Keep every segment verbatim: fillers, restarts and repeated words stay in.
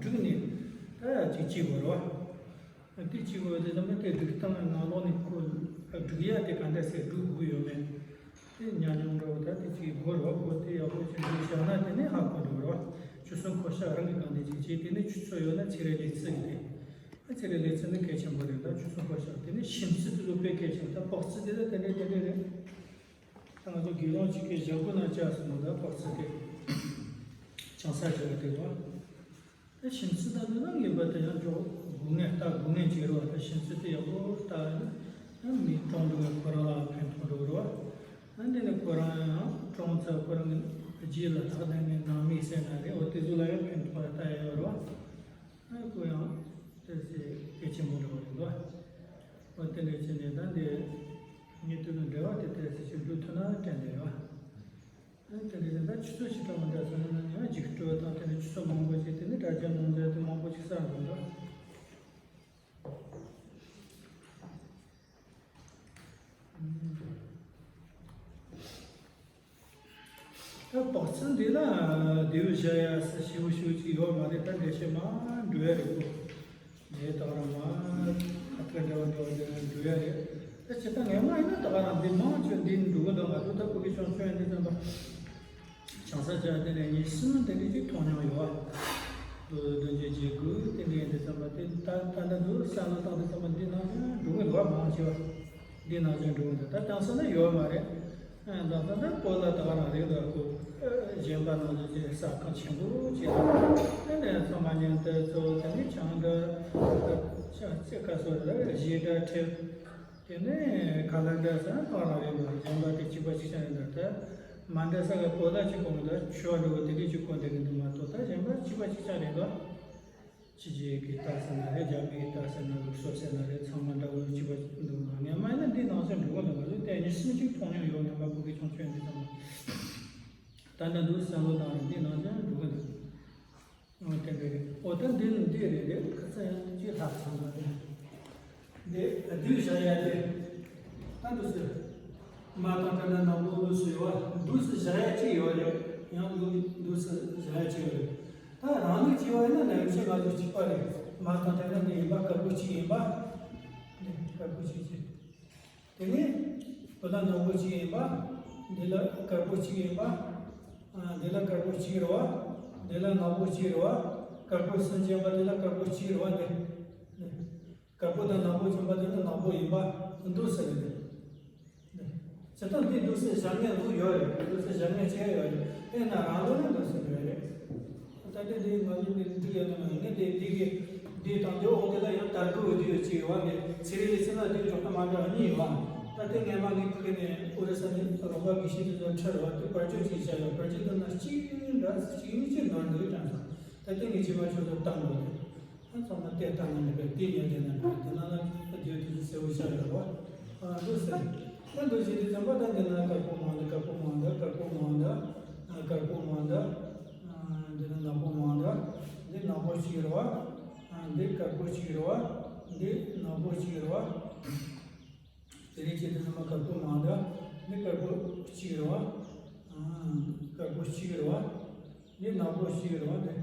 བསྒྲིགས་ནས་ད་ཅིག་བྱེད་དགོས་རེད་བ། དེ་བྱེད་དགོས་དེ་ཙམ་པ་དེ་སྒྲིག་སྟངས་ནང་ལོགས་ནས་ཁོ་སྒྲིག་ཡ་དེ་ག་འདྲ་སེ་སྒྲིག་དགོས་ཡོད་མེད། དེ་ཉམས་མྱོང་འདྲ་བོ་ད་དེ་ཅིག་དགོས་རེད་བ། ཁོ་དེ་ཡག་པོ་ཅིག་འདུག་བཞག་ན་དེ་ནས་ཧ་གོ་འགྲོ་རེད་བ། ཆུ་ཚོད་འཁོར་ཤག་རང་གི་སྒང་ནས་ཅིག་བྱས། དེ་ནས་ཆུ་ཚོད་ཡོད་ན་ཚེ་རིང་ལེ་ཚན་གྱི་དེ། ཨ་ཚེ་རིང་ལེ་ཚན་ནི་གལ་ཆེན་པོ་རེད། ད་ཆུ་ཚོད་འཁོར་ཤག་དེ་ནས་ཞིམ་ཚིག་དེ་ཚོ་དཔེ་གལ་ཆེན། ད་པགས་ཚིག་དེ་ལ་དེ་འདྲས་དེ་འདྲས་རེད། ད་ང་ཚོ་དགེ་སློང་གཅིག་གིས་ཞག་དགུ་ན་བཅག་སོང་ན་ད་པགས་ཚིག་དེ་ཆང་ས་བྱ་བ་དེ་རེད་བ། ད་ཞིམ་ཚིག་དང་འདི་ནང་ངེས་པར་དུ་ཡང་འཇོག་དགོས་ངེས། ལྟ་དགོས་ངེས་ཅིག་རེད་བ། ད་ཞིམ་ཚིག་དེ་ཡག་པོ་ལྟ་ཡིན་ན་མི་གྲོངས་འགྲོ་བའི་ཁོ་རང་ལ་ཕན་ཐོགས་འགྲོ་གི་རེད་བ། ཨ་འདི་ནི་ཁོ་རང་ཡང་གྲོངས་ཚར། ཁོ་རང་གི་རྗེས་ལ་ལྷག་ལྡན་ནི་ནང་མི་ཟེར་ན་རེད། འོ་དེ་ཚོ་ལ་ཡང་ཕན་ཐོགས་ལྟ་ཡ་ཡོད་རེད་བ། ཨ་ཁོ་ཡང་དེ་ཚེ་གལ་ཆེན་པོ་འགྲོ་བ་རེད་འདུག་འོ་དེ་འདྲ་བྱས་ནས་ད་འདི་ཉེ་དུ་གི་འབྲེལ་བ་དེ་དེ་ཚེ་ཞིག་འགྲོ་ཐུབ་ན་དྲན་བསྡད་ཡོད། དེ་འདྲ་ཡིན་ད་ཆུ་ཚོད་ཕྱི་དྲོ་མ་འདྲ་སོང་ན་ཡང་འཇིགས་སྤྲོ་དང་དེ་ནས་ཆུ་ཚོད་མང་པོ་ཞིག་དེ་ནས་དྲ་རྒྱ་ནང་འཛུལ་དེ་མང་པོ་ཞིག་གསར་འགྲོ་འདུག་ད་བག་ཚ་འདི་ལ་དེའུ་བཞག་ཡ་ས་ཞེ་པོ་ཞེ་པོ་ཅིག་ཡོད་མ་རེད། ད་འགྲེལ་བཤད་མ་འགྲོ་ཡ་རེད་གོ། ངས་ད་རང་མ་ཁ་ཁ་འདྲ་བ་འདྲ་བ་འདྲ་བ་འགྲོ་ཡ་རེད། ད་ཇི་ལྟར་ངས་མ་ཡིན་ན་ད་རང་འདི་མང་ཆེ་འདི་འགྲོ་གི་འདུག་ང་ཚོ་ད་ཕ་གི་ཆུང་ཆུང་ཡིན་དུས་ཙམ་པ། ཆང་ས་ཅག་དེ་ནས་ངས་སྲིན་མོ་དེ་འདྲ་ཅིག་མཐོང་མྱོང་ཡོད་བ། བདུན་ཅུ་བརྒྱད་དགུ་དེ་འདྲ་ཡིན་དུས་ཙམ་པ་དེ་ད་ད་ལྟ་འདུག་བསམ་བློ་བཏང་དུས་ཙམ་པ་འདི་ནང་བཞིན་འགྲོ་གི་འདུག་བ། མང་ཆེ་བ་འདི་ནང་བཞིན་འགྲོ་གི་འདུག་ད་དེང་སང་ན་ཡོད་མ་རེད། ཨ་ད་ལྟ་ད་སྤོ་ལོ་ད་ག་རང་རེད་འདུག་ཁོ། གཞན་པ་ནང་བཞིན་ཅིག་ཟ་ཁང་ཆེན་པོ་ཅིག་དང་། དེ་ནས་ཚང་མ་མཉམ་དུ་ཚོ་དེ་ནས་ཆང་འདྲ་ཅིག་ཁ་སོ་ར་གཞས་འདྲ་ཁྲིད། དེ་ནས་ཁ་ལག་འདྲ་ཟ་ཐོག་རང་རེད་འདུག་གཞན་པ་དེ་གཅིག་པ་གཅིག་རྐྱང་རེད་འདུག་ད་མ་འདྲ་ས་ག་སྤོ་ལོ་གཅིག་གོང་དུ་ཆོས་འགྲོ་བ་དེ་འདྲས་གཅིག་གོང་དེ་གི་འདུག་མ་གཏོགས་ད་གཞན་པ་གཅིག་པ་གཅིག་རྐྱང་རེད་འདུག་ཕྱི་རྒྱལ་གྱི་རྟགས་ཟེར་ན་རེད། རྒྱ་མི་གི་རྟགས་ཟེར་ན་ལུགས་སྲོལ་ཟེར་ན་རེད། ཚང་མ་འདྲ་བོ་གཅིག་པ་འདུག་ངས་མ་ཡིན་ན་འདི་ནང་སེམས་འགྲོ་གི་འདུག་ང་ཚོ་དེ་ཉིད་སེམས་གཅིག་མཐོང་མྱོང་ཡོད། ངས་མ་ཕ་གི་ཆུང་ཆུང་འདི་ཙམ་ད་ལྟ་འདུག་བསམ་བློ་བཏང་རེད། འདི་ནང་སེམས་འགྲོ་གི་འདུག་ཨོ་དེ་འདྲ་རེད། ཨོ་ད་འདི་ནི་འདི་རེད་རེད། ཁ་ཚ་ཡང་ཅི་ལྷག་ཚང་མ་རེད། འདི་བསྡུས་བཞག་ཡ་དེ་ད་འདུག་སེ། མ་དང་བྲལ་ན་ནག་པོ་ལུགས་སུ་ཡོད་བ། འདུག་སེ་བཞག་ཡ་གཅིག་ཡོད་རེད། ཡང་འདུག་འདུག་སེ་བཞག་ཡ་གཅིག་ཡོད་རེད། ད་རང་ལུགས་བྱས་པ་ཡིན་ན་ནམ་ཞིག་ང་ཚོ་གཅིག་པ་རེད། མ་དང་བྲལ་ན་འདི་ཡིན་པ། དཀར་པོ་གཅིག་ཡིན་པ། འདི་དཀར་པོ་གཅིག་བྱས། དེ་ནས་བུ་ལ་ནག་པོ་གཅིག་ཡིན་པ། འདི་ལ་དཀར་པོ་གཅིག་ཡིན་པ། ཨ་འདི་ལ་དཀར་པོ་གཅིག་རེད་བ། འདི་ལ་ནག་པོ་གཅིག་རེད་བ། དཀར་པོ་གསུམ་བྱས་པ་འདི་ལ་དཀར་པོ་གཅིག་རེད་བ། འདི་འདི་དཀར་པོ་དང་ནག་པོ་བྱས་པ་འདི་ལ་ནག་པོ་ཡིན་པ་འདུག་ཟེར་རེད། འདི་ཇི་ལྟར་འདི་འདུག་ཟེར་བཞག་མཁན་ལུགས་ཡོད་རེད། འདུག་ཟེར་བཞག་མཁན་བྱས་ཡོད་རེད། དེས་ན་རང་ལུགས་ནི་འདུག་ཟེར་ཡོད་རེད། ད་ལྟ་འདི་ང་ཚོ་འདི་འགྲིག་ཡོད་ན་མ་ཡིན་ན་དེ་འདི་གི་འདི་དང་འདི་འོག་དེ་ལ་ཡང་དར་གོ་འོས་དུས་ཡོད་ཅིག་ཡོད་བ། འདི་ཚེ་རིང་ལེ་ཚན་ལ་འདི་འཇོག་སྟངས་མ་འདྲ་བ་གཉིས་ཡོད་བ། ད་ལྟ་ངས་མ་ངའི་ཕ་གི་ནས་ཨོ་རི་ས་ནས་རོགས་པ་དགེ་བཤེས་དེ་ཚོ་ཁྲིད་རེད་བ། དེ་བར་གཅོད་ཅིག་བྱས་ཡོད། བར་གཅོད་དེ་ན་གཅིག་འདྲ་གཅིག་གཉིས་ཅིག་ནོར་འདུག་དྲན་སོང་། ད་ལྟ་ངས་རྗེས་མ་ཁྱོད་ཚོ་བཏང་དགོས་རེད། ཨ་ཚང་མ་བལྟས་བཏང་ན་མི་དགོས། དེ་ཉན་དེ་ན་དེ་ན་ལ་རྒྱུ་དེ་ཚོ་གསལ་བོ་ཤར་ཡོད་རེད་བ། ཨ་འདུག་ཟེར། ཨ་འདུག་ཟེར་དུས་ཙམ་པ་ད་འདི་ན་དཀར་པོ་མང་འདུག་དཀར་པོ་མང་འདུག་དཀར་པོ་མང་འདུག་ཨ་དཀར་པོ་མང་འདུག་ཨ་འདི་ན་ནག་པོ་མང་འདུག་འདི་ནག་པོ་གཅིག་རེད་བ། ཨ་འདི་དཀར་པོ་གཅིག་རེད་བ། འདི་ནག་པོ་གཅིག་རེད་བ། དེ་རིང་བྱས་དུས་ཙམ་པ་དཀར་པོ་མང་འདུག་འདི་དཀར་པོ་གཅིག་རེད་བ། ཨ་དཀར་པོ་གཅིག་རེད་བ། འདི་ནག་པོ་གཅིག་རེད་བ། འདི།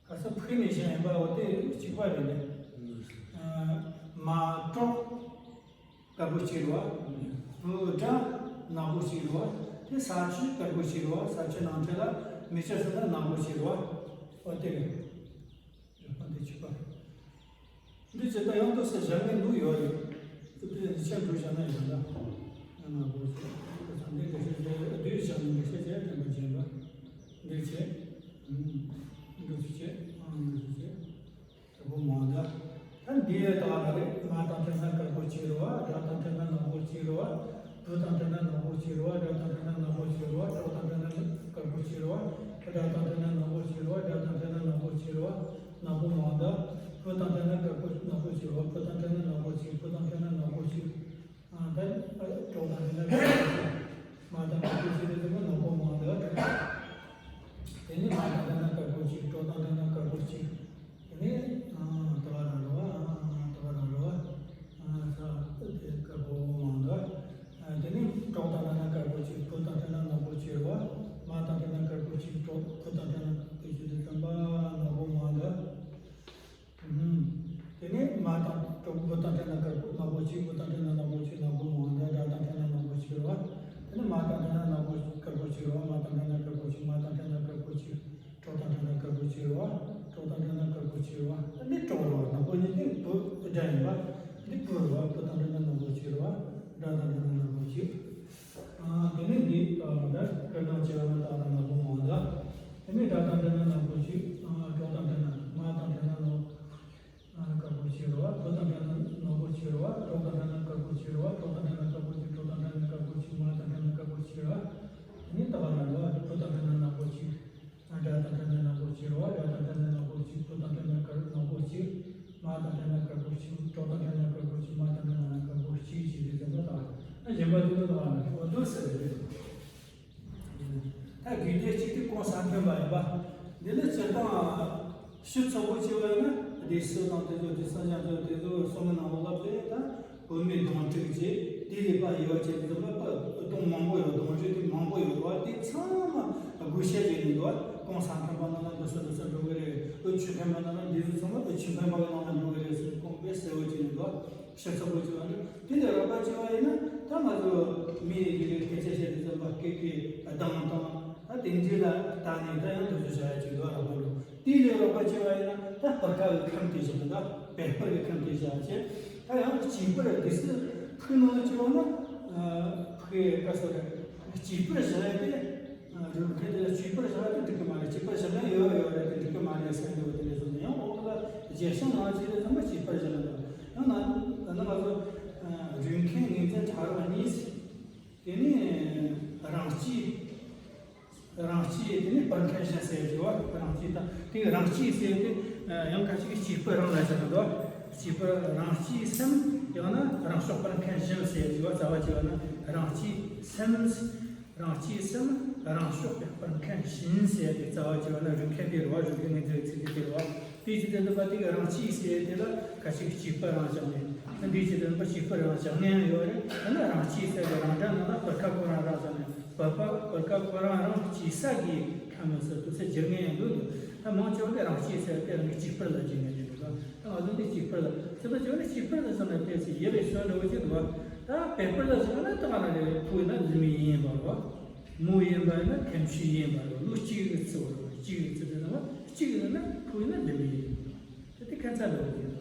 ཁ་སང་ཕུག་ནས་བཞག་ཡིན་པ། འོ་དེ་གཅིག་པ་རེད་ལེ། ཨ་མ་ཀྲོག་དཀར་པོ་གཅིག་རེད་བ། བུ་སྒྲ་ནག་པོ་གཅིག་རེད་བ། དེ་ས་ཆུ་དཀར་པོ་གཅིག་རེད་བ། ས་ཆུ་ནང་ཐད་ལ་མི་ཆ་ཟེར་ན་ནག་པོ་གཅིག་རེད་བ། འོ་དེ་རེད། རེད་པ། འདི་གཅིག་པ་རེད། འདི་ཇི་ལྟར་ཡང་དུ་ཟེར་བཞག་ནས་འདུག་ཡོད་རེད། དེ་དེ་ཆ་འགྲོ་བཞག་ན་ཡོད་ལ། ཡང་ན་དགོས་ཟེར། དེ་ཚང་འདི་འདྲ་ཞིག་ཟེར་བསྡུས་བཞག་ནས་འདི་ཤེས་བྱས་དྲན་པ་བྱེད་པ། འདི་བྱས། ཨུམ། འདི་ཚོ་བྱས། ཨང་། འདི་ཚོ་བྱས། དཀར་པོ་མང་འདུག་ད་འདི་ཡས་དག་ལ་རེད། མ་དང་ཕྲད་ན་དཀར་པོ་གཅིག་རེད་བ། སྒྲ་དང་ཕྲད་ན་ནག་པོ་གཅིག་རེད་བ། བུ་དང་ཕྲད་ན་ནག་པོ་གཅིག་རེད་བ། སྒྲ་དང་ཕྲད་ན་ནག་པོ་གཅིག་རེད་བ། ཀྲོག་དང་ཕྲད་ན་དཀར་པོ་གཅིག་རེད་བ། སྒྲ་དང་ཕྲད་ན་ནག་པོ་གཅིག་རེད་བ། སྒྲ་དང་ཕྲད་ན་ནག་པོ་གཅིག་རེད་བ། ནག་པོ་མང་འདུག་བུ་དང་ཕྲད་ན་དཀར་པོ་ནག་པོ་གཅིག་རེད་བ། བུ་དང་ཕྲད་ན་ནག་པོ་གཅིག་བུ་དང་ཕྲད་ན་ནག་པོ་གཅིག་ཨ་ད་ཀྲོག་དང་ཕྲད་ན་དཀར་པོ་གཅིག་མ་དང་དཀར་པོ་གཅིག་རེད་དེ་ནི་ནག་པོ་མང་འདུག་དེ་ནི་མ་དང་ཕྲད་ན་དཀར་པོ་གཅིག་ཀྲོག་དང་ཕྲད་ན་དཀར་པོ་གཅིག་དེ་ནས་ཨ་དེ་ག་རང་རེད་བ། ཨ་དེ་ག་རང་རེད་བ། ཨ་ས་དེ་དཀར་པོ་མང་འདུག་ཨ་དེ་ནས་ཀྲོག་དང་ཕྲད་ན་དཀར་པོ་གཅིག་བུ་དང་ཕྲད་ན་ནག་པོ་གཅིག་རེད་བ། མ་དང་ཕྲད་ན་དཀར་པོ་གཅིག་ཀྲོག་བུ་དང་ཕྲད་ན་དེ་བྱེད་དུས་ཙམ་པ་ནག་པོ་མང་ ཨ། དེ་ནས་འདི་ལྟ་བུ་འདྲ་སྐུར་དང་བཅས་པ་ལ་བཏགས་ན་ནག་པོ་མང་ལ། དེ་ནས་དགྲ་དང་ཕྲད་ན་ནག་པོ་གཅིག་ཨ། གྲོགས་དང་ཕྲད་ན་དམག་དང་ཕྲད་ན་ནག་ཨ། དཀར་པོ་གཅིག་རེད་བ། བུ་དང་ཕྲད་ན་ནག་པོ་གཅིག་རེད་བ། གྲོགས་དང་ཕྲད་ན་དཀར་པོ་གཅིག་རེད་བ། གྲོགས་དང་ཕྲད་ན་དཀར་པོ་གཅིག་གྲོགས་དང་ཕྲད་ན་དཀར་པོ་གཅིག་དམག་དང་ཕྲད་ན་དཀར་པོ་གཅིག་རེད་བ། དེ་ནས་ལྟ་བུ་འདྲ་རེད་བ། བུ་དང་ཕྲད་ན་ནག་པོ་གཅིག་དགྲ་དང་ཕྲད་ན་ནག་པོ་གཅིག་རེད་བ། དགྲ་དང་ཕྲད་ན་ནག་པོ་གཅིག་བུ་དང་ཕྲད་ན་དཀར་ནག་པོ་གཅིག་དམག་དང་ཕྲད་ན་དཀར་པོ་གཅིག་གྲོགས་དང་ཕྲད་ན་དཀར་པོ་གཅིག་དམག་དང་ཕྲད་ན་དཀར་པོ་གཅིག་བྱས་ཏེ་ཟེར་ན་ད། ཨ། གཞན་པ་དེ་ཚོ་ལ་འོ་དོ་ཟེར་རེད། ད་དགོས་དོན་གཅིག་དེ་གོང་ས་མཐོན་པ་ཡིན་པ། འདི་ལ་སྤྱིར་བཏང་ཕྱི་ཚོགས་པོ་བྱས་པ་ཡིན་ན་སྡེ་སྲིད་དང་དེ་ཚོ་སྡེ་སྲིད་ཉམས་ཚོ་དེ་ཚོ་གསུང་གི་ནང་ལོགས་ལ་དཔེ་ད་བོད་མིའི་གདོང་དྲུག་ཅེས་དེ་ལས་པ་ཡོད་ཅེས་དེ་ཚོ་ལ་པ་གདོང་མང་པོ་ཡོད། གདོང་རིས་དེ་མང་པོ་ཡོད་རེད་བ། དེ་ཚང་མ་བགོ་བཤའ་བྱས་ནས་འདུག་བ། གོང་ས་མཐོན་པ་ནང་ལ་འདི་སོ་འདི་སོ་འགྲོ་གི་རེད། དབུས་ཆོས་ལྡན་པ་ནང་ལ་འདི་ཚོ་ཚང་མ་དབུས་ཆོས་ལྡན་པ་གི་ནང་ལ་འགྲོ་གི་རེད་ཟེར་ནས་གོང་དཔེ་གསལ་བོ་བྱས་ནས་འདུག་བ། ཕྱི་ཚོགས་པོ་བྱས་པ་ནི་དེ་ལས་རོགས་པ་བྱས་པ་ཡིན་ན་ད་ང་ཚོ་མི་ཡི་རིགས་སྐད་ཆ་བཤད་དུས་ཙམ་པ་སྐད་ཀྱི་གདངས་དང་ད་དེ་འདྲ་ལ་བལྟས་ནས་ད་ཡང་དོགས་གཅོད་བྱ་ཡ་ཅིག་འདུག་རོགས་པ་འགྲོ། དེ་ལས་རོགས་པ་བྱས་པ་ཡིན་ན་ད་སྤུར་ཁ་གི་ཁམས་དེ་བཞག་ན་ད་བེ་སྤུར་གི་ཁམས་དེ་བཞག་བྱས། ད་ཡང་གཅིག་པུར་དེ་སྲིད་ཕུག་ནང་ལ་བྱས་པ་ན་ཕུག་གི་བཀའ་སོགས་རེད། གཅིག་པུར་བཞག་ཡ་དེ། རིགས་ཁ་དེ་ལ་གཅིག་པུར་བཞག་དེ་འགྲིག་གི་མ་རེད། གཅིག་པུར་བཞག་ན་ཡོད་ཡོད་རེད་དེ་འགྲིག་གི་མ་རེད་ཟེར་འདུག་དེ་འདྲ་སོང་ན་ཡང་འོག་ལ་རྒྱས་བཤད་ནང་ཅི་རེད་ཚང་མ་གཅིག་པུར་བཞག་ན་འདུག་ཡང་ན་ད་ནི་ང་ཚོ་རིགས་ཁ་ངོས་འཛིན་ཕྲ་རགས་གཉིས། དེ་ནས་རང་སྤྱི། རང་སྤྱི་དེ་ནས་སྤུར་མཁན་གཞན་ཟེར་གྱི་བ། རང་སྤྱི་དང་དེ་རང་སྤྱི་ཟེར་དེ་ཡང་ཁ་ཅིག་གཅིག་པུ་རང་ལ་བཞག་ན་འདུག་གཅིག་པུ་རང་སྤྱི་སེམས། ཡང་ན་རང་ཕྱོགས་སྤུར་མཁན་གཞན་ཟེར་གྱི་བ། རྩ་བ་བྱས་པ་ན་རང་སྤྱི་སེམས། རང་སྤྱི་སེམས་རང་ཕྱོགས་པའི་སྤུར་མཁན་བཞིན་ཟེར་ཏེ་རྩ་བ་བྱས་པ་ན་རིགས་ཁ་དེ་རེད་བ། རིགས་ཁ་ངོས་འཛིན་ཚིག་དེ་དེ་རེད་བ། དེ་ཅི་དེ་འདི་པ་དེ་གི་རང་སྤྱི་ཟེར་དེ་ལ་ཁ་ཅིག་གཅིག་པུ་རང་བཞག་ནས་ད་འདི་ཅི་དེ་འདི་པ་གཅིག་པུ་རང་བཞག་ནས་ཡོད་རེད། ད་ནི་རང་སྤྱི་ཟེར་དེ་རང་སྒྲ་ནང་ལ་སྤུར་ཁ་ཁོ་རང་རང་བཞག་ནས་སྤུར་ཁ་སྤུར་ཁ་ཁོ་རང་རང་སྤྱི་ས་གི་ཁ་མི་སྲིད་དུ་ཚེ་སྒྱུར་ངེས་ཡང་འདུག་འདུག་ད་མང་ཆེ་བ་གི་རང་སྤྱི་ཟེར་དེ་རང་གི་གཅིག་པུ་ལ་སྒྱུར་ངེས་ཡང་འདུག་ད་ང་ཚོ་འདི་གཅིག་པུ་ལ་ཚེ་པ་ཆེ་བ་ནི་གཅིག་པུ་ལ་བཞག་ན་དེ་ཚེ་ཡེ་བའི་སོན་འདྲ་བོ་ཅིག་འདུག་ད་བེ་སྤུར་ལ་བཞག་ན་ད་ག་རང་རེད། ཕུག་ན་ལི་མི་ཡིན་པ་རེད་བ། མོ་ཡིན་པ་ཡིན་ན་ཁམས་ཆུ་ཡིན་པ་རེད། ལུགས་གཅིག་གི་ཚུལ་བ་རེད། གཅིག་གི་ཚུལ་དུ་སྣང་བ་གཅིག་ཡིན་ན་ཕུག་ཡིན་ན་ལི་མི་ཡིན་པ་རེད། དེ་ཁ་ཚ་འདྲ་བོ་ཡིན།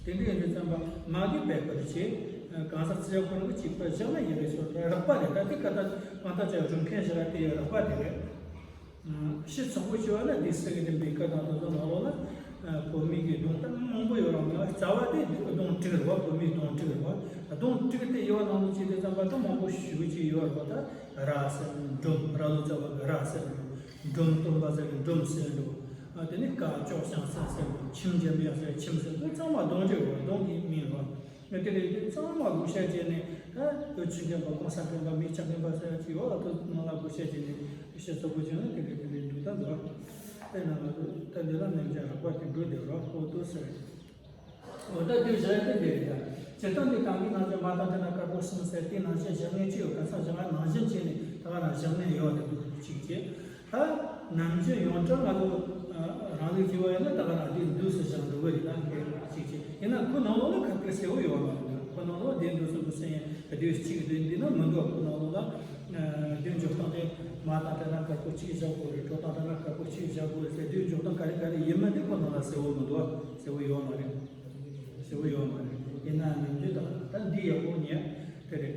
དེ་འདྲ་ཡིན་དུས་ཙམ་པ་མ་གི་བེ་སྤུར་བྱས། གང་ཟག་རྩི་ཡ་ཁོ་རང་གི་གཅིག་པ་བཞག་ན་ཡིན་རེད་ཤོར་རེད། རགས་པ་རེད། ད་དེ་ཀ་ད་གང་ལྟར་ཅིག་རིགས་ཁ་བཞག་དེ་རགས་པ་དེ་རེད། ཕྱི་ཚོགས་པོ་བྱས་པ་ན་སྡེ་སྲིད་ཀྱི་དེ་འབུམ་སྐད་དང་དེ་ཚོ་ནང་ལོགས་ལ་བོད་མི་གི་གདོང་ད་མང་པོ་ཡོད་རུང་ཡང་རྩ་བ་དེ་གདོང་དྲུག་རེད་བ། བོད་མིའི་གདོང་དྲུག་རེད་བ། གདོང་དྲུག་དེ་ཡོད་ནང་ལོགས་ཀྱི་དེ་ཙམ་པ་ད་མང་པོ་ཞེ་པོ་ཅིག་ཡོད་རེད་བ། ད་ར་ཟེར་ནས་འབྲོམ། ར་ལོ་ཙ་བ་གི་ར་ཟེར་ནས་འབྲོམ། སྟོན་པ་ཟེར་ནས་འབྲོམ་ཟེར་འགྲོ། དེ་ནས་ཀ་ཅོག་ཤང་ས་ཟེར་འགྲོ། ཁྱིམ་རྒྱ་མི་ཡག་ཟེར་ཁྱིམ་ཟེར་འགྲོ། ཚང་མ་གདོང་དྲུག་རེད་བ། གདོང་གི་མིང་རེད་བ། ང་དེ་རེད་དེ་ཚང་མ་བགོ་བཤའ་བྱས་ནས་ད་བོད་ཆོས་ལྡན་པ་གོང་ས་མཁན་པ་མི་ཆགས་མཁན་པ་ཟེར་ཡ་ཅིག་ཡོད་ལ། དེ་ནང་ལ་བགོ་བཤའ་བྱས་ནས་བཤད་ཚོགས་པོ་བྱས་ན་དེ་རེད་དེ་རེད་འདུག་ད་འདུག་དེ་ནང་ལ་ད་འདི་ལ་ནམ་རྒྱུན་རགས་པ་དེ་འགྲོ་བསྡད་རོགས་ཁོ་ཏོ་ཟེར། འོ་ད་དེ་བཞག་ཡ་དེ་འདི་རེད་ད། སྤྱིར་བཏང་དེ་གང་གི་ནང་བཞིན་མ་དང་དེ་ན་དཀར་པོ་གསུམ་ཟེར་དེ་ནང་བཞིན་བཞག་ངེས་ཅི་ཡོད་ག་ཚང་བཞག་ང་ནང་བཞིན་བྱས་ནས་ད་ག་ན་བཞག་ངེས་ཡོད་དེ་འདུག་གཅིག་བྱས། ད་ནམ་རྒྱུན་ཡོངས་གྲགས་ང་ཚོ་རང་ལུགས་ཀྱི་བ་ཡིན་ན་ད་ག་རང་དེ་འདུག་སེ་བཞག་འགྲོ་གི་རེད་ད། ངས་ཅིག་ཅིག་ཡིན་ན་ཁོ་ནང་ལོགས་ལ་ཁ་ཁ་གསལ་བོ་ཡོད་མ་རེད། ཁོ་ནང་ལོགས་དེ་འདུག་སེ་འདུག་སེ་ཡིན་དུས་གཅིག་དེ་འདི་ན་མི་འདུག་ཁོ་ནང་ལོགས་ལ་དེ་འཇོག་སྟངས་དེ་མ་དང་དེ་ན་དཀར་པོ་གཅིག་བཞག་དགོས་རེད། གྲོགས་དང་དེ་ན་དཀར་པོ་གཅིག་བཞག་དགོས་རེད་ཟེར་དེ་འཇོག་སྟངས་ག་རེ་ག་རེ་ཡིན་མིན་དེ་ཁོ་ནང་ལ་གསལ་བོ་མི་འདུག་གསལ་བོ་ཡོད་མ་རེད། ཟེར་བ་ཡོད་མ་རེད། ཡིན་ནའང་ནམ་རྒྱུན་དང་ད་འདི་ཡག་པོ་ཉན། དེ་རེད།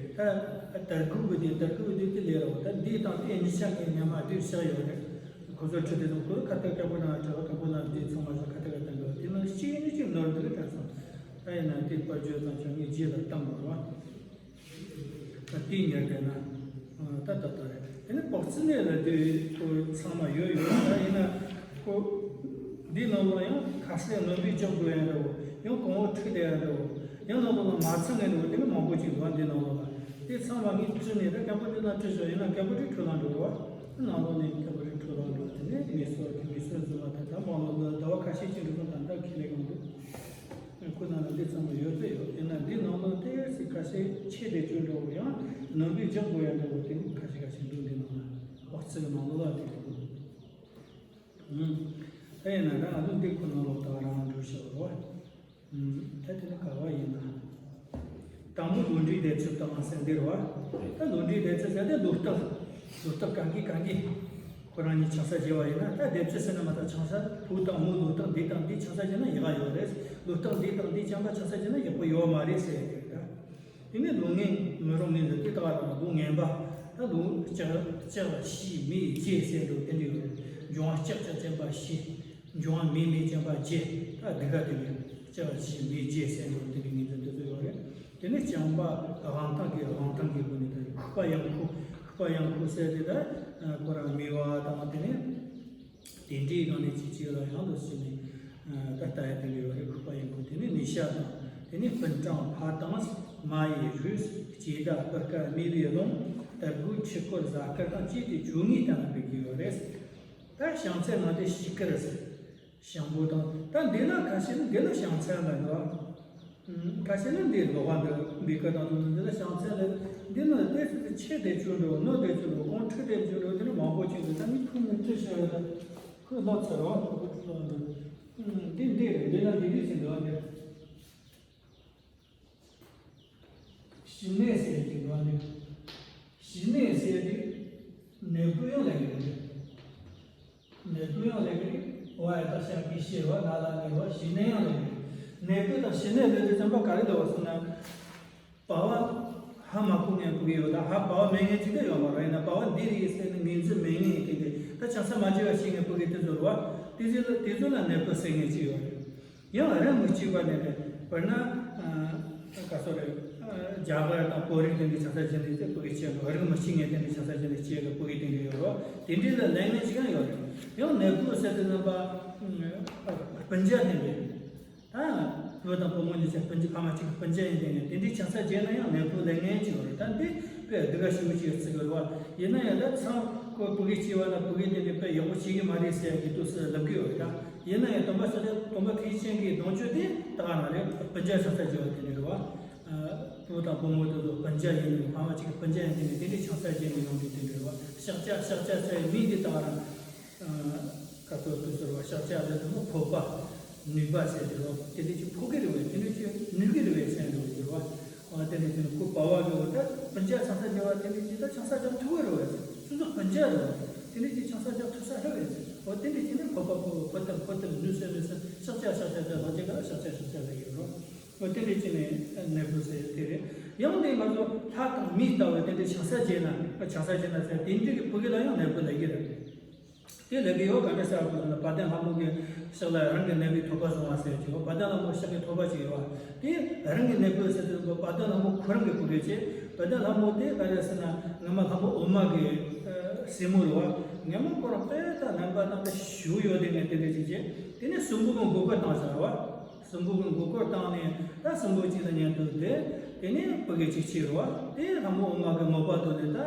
ད་དར་གུ་གི་དེ་དར་གུ་གི་དེ་དེ་ལས་རོགས་ད་འདི་དང་དེ་གཉིས་ཆ་གི་ཉམས་མ་བསྡུས་བཞག་ཡོད་རེད། ཁོ་ཚོ་ཁྲིད་དེ་དང་ཁོ་ཁ་ཐག་སྐམ་པོ་ན་གྲྭ་བ་སྐམ་པོ་ན་འདི་ཚང་མ་ཟ་ཁ་ཐག་ག་དང་གི་དེ་ནང་གཅིག་ནི་གཅིག་ནོར་འདུག་གི་དྲན་སོང་། ད་ཡིན་ན་དེ་པར་བརྗོད་ཙམ་བྱུང་ངས་རྗེས་ལ་བཏང་དགོས་རེད་བ། ད་དེའི་ཉེར་བསྡད་ན། ད་ད་ད་རེད། དེ་ནི་པགས་ཚི་ནས་ལ་དེ་ཁོ་ཚང་མ་ཡོད་ཡོད་ད་ཡིན་ན། ཁོ་འདི་ནང་ལ་ཡང་ཁ་ཟས་སྣོན་པའི་ལྕགས་དགོས་ཡ་འདྲ་བོ། ཡང་གོང་འོག་འཁྲུག་བསྡད་ཡ་འདྲ་བོ། ཡང་ནང་ལོགས་ལ་མ་ཚང་ངེས་འདྲ་བོ་དེ་ནི་མང་པོ་ཅིག་འདུག་བ་འདི་ནང་ལོགས་ལ། དེ་ཚང་མ་ངས་བཀྲུས་ནས་ད་སྐམ་པོ་དེ་ན་བཀྲུས་ཤོག་ཡིན་ན་སྐམ་པོ་དེ་འཁྲུག་ལ་འགྲོ་རོགས། ནང་ལོགས་ནས་སྐམ་པོ་དེ་འཁྲུག་ལ་འགྲོ། དེ་ནས་མི་གསོད་དེ་མི་གསོད་འཛིན་པ་ད་ད་མང་ལོགས་ལ་ཟླ་བ་ཁ་ཤས་ཅིག་འགྲོ་སོང་། ད་ལྟ་ཁས་ལེན་གང་འདུག་ཁོ་ན་ལ་འདི་ཚང་མ་ཡོད་ཚད་ཡོད། དེ་ན་འདི་ནང་ལོགས་ཏེ་སི་ཁ་ཤས་ཆེ་དེ་བཅུ་འགྲོ་བོ་ཡང་ནང་པའི་ལྗགས་དགོས་ཡ་འགྲོ་བོ་དེ་ནི་ཁ་ཤས་ཁ་ཤས་འདུག་འདི་ནང་ལ་འོག་ཚིག་ནང་ལོགས་ལ་དེ་འདུག་ཨུམ། ད་ཡིན་ན་རང་ཨ་ལུ་འདི་ཁོ་ནང་ལོགས་ད་རང་འགྲོ་ཤོག་རོ། ཨུམ། ད་དེ་ནི་ག་བ་ཡིན་ན། དང་པོ་ལོ་འདྲིའི་སྡེབ་ཚིག་དང་ཟེར་འདིར་བ། ད་ལོ་འདྲིའི་སྡེབ་ཚིག་ཟེར་དེ་ལོ་རྟགས། ལོ་རྟགས་གང་གི་གང་གི་ཁོ་རང་གཉིས་ཆང་ས་བརྗེ་བ་ཡིན་ན། ད་སྡེབ་ཚིག་ཟེར་ན་མ་ད་ཆང་ས་བུ་དང་མོ་ལོ་རྟགས་འདི་དང་འདི་ཆང་ས་བརྗེ་ན་ཡག་ག་ཡོད་རེད། ལོ་རྟགས་འདི་དང་འདི་རྐྱང་པ་ཆང་ས་བརྗེ་ན་ཡག་པོ་ཡོད་མ་རེད་ཟེར་ཡ་དེ་རེད་ད། དེ་ནས་ལོ་ངན། མི་རུང་ངེས་འཛིན་དེ་དག་ལ་སྡུག་བསྔལ་བ། ད་སྡུག་ལྕགས་ལྕགས་ལ་ཞི་མེད་བརྗེད་ཟེར་འགྲོ་དེ་འདྲ་ཡོད་རེད། འབྱུང་བ་ལྕགས་ལྕགས་ཅན་པ་ཞི། འབྱུང་བ་མེད་མེད་ཅན་པ་བརྗེད། ད་འདི་ག་དེ་ནས་ལྕགས་ལ་ཞི་མེད་བརྗེད་ཟེར་འགྲོ་དེ་འདྲ་ངེས་འཛིན་དེ་ཚོ་ཡོད་རེད། དེ་ནས་བྱམས་པ་དབང་ཐང་གི་དབང་ཐང་གི་སྒོ་ནས་ད་ཁུག་པ་གཡང་ཁུག་ཁུག་པ་གཡང་ཁུག་ཟེར་དེ་ད་ཁོ་རང་མི་བ་དང་དེ་ནས། དེ་འདྲའི་སྒང་ནས་ཅིག་ཅིག་ལ་ཡང་དུ་ཕྱིན་ནས་ད་ལྟ་ཡ་དེ་འདྲ་ཡོད་རེད། ཁུག་པ་གཡང་ཁུག་དེ་ནས་ནི་ཤ་དང་དེ་ནས་སྤུན་དྲང་ཕ་དང་མ་ཡི་རུས། སྐྱེ་ཟླ་སྤུ་དཀར་སྨེ་བའི་རླུང་། དར་གོས་ཆུ་སྐོར་གཟའ་སྐར་དང་བཅས་ཏེ་བཅོ་ལྔའི་སྟེང་ལ་འབུད་ཀྱི་ཡོད་རེད། ད་བྱང་ཚད་ནང་དེ་ཞི་ཀར་ཟེར། ཞང་པོ་དང་ད་འདི་ན་ཁ་ཤས་ནི་འདི་ན་བྱང་ཚད་ལ་འདུག་ཁ་ཤས་ནི་འདི་ལོག་པ་འདི་འབུད་ཀ་དང་དུ་འདི་ན་བྱང་ཚད་ལ་འདི་ན་དེ་ཚོ་ཆེ་དེ་བཅུ་འགྲོ་ནོ་དེ་བཅུ་འགྲོ་གོང་ཁྲི་དེ་བཅུ་འགྲོ་དེ་ནི་མང་པོ་ཅིག་འདུག་ད་ནི་ཁུ་མི་ཁྲི་ཤོད་ད་ཁུ་ལོ་ཚར་བ་ཁུ་ཁུ་ལོ་འདི་འདི་འདི་རེད། འདི་ན་འདི་འདི་ཟིན་འདུག་འདི། ཞི་གནས་ཟེར་གྱི་འདུག་ཨ་ནི། ཞི་གནས་ཟེར་དུས་ནད་འབུ་ཡང་ལེགས་རེད། ནད་འབུ་ཡང་ལེགས་རེད། འོ་ཨ་ད་ཤ་གི་ཤེས་རོ་ན་ལ་ནི་རོ་ཞི་གནས་ཡང་ལེགས་རེད། ནད་འབུ་དང་ཞི་གནས་ལེགས་དུས་ཙམ་པ་ག་རེ་འདུག་བ་སོང་ན། བ་བ་ཧ་མ་གོ་ངན་གོ་གི་ཡོད་ད་ཧ་བ་བ་མེད་ངན་ཅིག་ད་ཡོད་མ་རེད་ན་བ་བ་འདི་རེད་ཟེར་ནས་ངོས་འཛིན་མེད་ངན་དེ་འདྲ་ད་ཆང་ས་མ་བརྗེ་བ་ཞིག་ངན་གོ་གི་དེ་ཚོ་རེད་བ། དེ་ཚོ་ལ་དེ་ཚོ་ལ་ནད་འབུ་ཟེར་ངན་ཅིག་ཡོད་རེད། ཡང་རང་མི་གཅིག་པ་ནས་རེད། དཔེར་ན། ཨ་ག་སོ་རེད། ཨ་རྒྱ་གར་དང་བོད་རིགས་དེ་འདྲའི་ཆང་ས་བཞེས་ནས་དེ་ཕ་གི་བྱས་ནོ་རང་མི་གཅིག་ངས་དེ་འདྲའི་ཆང་ས་བཞེས་ནས་བྱས་གི་ཕ་གི་དེ་འདྲ་ཡོད་རོ། དེ་འདྲའི་ལ་ལན་ངན་ཅིག་ཡང་ཡོད་རེད། ཡང་ནད་འབུ་ཟེར་དེ་རྣམ་པ། ཨ་སྤུན་ཀྱག་དེ་འདྲ། ད་བུ་དང་བུ་མོ་གཉིས་ཆ་སྤུན་ཀྱག་ཕ་མ་གཅིག་གི་སྤུན་ཀྱག་ཡིན་དེ་ངས་དེ་འདྲའི་ཆང་ས་བཞེས་ན་ཡང་ནད་འབུ་ལན་ངན་ཅིག་ཡོད་རེད། ད་འདི་དཔེ་སྡུག་ག་ཞེ་པོ་ཅིག་ཚིག་གི་རེད་བ། ཡིན་ན་ཡང་ད་ཚང་ཁོ་ཕ་གི་བྱས་པ་ན་ཕ་གི་དེ་འདྲ་དཔེ་ཡག་པོ་བྱེད་ཀྱི་མ་རེད་ཟེར་གི་འདུག་ཟེར་ལབ་གི་ཡོད་རེད་ད། ཡིན་ན་ཡང་སྟོན་པ་ཤཱཀྱ་སྟོན་པ་ཐེག་ཆེན་གྱི་གདུང་མཆོད་དེ་ད་ག་ན་རེད། སྤུན་ཀྱག་ཆང་ས་བརྗེ་བ་དེ་འདྲ་རེད་བ། བུ་དང་བུ་མོ་དེ་ཚོ་སྤུན་ཀྱག་ཡིན་ནོ་ཕ་མ་གཅིག་གི་སྤུན་ཀྱག་ཡིན་དེ་ནས་དེ་འདྲའི་ཆང་ས་བརྗེ་ནས་ཡོང་དུས་དེ་འདྲ་རེད་བ། ཤཱཀྱ་ཤཱཀྱ་ཟེར་མིང་དེ་ད་ག་ན་ཁ་ཐོར་དུ་ཟེར་བ་ཤཱཀྱ་ཟེར་དུས་མོ་ཕོད་པ་ནུས་པ་ཟེར་དེ་རེད་བ། དེ་འདྲ་ཅིག་ཕོད་ཀྱི་རེད་བ། དེ་འདྲ་ཅིག་ནུས་ཀྱི་རེད་བ་ཟེར་འདྲ་བ་དེ་རེད་བ། དེ་འདྲ་ཅིག་ནི་ཁོ་པ་བ་གི་འོ་ད་སྤུན་ཀྱག་ཆང་ས་བརྗེ་བ་དེ་འདྲ་ཅིག་ད་ཆང་ས་བརྗེ་ཐུབ་ཀྱི་རེད་བ། སོ་སོ་སྤུན་ཀྱག་རེད་བ། དེ་འདྲ་ཅིག་ཆང་ས་བརྗེ་ཐུབ་ས་རེད་བས། འོ་དེ་འདྲ་ཅིག་ནི་ཕོད་པ་ཕོད་ཕོད་དམ་ཕོད་དམ་ནུས་ཟེར་ནུས་ཟེར་ཤཱཀྱ་ཤཱཀྱ་ཟེར་ལོ་ཅིག་ག་ཤཱཀྱ་ཤཱཀྱ་ཟེར་གི་རེད་བ། འོ་དེ་འདྲ་ཅིག་ནི་ནད་འབུ་ཟེར་དེ་རེད། ཡང་དེ་ང་ཚོ་ལྷ་དང་མི་ལྟ་བུ་དེ་འདྲ་ཆང་ས་བརྗེ་ན་ཆང་ས་བརྗེ་ན་ཟེར་དེ་འདྲ་གི་ཕ་གི་ལ་ཡང་ནད་འབུ་ལབ་ཀྱི་རེད། དེ་ལབ་ཀྱི་ཡོད། ག་འདྲ་ཟེར་བ་ན་དཔལ་ལྡན་ལྷ་མོ་གི་ཕྱག་ལ་རང་གི་ནད་པའི་ཐོད་པ་བཟུང་བ་ཟེར་གྱི་ཡོད། དཔལ་ལྡན་ལྷ་མོ་ཕྱག་གི་ཐོད་པ་ཅིག་ཡོད། དེ་རང་གི་ནད་འབུ་ཟེར་དུས་དཔལ་ལྡན་ལྷ་མོ་ཁོ་རང་གི་ཕ་གི་བྱས། དཔལ་ལྡན་ལྷ་མོ་དེ་ག་རེ་ཟེར་ན་སྔ་མ་ལྷ་མོ་ཨོ་མ་གི་སྲས་མོ་རེད་བ། སྔ་མོ་ཁོ་རང་དཔེ་ད་རྣམ་པ་དང་དཔེ་ཞུ་ཡོད་དེ་ངས་དེ་འདྲ་ཅིག་བྱས། དེ་ནས་སྲིན་པོ་གི་མགོ་སྐོར་བཏང་ཟེར་བ། སྲིན་པོ་གི་མགོ་སྐོར་བཏང་ནས་ད་སྲིན་པོ་གཅིག་ལ་ཉན་དུ་བསྡད། དེ་ནས་ཕ་གི་གཅིག་ཕྱིར་རོ། དེ་ལྷ་མོ་ཨོ་མ་གི་མོས་པ་དོར་ནས་ད་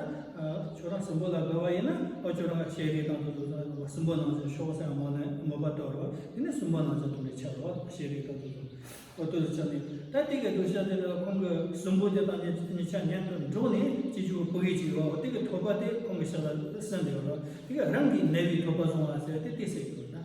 ཁྱོད་རང་སྲིན་པོ་ལ་དགའ་བ་ཡིན་ན་ཨོ་ཁྱོད་རང་ཤེས་རིག་དང་དུ་དུ་སྲིན་པོ་ནང་བཞིན་ཤོག་ཟེར་མོས་ནས་མོས་པ་དོར་རོ། དེ་ནས་སྲིན་པོ་ནང་བཞིན་དུ་ནས་ཆགས་རོ། ཤེས་རིག་དང་དུ་དུ་ཨོ་དུ་ཆགས་ནས་ད་དེ་གི་གདུལ་བྱ་དེ་ལ་ཁོང་གི་སྲིན་པོ་དེ་དང་གཉིས་ཆ་མཉམ་དུ་འགྲོགས་ནས་ཅི་ཅུ་ཕ་གི་གཅིག་རོ། དེ་གི་ཐོད་པ་དེ་ཁོང་གི་ཕྱག་ལ་གསོན་བསྡད་རོ། དེ་གི་རང་གི་ནད་པའི་ཐོད་པ་བཟུང་བ་ཟེར་དེ་དེ་ཟེར་གྱི་ཡོད་ན།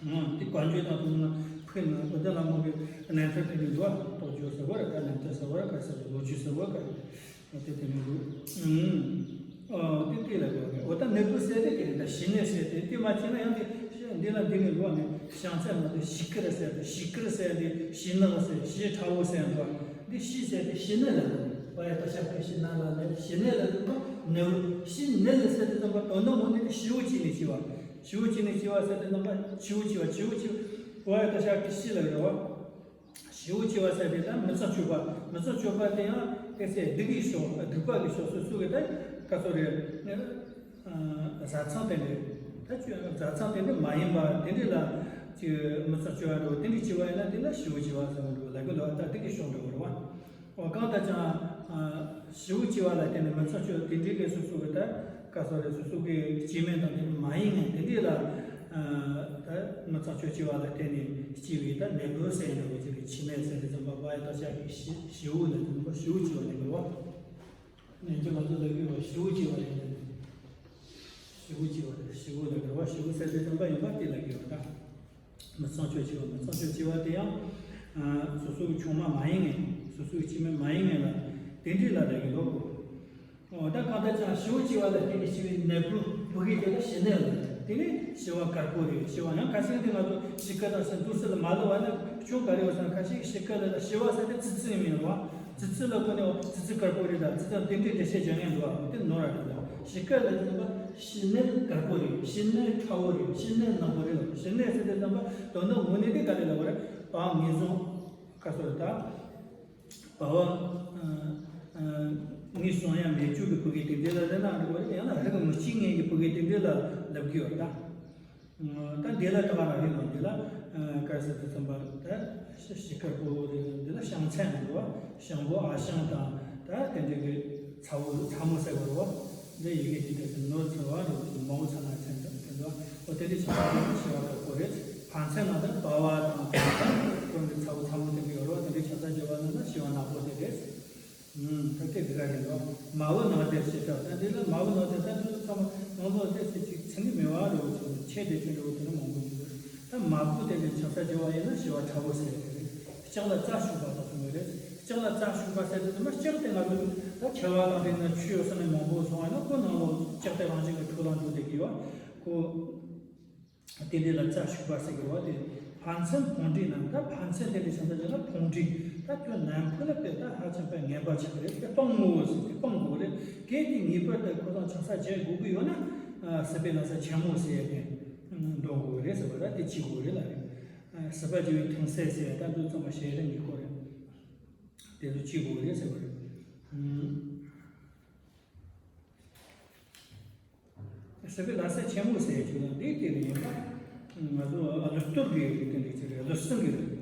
ཨང་། དེ་བཀའ་འགྱུར་དང་དུ་མ་ཕུལ་ན་བུ་དེ་ལ་མོ་གི་རྣམ་ཐར་དེ་གི་འདུག་བ། རྟོགས་བརྗོད་ཟེར་བ་ར་ད་རྣམ་ཐར་ཟེར་བ་ར་ག་ཟེར་བ་ལོ་རྒྱུས་ཟེར་བ་ག་རེ་དེ་དེ་མི་འདུག་ཨང་། ཨོ་དེ་དེ་ལ་གོ་གི་ཨོ་ད་ནད་འབུ་ཟེར་དེ་གི་ད་ཞི་གནས་ཟེར་དེ་དེ་མ་བྱས་ན་ཡང་དེ་འདི་ལ་འདི་ནི་འདུག་བ་ནི་བྱང་ཚད་མ་དེ་ཞི་ཀར་ཟེར་དེ་ཞི་ཀར་ཟེར་དེ་ཞི་ནག་ཟེར་ཞི་ཁྲ་བོ་ཟེར་འདུག་བ། འདི་ཞི་ཟེར་དེ་ཞི་གནས་ལ་འདུག་བ། ཡ་ད་ཤ་ཀ་ཞི་ན་ལ་ནད་ཞི་གནས་ལ་འདུག་ནད་ཞི་གནས་ལ་ཟེར་དེ་ཙམ་པ་དོན་དག་ངོ་ནས་དེ་ཞི་བོ་བྱས་ནས་བྱས་བ། ཞི་བོ་བྱས་ནས་བྱས་པ་ཟེར་དེ་རྣམ་པ་ཞི་བོ་བྱས་པ་ཞི་བོ་བྱས་པ་ཡ་ད་ཤ་ཀི་ཤི་ལ་རེད་བ། ཞི་བོ་བྱས་པ་ཟེར་དེ་ད་མི་ཚངས་སྤྱོད་པ་མི་ཚངས་སྤྱོད་པ་དེ་ཡང་དེ་ཚེ་སྡིག་གི་ཕྱོགས་སྡིག་པ་གི་ཕྱོགས་སུ་སུ་གི་ད་ག་ཚོད་རེད། བཟའ་ཚང་དེ་འདྲས་ད་བཟའ་ཚང་དེ་འདྲས་མ་ཡིན་པ་དེ་འདྲས་ལ་ཅིག་མི་ཚངས་སྤྱོད་པ་འགྲོ་དེ་འདྲས་བྱས་པ་ཡིན་ན་དེ་ལ་ཞི་བོ་བྱས་པ་ཟེར་བ་འགྲོ་ལ་གི་ལ་ད་སྡིག་གི་ཕྱོགས་འགྲོ་བ་རེད་བ། འོ་གང་ལྟར་ཀྱང་། ཞི་བོ་བྱས་པ་ལ་བརྟེན་ནས་མི་ཚངས་སྤྱོད་དེ་འདྲའི་གི་སོ་སོ་གི་ད་ག་སོ་རེད། སོ་སོ་གི་སྐྱེ་དམན་དང་དེ་མ་ཡིན་ངན་དེ་འདྲའི་ལ། ད་མི་ཚངས་སྤྱོད་བྱས་པ་ལ་བརྟེན་ནས་སྐྱེ་བའི་ད་ནད་འབུ་ཟེར་འདྲ་བོ་ཅིག་གི་འཆི་མེད་ཟེར་དེ་ཙམ་པ་བ་ཡ་ད་ཤ་གི་ཞི་ཞི་བོ་ལ་དེ་ནི་ཞི་བོ་བྱས་པ་ལ་གི་བ། ནན་གྱི་ང་ཚོ་ལ་གི་བ་ཞི་བོ་བྱས་པ་ལ་གི་ཞི་བོ་བྱས་པ་ཞི་བོ་ལ་གི་བ་ཞི་བོ་ཟེར་དེ་ཙམ་པ་ཡིན་པ་དེ་ལ་གི་བ་ད། མི་ཚངས་སྤྱོད་བྱས་པ་མི་ཚངས་སྤྱོད་བྱས་པ་དེ་ཡང་། སོ་སོའི་ཆུང་མ་མ་ཡིན་ངེས་སོ་སོའི་སྐྱེ་དམན་མ་ཡིན་ངེས་ལ་དེ་འདྲའི་ལ་ལ་ཡིན་ལོ། ད་གང་ལྟར་ཀྱང་ཞི་བོ་བྱས་པ་ལ་བརྟེན་ནས་སྐྱེ་བའི་ནད་འབུ་བུ་གའི་དེ་ལ་ཞི་གནས་ལ་དེ་ནས་ཞི་བ་དཀར་པོ་རེད། ཞི་བ་ཡང་ཁ་ཤས་དེ་ང་ཚོ་ཞི་ཀ་དང་ཞི་འདུག་སེ་ལ་མ་ལབ་པ་ན་ཁྱོད་ག་རེ་བ་ཟེར་ན་ཁ་ཤས་ཞི་ཀ་ལ་ཞི་བ་ཟེར་དེ་ཙི་ཙི་མིན་རོ། ཙི་ཙི་ལ་གོ་ནས་ཙི་ཙི་དཀར་པོ་རེད་ད། ཙི་ཙི་དེ་འདྲའི་འགྲེལ་བཤད་བྱ་མཁན་འདུག་བ། དེ་ནོར་ར་རེད་ད། ཕྱི་སྐད་ལ་ཡིན་པ་ཕྱི་སྣེ་དཀར་པོ་རེད། ཕྱི་སྣེ་ཁྲ་བོ་རེད། ཕྱི་སྣེ་ནག་པོ་རེད་ལ། ཕྱི་སྣེ་ཟེར་དུས་ཙམ་པ་དོན་དག་དངོས་གནས་དེ་ག་རེ་ལབ་པ་རེད། བ་ངན་སོང་ཁ་སོ་རེད་ད། བ་བ་ངན་སོང་ཡང་མེད་རྒྱུ་གི་ཕ་གི་དེ་འདྲའི་ལ་ལས་ན་རེད་བ་རེད། ཡང་ན་རིགས་མི་གཅིག་ངན་གྱི་ཕ་གི་དེ་འདྲའི་ལ་ལབ་གི་ཡོད་རེད་ད། ད་འདི་ལ་ད་ག་རང་རེད་ལ། འདི་ལ་ག་རེ་ཟེར་དུས་ཙམ་པ་ད་ཕྱི་དཀར་པོ་རེད། འདི་ལ་བྱང་ཚད་ནང་དུ་བ་བྱང་པོ་ཨ་ཞང་དང་ད་དེ་འདྲའི་གི་ཚ་བོ་ཚ་མོ་ཟེར་བ་རེད་བ། འདི་ཡི་གེ་འདི་དེ་ནོར་ཚོར་བ་རེད། མའོ་ཚ་ན་ཚན་དང་དེ་འདྲ་བ། འོ་དེ་འདྲའི་བྱང་ཚད་ནང་ཞི་བ་དཀར་པོ་རེད། བར་ཚད་ནང་དུ་བ་བ་དང་དེ་འདྲ་ཁོང་གི་ཚ་བོ་ཚ་མོ་དེ་འདྲ་ཡོད་རེད་བ། དེ་འདྲའི་བྱང་ཚད་བརྗོད་པ་ནང་ན་ཞི་བ་ནག་པོ་དེ་རེད། ད་དེ་དེ་ག་རེད་འདུག་མ་བུ་ནག་དེར་ཞེས་བྱ་བ། ད་འདི་ལ་མ་བུ་ནག་དེར་ད་འདི་ཚང་མ་ནང་ལོགས་དེ་ཚེ་གཅིག་ཚིག་ནི་མེད་པ་རེད་བ། ཚང་མ་ཆེ་དེ་ཆུང་འདྲ་བོ་དེ་ནི་མང་པོ་འདུག་ད་མ་བུ་དེ་ལས་ཆགས་ས་བརྗོད་པ་ཡིན་ན་ཞི་བ་ཁྲ་བོ་ཟེར་དེ་རེད། ལྕགས་ལ་རྩ་ཞུགས་པ་དང་གསུངས་པ་རེད། ལྕགས་ལ་རྩ་ཞུགས་པ་ཟེར་དུས་ད་མ་ལྕགས་དེ་ང་ཚོ་ད་ཆེ་བ་དང་དེ་ན་ཆུ་ཡོད་ས་ནས་མང་པོ་སོང་བ་ཡིན་ན་ཁོ་ནང་ལོགས་ལྕགས་དེ་རང་བཞིན་གྱི་འཁྲུག་ལ་འགྲོ་བསྡད་ཀྱི་ཡོད་ཁོ། དེ་འདྲ་ལ་རྩ་ཞུགས་པ་ཟེར་གི་རེད་བ། དེ་ཕན་ཚུན་ཕུང་འདྲེས་ན་ད་ཕན་ཚུན་དེ་འདྲ་བྱུང་ས་ཅིག་ལ་ཕུང་འདྲེས་ད་ཁྱོད་ནམ་ཕུ་ལ་དཔེ་ད་ཧ་ཅང་དཔེ་ངན་པ་ཆགས་རེད། དེ་སྤང་ངོ་བོ་ཟེར་དེ་སྤང་དགོས་རེད། གལ་ཏེ་ངེས་པར་དུ་ཁོ་རང་ཆང་ས་བརྗེ་དགོས་ཀྱི་ཡོད་ན་སྲིད་པའི་ལ་ས་ཆེན་མོ་ཟེར་ཡ་དེ་འདོན་དགོས་རེད་ཟེར་བ་ད་དེ་བྱེད་དགོས་རེད་ལ་རེད། སྲིད་པ་བརྗེ་བའི་ཐུན་སེལ་ཟེར་ཡ་ད་འདི་ཚང་མ་ཞལ་རིམ་གྱི་སྐོར་རེད། དེ་ཚོ་བྱེད་དགོས་རེད་ཟེར་བ་རེད། སྲིད་པའི་ལ་ས་ཆེན་མོ་ཟེར་ཡ་ཅིག་ཡང་འདི་དེ་ནས་ཡིན་པ། ང་ཚོ་ཀླུ་གཏོར་གྱི་རིགས་དེ་འདྲ་ཅིག་རེད། ཀླུ་གསུམ་གྱི་རིགས།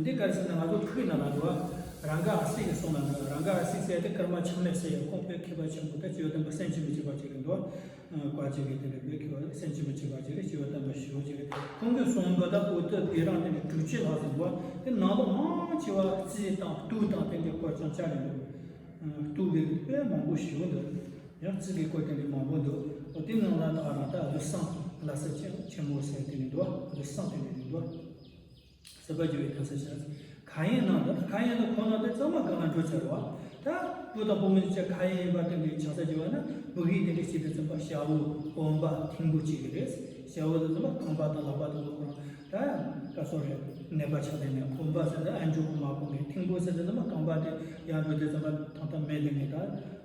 འདི་ག་རེ་ཟེར་ན་ང་ཚོ་ཕུག་ན་ང་ཚོ་རང་ག་ཨ་སྲས་ཀྱི་གསུང་ལ་འགྲོ། རང་ག་ཨ་སྲས་ཟེར་ཏེ་ཀརྨ་ཆགས་མེད་ཟེར་ཡ་ཁོང་དཔེ་མཁས་པ་ཆེན་པོ་ད་སྤྱི་བོ་དམ་པ་སེམས་ཅན་མི་གཅིག་པ་ཅིག་རེད་འདུག་བཀའ་བརྒྱུད་ཀྱི་དེ་འདྲ་དཔེ་མཁས་པ་སེམས་ཅན་མི་གཅིག་པ་ཅིག་རེད། སྤྱི་བོ་དམ་པ་ཞི་བ་ཅིག་རེད། ཁོང་གི་གསུང་འདི་ད་པོ་ཏི་དེ་རང་དེ་འདྲ་དྲུག་ཅུ་ལྷག་ཟིན་པ་དེ་ནང་ལོགས་མང་ཆེ་བ་རྩིས་དང་གཏུག་དང་དེ་འདྲའི་སྐོར་ཀྱང་བཅར་ཡོང་འདུག་གཏུག་གི་དཔེ་མང་པོ་ཞིག་འདུག་ཡང་རྩིས་ཀྱི་སྐོར་དེ་འདྲའི་མང་པོ་འདུག་འོ་དེ་ནང་ལ་ད་རང་ད་ཀླུ་གསུམ་ལ་ས་ཆེན་ཆེན་མོ་ཟེར་དེ་ནི་འདུག་ཀླུ་གསུམ་དེ་འདྲ་ནི་འདུག་སྲིད་པ་བརྗེ་བའི་ཐུན་སེལ་ཞེས། མཁའ་དབྱིངས་ནང་དུ་མཁའ་དབྱིངས་དུ་ཁོ་ན་དེ་གཙང་མ་གང་ལ་འགྲོ་ཚར་བ། ད་བུ་དང་བུ་མོ་གཉིས་ཆ་མཁའ་དབྱིངས་ཡིན་པ་དེ་འདྲའི་ཆང་ས་བརྗེ་བ་ན་བུ་གིས་དེ་འདྲའི་བྱེད་དུས་ཙམ་པ་ཞྭ་བོ་གོམ་པ་ཐེངས་པོ་གཅིག་གི་རེད། ཞྭ་བོ་དེ་ཙམ་པ་རྐང་པ་དང་ལག་པ་དང་ལོག་ཁོ་རང་ད་ཀ་སོ་རེད། ནད་པ་ཆགས་དེ་ནས་གོམ་པ་ཟེར་ན་ཨ་མཆོག་གི་མ་གོ་ངེས། ཐེངས་པོ་ཟེར་དེ་ཙམ་པ་རྐང་པ་དེ་ཡར་འགྲོ་དེ་ཙམ་པ་ཐང་ཐང་མེད་དེ་ངེས་ད།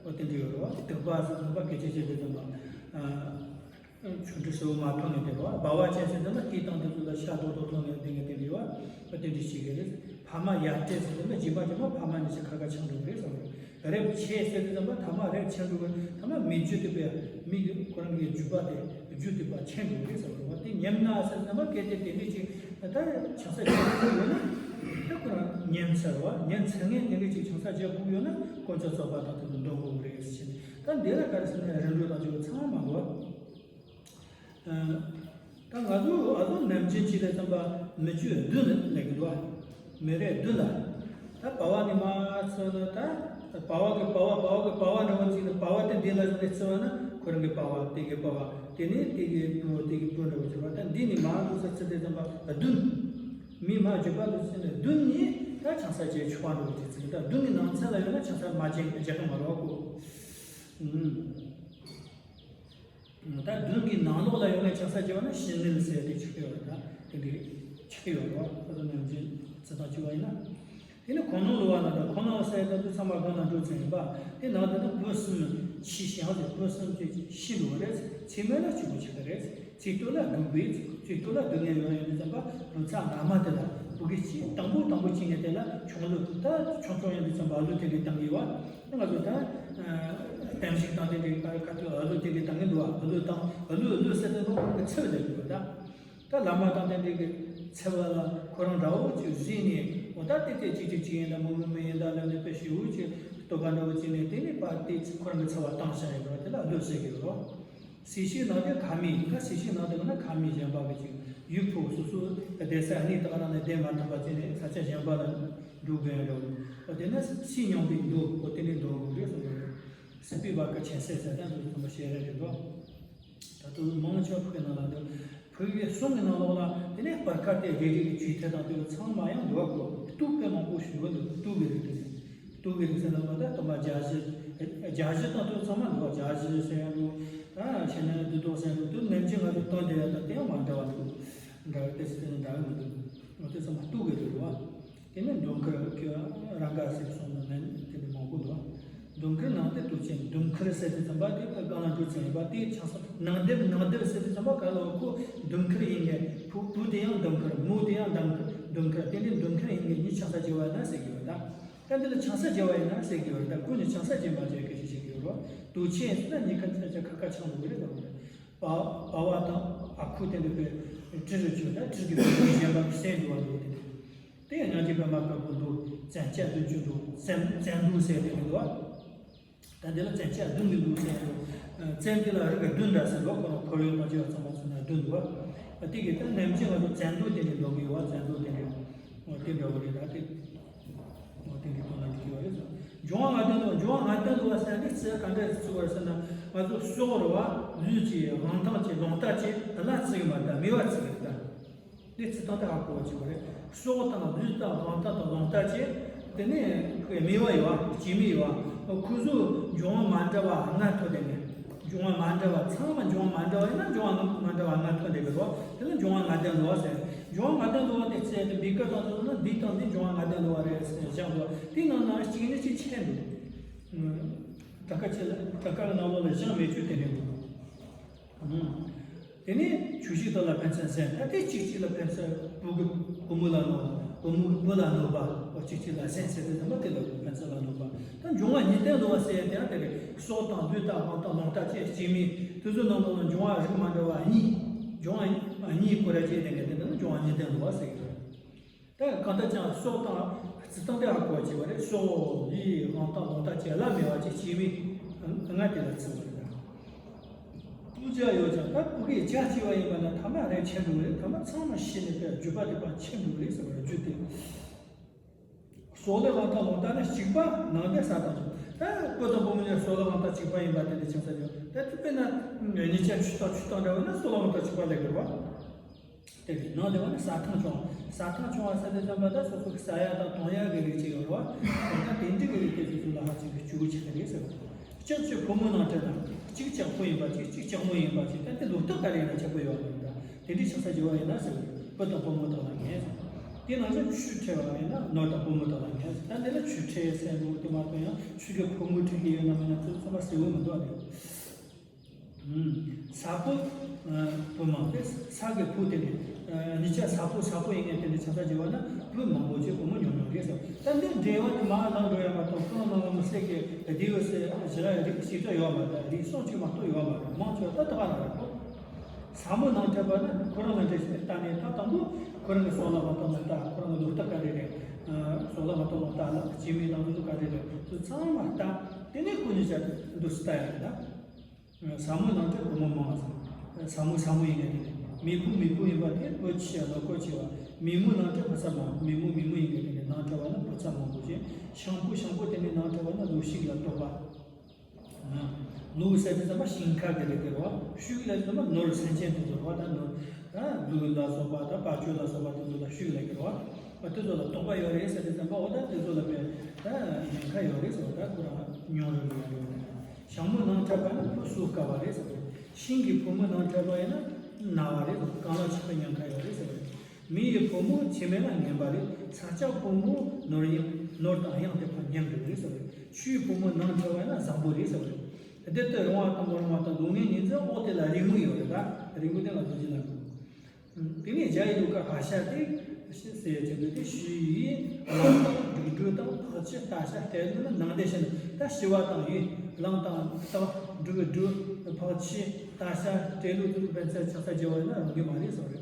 འོ་དེ་འདྲ་ཡོད་རེད་བ། སྡིག་པ་ཟེར་དེ་ཙམ་པ་སྐད་ཆ་བཤད་དེ་ཙམ་པ། ཆུང་དུས་སུ་མ་ཐོན་ནས་བསྡད་པ། སྦ་བ་ཅན་ཟེར་ན་སྐད་བཏང་དུས་ཚོད་ལ་ཤ་རྡོག་རྡོག་ཐོན་ནས་བསྡད་མཁན་དེ་འདྲ་བ། དེ་འདྲ་ཞིག་རེད། ཕ་མ་ཡ་བྲལ་ཟེར་ན་རྗེས་མ་རྗེས་མ་ཕ་མ་ནས་ཞིག་ཁ་ཁ་ཆགས་འགྲོ་གི་རེད་བསམ་རེད། རེབ་ཆད་ཟེར་དུས་ཙམ་པ་ཐ་མ་རེབ་ཆད་འགྲོ་གི་ཐ་མ་མི་རྒྱུད་དེ་པས་མི་གི་ཁོ་རང་གི་རྒྱུད་པ་དེ་རྒྱུད་དེ་པ་ཆད་འགྲོ་གི་རེད་བསམ་རེད་བ། དེ་ཉམས་ན་ཟེར་དུས་ཙམ་པ་གལ་ཏེ་དེ་འདྲ་ཅིག་ད་ཆང་ས་ཆད་འགྲོ་ཡོད་ན་ད་ཁོ་རང་ཉམས་ཚར་བ་ཉམས་ཚར་ངན་དེ་འདྲ་ཅིག་ཆང་ས་ཆད་དགོས་ཡོད་ན་དཀོན་མཆོག་རྩོད་པ་དང་དེ་ཚོ་འདོན་དགོས་གི་རེད་ཟེར་ནས་ད་འདི་ལ་ག་རེ་ཟེར་ན་རིམ་གྲོ་དང་ཆོས་ཚང་མ་དགོས། ད་ང་ཚོ་ཨ་ཚོ་ནམ་རྒྱུན་གཅིག་ལ་བསམ་པ་མི་རྒྱུད་བདུན་ལ་ལེགས་འགྲོ། མི་རེ་བདུན་ལ། ད་བ་བ་ནས་མར་ཚུར་ལ་ད་བ་བ་གི་བ་བ་བ་བ་གི་བ་བ་འདྲ་བོ་ཅིག་ནས་བ་བ་དེ་འདི་ལ་ཟེར་ནས་བརྩི་བ་ན་ཁོ་རང་གི་བ་བ་དེ་གི་བ་བ་དེ་ནས་དེ་གི་བུ་དེ་གི་བུ་འདྲ་བོ་ཅིག་རེད་བ། ད་འདི་ནས་མར་ལོག་ས་བརྩི་དེ་བསམ་པ་བདུན། མི་མ་བརྒྱུད་པ་ལོག་ས་ནས་བདུན་ནས་ད་ཆང་ས་བཅད་ཆོག་པ་འདྲ་བོ་ཅིག་བརྩི་གི། ད་བདུན་གི་ནང་ཚན་ལ་ཡོད་ན་ཆང་ས་མ་བཅད་བཅད་གི་མ་རེད་བ་ཁོ། ད་བདུན་གྱི་ནང་ལོགས་ལ་ཡོད་ནས་ཆང་ས་བཅད་པ་ན་ཕྱི་སྣོད་ཟེར་དེ་ཆགས་ཀྱི་ཡོད་རེད། ད་དེ་འདྲའི་ཆགས་ཀྱི་ཡོད་རེད་བ། ཁོ་ཚོ་ནམ་རྒྱུན་རྩི་སྟངས་གཅིག་པ་ཡིན་ན། དེ་ནས་གོ་ནོར་ལུ་བ་ན་ད་གོ་ནོར་ཟེར་ད་དུ་ཚང་མ་གང་ལ་འགྲོ་ཚན་ཡིན་པ། དེ་ནང་དུ་ན་བུ་གསུམ་ཕྱི་ཞེང་ཟེར་བུ་གསུམ་གྱི་ཕྱི་འགྲོ་བ་རེད། ཚེགས་མེད་ལ་གཅིག་པུ་ཆགས་ཀྱི་རེད། ཚིག་ཏུ་ལ་སྡུག་པའི་ཚིག་ཏུ་ལ་སྡུག་བསྔལ་ཡོང་ཡོང་དུས་ཙམ་པ་བུ་ཚ་ངར་མ་དེ་ལ་བུ་གི་ཕྱི་དང་པོ་དང་པོ་ཕྱི་ནས་དེ་ལ་ཆུང་ལུགས་ད་ཆུང་ཆུང་ཡོང་དུས་ཙམ་པ་ཨ་ལུ་དེ་འདྲའི་བཏང་གི་ཡོད་བ། ང་ཚོ་ད་གཏམ་ཞིག་དང་དེ་འདྲའི་ཁ་ཁ་ཐུག་ཨ་ལུ་དེ་འདྲའི་བཏང་གི་འདུག་ཨ་ལུ་དང་ཨ་ལུ་ཨ་ལུ་ཟེར་དེ་ལོ་ཁོང་གི་ཚེ་བ་དེ་འདུག་ད་ད་བླ་མ་དང་དེ་འདྲའི་གི་ཚེ་བ་ལ་ཁོ་རང་འདྲ་བོ་ཅིག་གཟིགས་ནས་འོ་ད་དེ་དེ་ཅིག་ཅིག་ཅིག་ཡིན་ད་མོ་མོ་མི་ཡིན་ད་ལབ་ནས་དཔེ་ཞེ་བོ་ཅིག་བསྟོད་པ་འདྲ་བོ་ཅིག་ནས་དེ་ནས་པ་དེ་ཁོ་རང་གི་ཚེ་བ་བཏང་བཞག་ཡོད་པ་དེ་ལ་ཨ་ལུ་ཟེར་གི་ཡོད་རོ། སྲིད་ཞིའི་ནང་དུ་ཁ་མིག་ད་སྲིད་ཞིའི་ནང་དུ་ན་ཁ་མིག་གཞན་པ་གི་ཅིག་ཡུལ་ཕུག་སོ་སོ་བསྡད་ས་གནས་དག་རང་ནས་བསྡད་མ་ཐུབ་པ་བྱས་ནས་ས་ཆ་གཞན་པ་ལ་འགྲོ་དགོས་ཡོད་འགྲོ། འོ་དེ་ན་སྲིད་སྙོམས་པའི་མདོ་འོ་དེ་ནས་འདོན་དགོས་རེད་གསུངས་པ་རེད། སྲིད་པའི་བར་གྱི་ཆེན་སྲིད་ཟེར་ད་འདུག་ཙམ་པ་བཤད་རེད་རེད་འགྲོ། ད་དུང་མང་ཆེ་བ་ཕུག་ནང་ལ་འདུག་ཕུག་གི་གསུང་གི་ནང་ལོགས་ལ་དེ་ནས་སྤར་ཁ་དེ་རེ་རེ་གི་ཇུས་ཐད་དང་དེ་ཚང་མ་ཡང་འདུག་གོ། གཏུག་པའི་མང་པོ་ཞུ་གི་འདུག་གཏུག་གི་རེད་དེ་ནས། གཏུག་གི་རིགས་ཟེར་ན་མ་ད་དུ་མ་རྒྱ་གཞི། རྒྱ་གཞི་དང་དུ་ཚང་མ་འདུག་བ། རྒྱ་གཞི་ཟེར་ཡང་འདུག་ད་ཕྱི་ནས་བདུད་བཟློག་ཟེར་ཡང་འདུག་དུ་ནན་ཅིང་ང་ཚོ་སྟོན་བསྡད་ཡ་དང་དེ་ཡང་མ་འདྲ་བ་འདུག་འདྲ་བའི་དེ་ཚོ་དེ་ནི་འདྲ་བའི་མི་འདུག་འོ་དེ་ཚང་མ་གཏུག་གི་རེད་འདུག་བ། དེ་ནས་མདུང་དཀར་གྱི་རང་དགའ་ཟེར་སོང་ན་ནི་དེ་ནི་མང་པོ་འདུག། མདུང་དཀར་ནང་དེ་དུ་ཅན་མདུང་དཀར་ཟེར་དུས་ཙམ་པ་དེ་གང་ལ་འགྲོ་ཚན་ཡིན་པ་དེ་ཆང་ས་ནང་དེབ་ནང་དེབ་ཟེར་དུས་ཙམ་པ་ག་ལ་ཁོ་མདུང་དཀར་ཡིན་ནས་བུ་བུ་དེ་ཡང་མདུང་དཀར་མོ་དེ་ཡང་མདུང་དཀར་མདུང་དཀར་དེ་ནི་མདུང་དཀར་ཡིན་ནས་ཉིད་ཆང་ས་བྱེ་བ་ཡིན་ན་ཟེར་གྱི་ཡོད་ད། ད་འདི་ལ་ཆང་ས་བྱེ་བ་ཡིན་ན་ཟེར་གྱི་ཡོད་ད། ཁོ་ནི་ཆང་ས་བྱེ་མ་བྱེ་སྐད་ཆ་བཤད་ཀྱི་ཡོད་རེད། དུ་ཆེན་ཟེར་ན་ཉི་ཁ་ཆ་ཆ་ཁ་ཁ་ཆང་འདུག་རེད་ད། པ་པ་བ་དང་ཨ་ཁུ་དེ་འདྲ་པའི་དྲི་རུ་ཆུ་ད་དྲི་གི་བུ་གཞན་པ་གི་སེན་འདུག་བ་འདུག་དེ་དེ་ཡང་ཉང་གི་པད་མ་དཀར་པོ་འདུག། བཙན་སྐྱ་བདུན་ཅུ་འདུག། བཙན་བཙན་འདུག་ཟེར་དེ་མི་འདུག་བ། ད་འདི་ལ་བཙན་སྐྱ་བདུན་གི་འདུག་ཟེར་འདུག། བཙན་དེ་ལ་རིགས་བདུན་འདྲ་ཟེར་འདུག། ཁོ་རང་ཁོར་ཡུག་དང་བཅས་པ་ཚང་མ་ཚང་ན་བདུན་འདུག་བ། དེ་གི་ད་ནམ་རྒྱུན་ང་ཚོ་བཙན་འདུག་དེ་འདྲ་འདུག་གི་ཡོད་བ། བཙན་འདུག་དེ་འདྲ་འོ་དེ་འདྲ་བ་རེད་ད་དེ། འོ་དེ་འདྲ་དོན་ལ་འགྲིག་གི་ཡོད་རེད་ཟེར། འབྱུང་བ་ལྔ་ལྡན་འདུག། འབྱུང་བ་ལྔ་ལྡན་འདུག་བ་ཟེར་ནི་ཚེ་ག་འདྲ་ཚིག་བར་ཟེར་ན་ང་ཚོ་སྲོག་རུ་བ་ལུས་ཀྱི་དབང་ཐང་གི་རླུང་རྟ་གཅིག་གླ་ཚིག་མ་ད་མེ་བ་ཚིག་རེད་ད། འདི་ཚིག་སྟངས་དེ་ཧ་གོ་བ་བྱེད་པ་རེད། སྲོག་དང་ལུས་དང་དབང་ཐང་དང་རླུང་རྟ་གཅིག། དེ་ནས་མེ་བ་ཡོད་བ་སྐྱེ་མེད་ཡོད་བ། ཁོ་ཚོ་འབྱུང་བ་མ་འདྲ་བ་ལྔ་ཐོག་དེ་ནས། འབྱུང་བ་མ་འདྲ་བ་ཚང་མ་འབྱུང་བ་མ་འདྲ་བ་ཡིན་ན་འབྱུང་བ་མ་འདྲ་བ་ལྔ་ཐོག་དེ་གི་རོ། དེ་ལ་འབྱུང་བ་ལྔ་ལྡན་འདུག་བ་ཟེར། འབྱུང་བ་ལྔ་ལྡན་འདུག་བ་དེ་ཚེ་དེ་བི་ཀ་དང་དུ་ན་འདི་དང་འདི་འབྱུང་བ་ལྔ་ལྡན་འདུག་བ་རེད་ཟེར་བཞག་འདུག། དེ་ནང་ན་གཅིག་ནི་གཅིག་ཆད་འདུག། དྲ་ཁ་ཆེ་ལ་དྲ་ཁ་ནང་ལོགས་ལ་བཞག་མེད་ཆོས་དེ་རེད་འདུག། དེ་ནས་ཆོས་ཤིག་དག་ལ་ཕན་ཚུན་གསན། ད་དེ་གཅིག་གཅིག་ལ་ཕན་ཚུན་བུ་གི་བུ་མོ་ལ་གནོད། བུ་མོ་གི་བུ་ལ་གནོད་པ། འོ་གཅིག་གཅིག་ལ་གསན་ཟེར་དུས་ཙམ་པ་དེ་ལ་ཕན་ཚུན་ལ་གནོད་པ། ད་འབྱུང་བ་གཉིས་ལྡན་འདུག་བ་ཟེར་ཡ་དེ་ཡང་དེ་རེད། སྲོག་དང་ལུས་དང་དབང་དང་རླུང་རྟ་བཅས་སྐྱེ་མེད་དེ་ཚོ་ནང་ལོགས་ལ་འབྱུང་བ་རིགས་མ་འདྲ་བ་གཉིས། འབྱུང་བ་གཉིས་བཀོད་ར་བྱས་དེ་ནས་དེ་ལ་འབྱུང་བ་གཉིས་ལྡན་འདུག་བ་ཟེར་གྱི་རེད། ད་གང་ལྟར་ཀྱང་སྲོག་དང་རྩི་སྟངས་དེ་ཧ་གོ་བ་བྱེད་པ་རེད། སྲོག་ལུས་དབང་ཐང་རླུང་རྟ་བཅས་བླ་མེད་པ་ཅིག་སྐྱེ་མེད་ལྔ་དེ་ལ་བརྩི་བ་རེད། སྤུ་རྒྱ་ཡོད་ཀྱང་ད་སྤུ་གུའི་རྒྱ་སྐྱེ་བ་ཡིན་པ་ན་ཐ་མ་རེ་ཆད་འགྲོ་གི་རེད། ཐ་མ་ཚང་མ་ཤི་ནས་པའི་རྒྱུད་པ་དེ་པ་ཆད་འགྲོ་གི་རེད་ཟེར་བ་རེད། རྒྱུད་དེ་སྲོག་ལུས་དབང་ཐང་རླུང་རྟ་ནི་གཅིག་པ་ནང་ནས་ས་དང་ཆུ། ད་སྤུ་དང་བུ་མོ་ནི་སྲོག་ལུས་དབང་ཐང་གཅིག་པ་ཡིན་པ་དེ་འདྲ་ཆགས་ས་ཡོད། ད་དེ་དཔེར་ན་གཉིས་ཆ་ཆུ་དང་ཆུ་དང་འདྲ་བ་ན་སྲོག་ལུས་དབང་ཐང་གཅིག་པ་ལས་དགོས་པ། དེ་རེད། ནང་དེ་བ་ནི་ཟ་ཐང་ཆུང་བ། ཟ་ཐང་ཆུང་བ་ཟེར་དུས་ཙམ་པ་ད་སོ་སོ་གི་ཟ་ཡ་དང་འཐུང་ཡ་གི་རིགས་ཅིག་ཡོད་རེད་བ། ད་དེ་འདྲ་གི་རིགས་དེ་སོ་སོ་ལ་ཧ་ཅང་གི་སྐྱོ་བོ་ཆགས་ཀྱི་རེད་ཟེར་བ། ལྕགས་ཀྱི་ཕོ་མོ་ནང་ཁྲོད་ན་གཅིག་ལྕགས་ཕོ་ཡིན་པ་ཅིག་གཅིག་ལྕགས་མོ་ཡིན་པ་ཅིག་ད་དེ་ལོ་ཏོག་ག་རེ་ཡིན་ན་ཁྱད་པར་ཡོད་མ་རེད། ད་དེ་འདྲའི་ཆགས་ས་བྱེད་པ་ཡིན་ན་ཟེར་བ་རེད། བུ་དང་བུ་མོ་དག་ལ་ངན་ཟེར། དེ་ནང་བཞིན་ཆུ་ཁྲེལ་བ་ཡིན་ན་ནོར་དང་བུ་མོ་དག་ལ་ངན་ཟེར། ད་འདི་ལ་ཆུ་ཁྲེལ་ཟེར་འདུག། དེ་མ་གཏོགས་ཡང་ཆུ་གི་ཕོ་མོ་ཁྲེལ་གྱི་ཡོད་ན་མིན་ན་ཚོད་ཚོད་པ་ཟེར་བོ་མི་འདུག་ཨ་རེད། ས་ཕོ། བུ་མང་སྟེ་ས་གི་ཕོ་དེ་ནི། གཉིས་ཆ་ས་ཕོ་ས་ཕོ་ཡིན་ངེས་དེ་ནི་ཆ་ས་བྱེད་པ་ན་བུ་མང་པོ་ཅིག་བུ་མོ་ཉུང་ཉུང་རེད་ཟེར། ད་འདི་འབྲེལ་བ་ནི་མ་ལང་འགྲོ་ཡ་མ་གཏོགས་ཀུན་ནང་ལ་མི་སྲིད་ཀྱི་དེ་ཡོད་སྲིད་ཞི་ར་རིགས་གཅིག་ཏུ་ཡོད་མ་རེད། རིགས་གསུམ་གཅིག་མ་གཏོགས་ཡོད་མ་རེད། མང་ཆེ་བ་ད་ད་ག་རང་རེད་གོ། ས་མོ་ནང་ཁྲོད་པ་ནི་ཁོ་རང་ལ་འདྲེ་ཞིག་ལྟ་ནས་ད་དང་པོ་ཁོ་རང་གི་སྲོག་ལ་བ་དང་ལ་ལྟ། ཁོ་རང་གི་ལོ་རྟགས་ག་རེ་རེད། སྲོག་ལ་བ་དང་ལ་ལྟ་ལ་སྐྱེ་མེད་དང་དུ་ག་རེ་རེད། དུ་ཚང་མ་ལྟ། དེ་ནས་ཁོ་གཉིས་ཆ་འདུ་སྲི་ལྟ་ཡ་རེད་ད། ས་མོ་ནང་དུ་བུ་མོ་མང་ཟེར། ས་མོ་ས་མོ་ཡིན་ངེས་དེ་ནས། མེས་པོ་མེས་པོ་ཡིན་པ་དེ་བུ་ཆེ་ལོ་ཀོ་ཆེ་བ། མེས་མོ་ནང་དུ་བུ་ཚ་མང་། མེས་མོ་མེས་མོ་ཡིན་ངེས་དེ་ནས་ནང་དུ་བ་ན་བུ་ཚ་མང་པོ་ཅན། ཤང་པོ་ཤང་པོ་དེ་ནས་ནང་དུ་བ་ན་ལོ་ཤིག་ལ་གཏོགས་པ། ལོ་ཟེར་དུས་ཙམ་པ་ཤིང་ཁ་དེ་རེད་དེ་རེད་བ། ཤུག་ལ་ཙམ་པ་ནོར་སེམས་ཅན་དེ་ཚོ་རེད་བ། ད་ནོར་ད་ལུག་ལ་སོགས་པ་ད་བ་ཅོ་ལ་སོགས་པ་དེ་ཚོ་ལ་ཤུག་ལ་ཁེལ་བ། དེ་ཚོ་ལ་གཏོགས་པ་ཡོད་རེད་ཟེར་དུས་ཙམ་པ་འོ་ད་དེ་ཚོ་ལ་དཔེ་ད་ཉེན་ཁ་ཡོད་རེད་ཟེར་བ། ད་ཁོ་རང་ཉུང་རུ་ཡོད་རེད། ཤང་མོ་ནང་ཁྲོད་པ་ན་བུ་གསོ་དཀའ་བ་རེད་ཟེར་བ། ཤིང་གི་ཕོ་མོ་ནང་ཁྲོད་པ་ཡིན་ན་ན་བ་རེད། རྐང་ལག་ཆག་པའི་ཉེན་ཁ་ཡོད་རེད་ཟེར་བ། མི་ཡི་ཕོ་མོ་ཆེ་མེད་ལ་ངན་པ་རེད། ས་སྐྱ་ཕོ་མོ་ནོར་གཡང་ནོར་དང་གཡང་དེ་ཕར་ཉམས་འགྲོ་གི་རེད་ཟེར་བ་རེད། ཆུའི་ཕོ་མོ་ནང་ཁྲོད་པ་ཡིན་ན་བཟང་པོ་རེད་ཟེར་བ་རེད། བདུད་དེ་རུང་བ་དང་མི་རུང་བ་དང་སྡུག་བསྔལ་ཉིད་འཛིན་འོག་དེ་ལ་རིགས་མོ་ཡོད་རེད། ད་རིགས་མོ་དེ་ལ་རྡོ་རྗེ་ལ་འགྲོ། དེ་ནས་རྒྱ་ཡི་ལུགས་ཀ་ཧ་ཤ་དེ་ཞེས་ཟེར་གྱི་འདུག། དེ་ཞུ་ཡིས་གླང་དང་འབྲུག་སྦྲུལ་དང་ཕག་ཕྱི་རྟ་ཤ་སྤྲེལ་ལུག་ནི་ནང་དེ་བཞིན་ད་ཞི་བ་དང་ཡོད། གླང་དང་སྟག་འབྲུག་སྦྲུལ་ཕག་ཕྱི་རྟ་ཤ་སྤྲེལ་ལུག་དེ་ཚོ་ཕན་ཚུན་ཆགས་ས་བརྗེ་བ་ཡིན་ན་རུང་གི་མ་རེད་ཟེར་བ་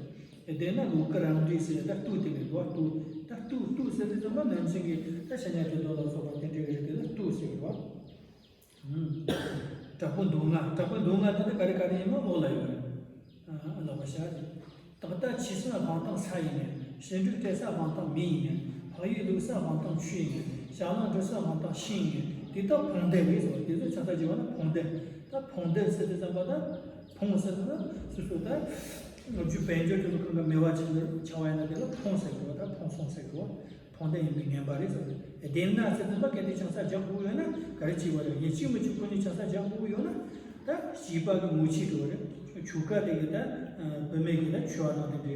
རེད། དེ་ན་ལུགས་ཀྱི་རང་འགྲེལ་ཟེར་ད་ལྟོས་དེ་མེད་པ་ལྟོས། ད་ལྟོས་ལྟོས་ཟེར་དུས་ཙམ་པ་ནམ་ཞིག་གི་ད་ཤ་ཉ་དྲི་དོ་ལ་སོགས་པ་དེ་འདྲའི་རིགས་དེ་ལ་ལྟོས་ཟེར་གི་རེད་བ། དྲག་པོ་མདོ་ལྔ། དྲག་པོ་མདོ་ལྔ་དེ་ནི་ག་རེ་ག་རེ་ཡིན་མིན་འོག་ལ་ཡོད་རེད། ལག་པ་བཞག་རེད། ཏག་ཏག་ཆས་ས་དབང་ཐང་ས་ཡིན་ནས། ཞི་འགྲིག་སྤྲད་ས་དབང་ཐང་མེ་ཡིན་ནས། འཕགས་ཡུལ་ལུག་ས་དབང་ཐང་ཆུ་ཡིན་ནས། བྱ་གླང་འགྲོ་ས་དབང་ཐང་ཤིང་ཡིན་ནས། དེ་དག་ཕོངས་སྡེ་རེད་ཟེར་བ། དེ་ཚོ་ཆ་ཚང་བྱས་པ་ན་ཕོངས་སྡེ། ད་ཕོངས་སྡེ་ཟེར་དུས་ཙམ་པ་ད། ཕོངས་ཟེར་ན་སོ་སོ་ད། རྒྱུ་དཔལ་འབྱོར་དེ་ཚོ་གང་ག་མེད་པ་ཆགས་ཆགས་པ་ཡིན་ན་དེ་ལ་ཕོངས་ཟེར་དགོས་པ། ད་ཕོངས་སོང་ཟེར་དགོས་པ། ཕོངས་སྡེ་ཡིན་པའི་ངན་པ་རེད་ཟེར་བ་རེད། བདེན་ན་ཟེར་དུས་ཙམ་པ་གལ་ཏེ་ཆང་ས་རྒྱག་དགོས་ཡོད་ན་ག་རེ་བྱེད་པ་རེད། ཡིན་གཅིག་མིན་གཅིག་ཁོ་གཉིས་ཆང་ས་རྒྱག་དགོས་ཡོད་ན་ད་སྐྱེས་པ་གི་ངོ་ཆེ་འགྲོ་བ་རེད། ཆོ་ག་དེ་གི་ད་བུད་མེད་ཀྱི་ད་མཆོད་པ་དང་དེ་འདྲའི་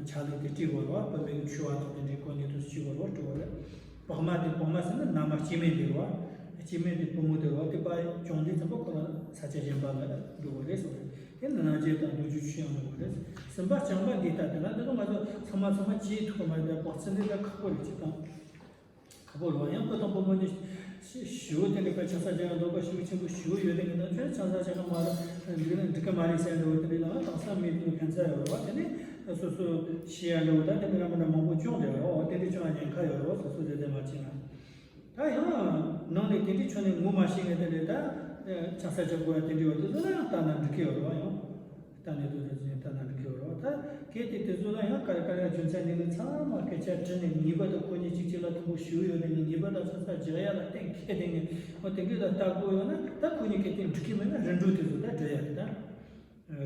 ཆ་ལུགས་དེ་སྤྲས་དགོས་རེད་བ། བུད་མེད་ཀྱི་མཆོད་པ་དང་དེ་འདྲའི་གོ་གནས་དུ་སྤྲས་དགོས་རེད་བ། སྤྲས་དགོས་རེད། བག་མ་དེ་བག་མ་ཟེར་ན་མནའ་མ་སྐྱེ་དམན་དེ་རེད་བ། སྐྱེ་དམན་དེ་བུ་མོ་དེ་རེད་བ། དེ་ཕར་བྱུང་དུས་ཙམ་པ་ཁོ་རང་ས་ཆ་གཞན་པ་ལ་འགྲོ་དགོས་རེད་ཟེར་བ་རེད། དེ་ནི་ནང་བྱེད་དང་མདོ་རྒྱུད་ཆོས་དབྱིངས་ལ་འགྲོ་དགོས་རེད། གསུམ་པ་རྐྱང་པ་འདི་ལྟ་དེ་ལ་འདི་ཚོ་ང་ཚོ་ཚང་མ་ཚང་མ་བྱེད་ཐུབ་ཀྱི་མ་རེད། དཔག་ཚད་འདི་ལ་ཁག་པོ་རེད། སྤྱིར་བཏང་ཁག་པོ་རེད་བ། ཡང་བུ་དང་བུ་མོ་གཉིས་ཞི་བོ་དེ་འདྲ་དཔེ་ཆ་ས་ཆ་ཡང་འདོད་པ་ཞི་བོ་ཆེན་པོ་ཞི་བོ་ཡོད་དེ་ངས་ད་ཁྱོད་ཆང་ས་ཆ་ག་མ་རེད། འགྲིག་ན་འགྲིག་གི་མ་རེད་ཟེར་འདྲ་བོ་དེ་འདྲ་ལ་དྭངས་གཙང་མེད་དུས་ཕན་ཚ་ཡོད་རེད་བ། དེ་ནས་སོ་སོ་ཤི་ཡ་འདྲ་བོ་ད་དེ་འདྲ་མི་འདྲ་མང་པོ་བྱུང་བསྡད་རེད་བ། དེ་འདྲ་བྱུང་ཡ་ཉེན་ཁ་ཡོད་རེད་བ། སོ་སོ་རེ་རེ་མ་བྱས་ན། ད་ཡང་ནང་ནས་དེ་འདྲའི་ཆོས་ནས་ངོ་མ་ཤེས་མཁན་དེ་འདྲས་ད་ཆང་ས་ཆ་དགོས་ཡ་དེ་འདྲས་ཡོད་དེ་ཚོ་ལ་ཡང་ལྟ་ན་འགྲིག་གི་ཡོད་རེད་བ། ཡང་ལྟ་ནས་དུ་རེ་ཚོ་ཡང་ལྟ་ན་འགྲིག་གི་ཡོད་རེད་བ། ད་གལ་ཏེ་དེ་ཚོ་ལ་ཡང་ག་རེ་ག་རེ་རྒྱུ་མཚན་འདི་ནི་ཚང་མ་སྐད་ཆ་དྲིས་ནས་ངེས་པར་དུ་ཁོ་གཉིས་གཅིག་གཅིག་ལ་མཐུན་པོ་ཞུ་ཡོད་ནས་ངེས་པར་དུ་ཆང་ས་རྒྱག་ཡ་ལ་གཏན་འཁེལ་དེ་ནས་འོ་དེ་འདྲས་ལ་ལྟ་དགོས་ཡོད་ན། ད་ཁོ་གཉིས་གལ་ཏེ་འགྲིག་གི་མེད་ན་རིམ་གྲོ་དེ་ཚོ་ད་འགྲོ་ཡ་རེད་ད།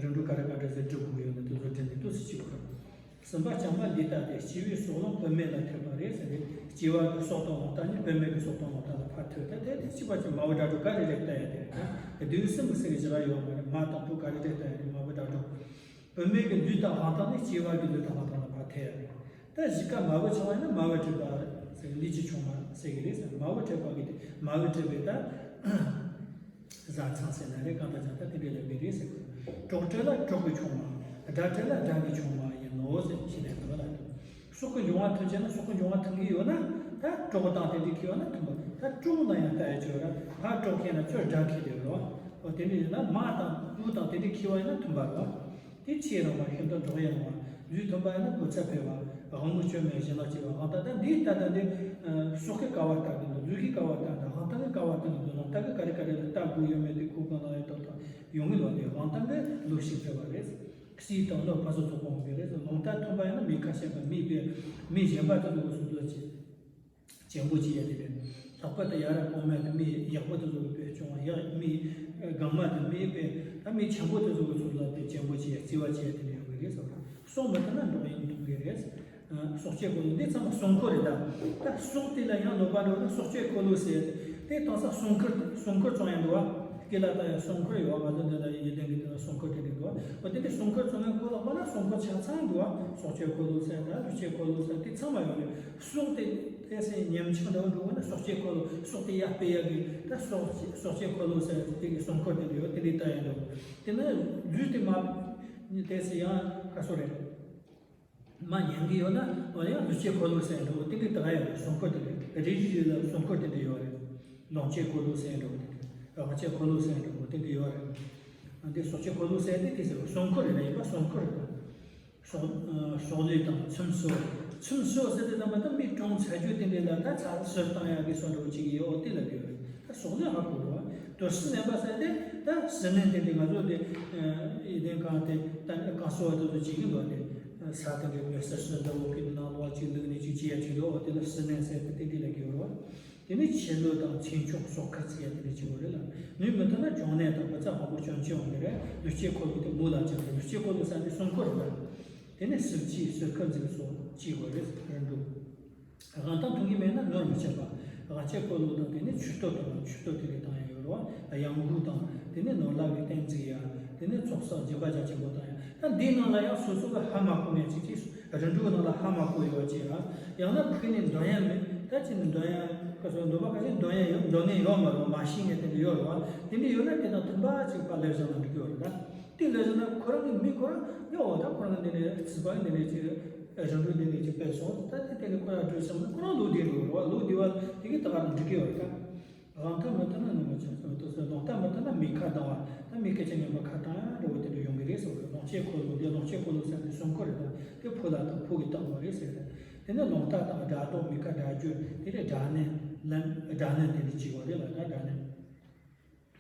རིམ་གྲོ་ག་རེ་ག་འདྲ་ཟེར་སྒྲུབ་དགོས་ཡོད་ན་དེ་ཚོ་དྲན་ནས་ཏོག་ཙམ་ཅིག་གོ། གསུམ་པ་རྐྱང་པ་འདི་ལྟ་སྟེ། སྐྱེ་བོའི་སྲོག་ལམ་བུད་མེད་ལ་ཐེབས་པ་རེད་ཟེར་ཏེ། སྐྱེ་བ་གི་སྲོག་དང་ལམ་རྟགས་ནི་བུད་མེད་ཀྱི་སྲོག་དང་ལམ་རྟགས་ལ་ཕར་ཐེབས་ཏེ། དེ་དེ་གཅིག་པ་གཅིག་མ་བུ་དགྲ་གྲོགས་ག་རེ་རེད་ལྟ་ཡ་དེ་རེད། དེ་སྡེའུ་སུམ་གི་སེ་གི་བྱ་བ་ཡོད་མ་རེད། མ་དང་བུ་ག་རེ་རེད་ལྟ་ཡ་དེ་མ་བུ་དགྲ་གྲོགས། བུད་མེད་ཀྱི་ལུས་དང་ལམ་རྟགས་ནི་སྐྱེ་བ་གི་ལུས་དང་ལམ་རྟགས་ལ་ཕར་ཐེབས་ཡ་རེད། ད་གཞིས་ཀ་མ་བུ་ཆགས་པ་ཡིན་ན་མ་བུ་འཕྲད་པ་ཟེར་གི་ལུས་ཀྱི་ཆུང་མ་ཟེར་གི་རེད་ཟེར། མ་བུ་འཕྲད་པ་གི་དེ་མ་བུ་འཕྲད་པའི་ད། བཟའ་ཚང་ཟེར་ན་རེད། གང་ལྟར་ཀྱང་ད་དེ་འདྲས་ལབ་ཀྱི་རེད་ཟེར་གི། གྲོགས་འཕྲད་ལ་གྲོགས་ཀྱི་ཆུང་མ། དགྲ་འཕྲད་ལ་དགྲ་གི་ཆུང་མ་ཡིན་ནོ་ཟེར་ཞེས་ནས་འདུག་ལ། སྲོག་གི་འབྱུང་བ་མཐུན་བྱས་ན་སྲོག་གི་འབྱུང་བ་མཐུན་གྱི་ཡོད་ན་ད་གྲོགས་དང་དེ་འདྲས་ཁེལ་བ་ན་མཐུན་པ། ད་གྲོགས་ལ་ཡང་ལྟ་ཡ་ཆོག་ར། ཕར་གྲོགས་ཁེལ་ན་ཁྱོད་དགྲ་ཁེལ་དེ་རོ། འོ་དེ་འདྲས་ཡིན་ན་མ་དང་བུ་དང་དེ་འདྲས་ཁེལ་བ་ཡིན་ན་མཐུན་པ་རོ། དེ་ཆེས་རིང་བ་ཤིན་ཏུ་འགྲོགས་ཡ་རིང་བ། ལུས་མཐུན་པ་ཡིན་ན་གོ་ཆ་འཕེལ་བ། དབང་པོ་སྐྱོན་མེད་ཞི་ལྷག་ཆེ་བ། དབང་ཐང་ད་འདིའི་ལྟ་ད་འདི། སྲོག་གི་དཀའ་བ་ལྟ་གི་འདུག་ལུས་ཀྱི་དཀའ་བ་ལྟ་འདུག་ལག་ཐང་གི་དཀའ་བ་ལྟ་གི་འདུག་ལག་ཐང་གི་ག་རེ་ག་རེ་ལ་ལྟ་དགོས་ཡོད་མེད་དེ་ཁོ་གང་ལ་ཡང་དོ་ཐང་ཡོང་གི་འདུག་དེ་དབང་ཐང་གི་ལུགས་ཤིག་འཕེལ་བ་རེད། གསེར་དང་ལོ་ཕ་སོ་ཚོགས་པ་འོང་གི་རེད། ལོང་རྟ་མཐོན་པ་ཡིན་ན་མི་ཁ་ཤས་པ་མི་དཔེ་མི་གཞན་པ་དེ་ཚོ་གི་སོ་སོ་བྱེད། བྱེད་པོ་བྱེད་ཡ་དེ་རེད། ལྷག་པར་དུ་ཡ་རབས་གོང་མ་དེ་མི་ཡག་པོ་དེ་ཚོ་གི་དཔེ་སྐྱོང་བ། ཡག་མི་གང་མ་དེ་མི་དཔེ་ད་མི་ཆེན་པོ་དེ་ཚོ་གི་སོ་སོ་ལ་དཔེ་བྱེད་པོ་བྱེད་ཡ་བརྩི་བ་བྱེད་ཡ་དེ་འདྲ་ཡོང་གི་རེད་ཟེར་བ། སྲོག་མི་མཐུན་ན་འགྲོགས་ཡིན་མཐུན་གི་རེད། སྲོག་གཅོད་འཁོར་ལོ་འདི་ཚང་མ་སྲོག་འཁོར་རེད་ད། ད་སྲོག་དེ་ལ་ཡང་ལོག་པ་འགྲོ་ན་སྲོག་གཅོད་འཁོར་ལོ་ཟེར། དེ་དང་ས་སྲོག་འཁོར་སྲོག་འཁོར་ཙམ་ཡང་འདུག་བ། སྐེ་ལ་ད་ཡང་སྲོག་འཁོར་ཡོད་བ། ང་ཚོ་འདི་ལ་ཡི་ལྡན་གི་དེ་ལ་སྲོག་འཁོར་དེ་འདྲ་འདུག་བ། འོ་དེ་འདྲའི་སྲོག་འཁོར་ཙམ་ཡང་འཁོར་ལོག་པ་ན་སྲོག་འཁོར་ཆ་ཚང་འདུག་བ། སྲོག་གཅོད་འཁོར་ལོ་ཟེར་ད་ལུས་གཅོད་འཁོར་ལོ་ཟེར་དེ་ཚང་མ་ཡོད་རེད། སྲོག་དེ་དེ་སེ་ཉམས་ཆག་འདྲ་བོ་འགྲོ་བ་ན་སྲོག་གཅོད་འཁོར་ལོ། སྲོག་དེ་ཡར་སྤེལ་ཡག་གི་ད་སྲོག་སྲོག་གཅོད་འཁོར་ལོ་ཟེར་དེ་གི་སྲོག་འཁོར་དེ་འདྲ་ཡོད། དེ་འདྲའི་ལྟ་ཡག་འདུག་དེ་ནི་ལུས་དེ་མ་དེ་སེ་ཡང་ག་སོ་རེད། མ་ཉན་གི་ཡོད་ན་འོ་ཡང་ལུས་གཅོད་འཁོར་ལོ་ཟེར་འགྲོ་དེ་འདྲའི་ད་ཡོད་རེད། སྲོག་འཁོར་དེ་འདྲ་རེ་རེ་རེ་ལ་སྲོག་འཁོར་དེ་འདྲ་ཡོད་རེད། ལོངས་སྤྱོད་འཁོར་ལོ་ཟེར་འགྲོ་དེ་འདྲ། དབང་སྤྱད་འཁོར་ལོ་ཟེར་འགྲོ་དེ་འདྲ་ཡོད་རེད། འདི་སྲོག་གཅོད་འཁོར་ལོ་ཟེར་དེ་དེ་ཟེར་སྲོག་འཁོར་རེད་ལ། ཡིན་པ་སྲོག་འཁོར་རེད། སྲོག་སྲོག་བླུ་དང་ཚིམ་གསོ། ཚིམ་གསོ་ཟེར་དེ་དང་པ་ད་མི་གྲོངས་ཚར་རྒྱུ་དེ་འདྲ་ལ་ད་ཚ་གསོ་བཏང་ཡག་གི་སྲོག་འགྲོ་གཅིག་ཡོད་དེ་ལ་གི་རེད། ད་སྲོག་བླུ་ཧ་གོ་རེད་བ། དུར་སྲིན་མེད་པ་ཟེར་དེ་ད་སྲི་མནན་དེ་འདྲ་ང་ཚོ་དེ་ཡི་དེ་གང་དེ་ད་གང་གསོ་བ་དེ་ཚོ་བྱེད་ཀྱི་འདུག་དེ་ས་དེ་འདྲ་བའི་སྲི་སྲི་འདྲ་བོ་གི་ནང་ལོགས་གཅིག་བླུགས་ནས་གཅིག་བྱེད་ཡ་བྱེད་འདུག་འོ་དེ་ལ་སྲི་མནན་ཟེར་དེ་དེ་འདྲ་ལ་གི་རེད་བ། དེ་ནས་ཆེ་ལོ་དང་ཆེ་མཆོག་སྲོག་ཁ་ཚིག་ཡ་དེ་ནས་ཆེ་བོ་རེད་ལ། ནུས་མི་ཐུབ་ན་གྱོང་ནད་དང་བུ་ཚ་མང་པོ་སྐྱོན་ཅི་འོང་གི་རེད། ལུས་སྐྱེ་འཁོར་ལོ་དེ་མོ་ལ་ཅི་རེད། ལུས་སྐྱེ་འཁོར་ལོ་ས་དེ་སྲོག་འཁོར་རེད་ལ། དེ་ནས་སྲིབ་ཅི་སྲིབ་ཁ་འཛིན་སོགས་ཅི་བོ་རེད་རིན་འདུག་དབང་ཐང་མཐུན་གྱི་མེད་ན་ནོར་མི་ཆད་པ། དབང་སྤྱད་འཁོར་ལོ་དང་དེ་ནས་མཆུ་ཏོ་དང་མཆུ་ཏོ་དེ་ནས་བཏང་ཡ་ཡོད་རེད་བ། གཡང་འགུགས་དང་དེ་ནས་ནོར་ལྷ་གི་རྟེན་འཛིན་ཡ། དེ་ནས་ཚོགས་བསགས་སྦྱིན་པ་རྒྱ་ཆེན་པོ་བཏང་ཡ། ད་འདིའི་ནང་ལ་ཡང་སོ་སོ་གི་ཧ་མ་གོ་མཁན་ཅིག་ཅིག་རིན་འདུག་ནང་ལ་ཧ་མ་གོ་ཡོད་ཅེ་ཡ། ཡང་ན་ཕུགས་ནས་འདོན་ཡ་མེད། ད་ཅི་ནས་འདོན་ཡ་ག་སོ་འདོན་པ་ག་ཅིག་འདོན་ཡ་ཡོད། འདོན་མཁན་ཡོད་མ་རེད། མ་ཤེས་མཁན་དེ་འདྲ་ཡོད་རེད་བ། དེ་འདྲ་ཡོད་ན་དེ་དང་མཐུན་པ་ཅིག་ཕར་ལས་བཞག་ན་འགྲིག་གི་ཡོད་རེད་ད། དེ་ལས་བཞག་ན་ཁོ་རང་གི་མི་ཁོ་རང་ཡོད་འོ་ད་ཁོ་རང་འདི་ནས་རྩིས་པ་འདི་ནས་ཅིག་རིན་འདུག་འདི་ནས་ཅིག་སྤེལ་སོང་། ད་དེ་དེ་ནས་ཁོ་རང་སྤྲོད་བཞག་ན་ཁོ་རང་ལོ་བདེ་འགྲོ་རེད་བ། ལོ་བདེ་བ་དེ་གི་ད་ག་རང་འགྲིག་གི་ཡོད་རེད་ད། དབང་ཐང་མི་མཐུན་ན་ནུ་མ་ཆགས་སོང་དུ་ཟེར། ལོང་རྟ་མི་མཐུན་ན་མི་ཁ་གདང་བ། ད་མི་སྐད་ཆ་ངན་པ་ཁ་གདང་ཡ་འདྲ་བོ་དེ་འདྲ་ཡོང་གི་རེད་ཟེར་བ་རེད། ལོངས་སྤྱད་འཁོར་ལོ་འདི་ལོངས་སྤྱད་འཁོར་ལོ་ཟེར་ནས་སྲོག་འཁོར་རེད་ད། དེ་ཕོ་ལ་དང་ཕོ་གི་རྟགས་མ་རེད་ཟེར་རེད། དེ་ནས་ལོང་རྟ་དང་དགྲ་ལྡོག་མི་ཁ་དགྲ་སྐྱོ་དེ་རེད། དགྲ་མནན་ལམ་དགྲ་མནན་དེ་འདྲ་བྱེད་དགོས་རེད་ལ། ད་དགྲ་མནན་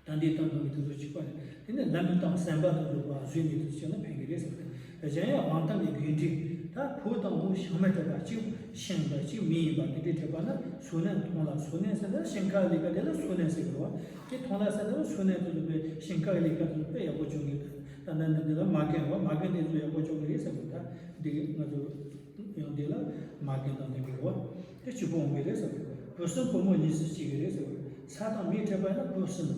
ད་འདི་ལྟ་འདུག་མི་དེ་ཚོ་གཅིག་པ་རེད། དེ་ནས་ལམ་དང་སེམས་པ་དང་འདུག་པ་བཟོས་ནས་དེ་བྱས་ན་ཕན་གི་རེད་ཟེར་བ་རེད། གཞན་ཡང་དབང་ཐང་གི་དགེ་འདུན་ད་ཕོ་དང་མོ་ཞིང་མི་འཕྲད་པ་གཅིག་ཤིང་དང་གཅིག་མི་ཡིན་པ་དེ་འདྲའི་འཕྲད་པ་ན་སོ་ནན་མཐོང་ལ། སོ་ནན་ཟེར་ན་ཤིང་ཁ་ལས་ཀ་དེ་ལ་སོ་ནན་ཟེར་གི་རེད་བ། དེ་མཐོང་ལ་ཟེར་ན་སོ་ནན་དུ་འདུག་པའི་ཤིང་ཁ་ལས་ཀ་དུ་དཔེ་ཡག་པོ་བྱུང་གི། ད་ནི་འདི་ལ་མ་རྒན་བ་མ་རྒན་དེ་ཚོ་ཡག་པོ་བྱུང་གི་རེད་ཟེར་གི། ད་འདི་ང་ཚོ་ཡང་འདི་ལ་མ་རྒན་དང་འདི་གི་རེད་བ། དེ་གཅིག་པོ་འོང་གི་རེད་ཟེར་གི། བུ་གསུམ་བུ་མོ་གཉིས་སུ་གཅིག་གི་རེད་ཟེར་གི། ས་དང་མི་འཕྲད་པ་ན་བུ་གསུམ།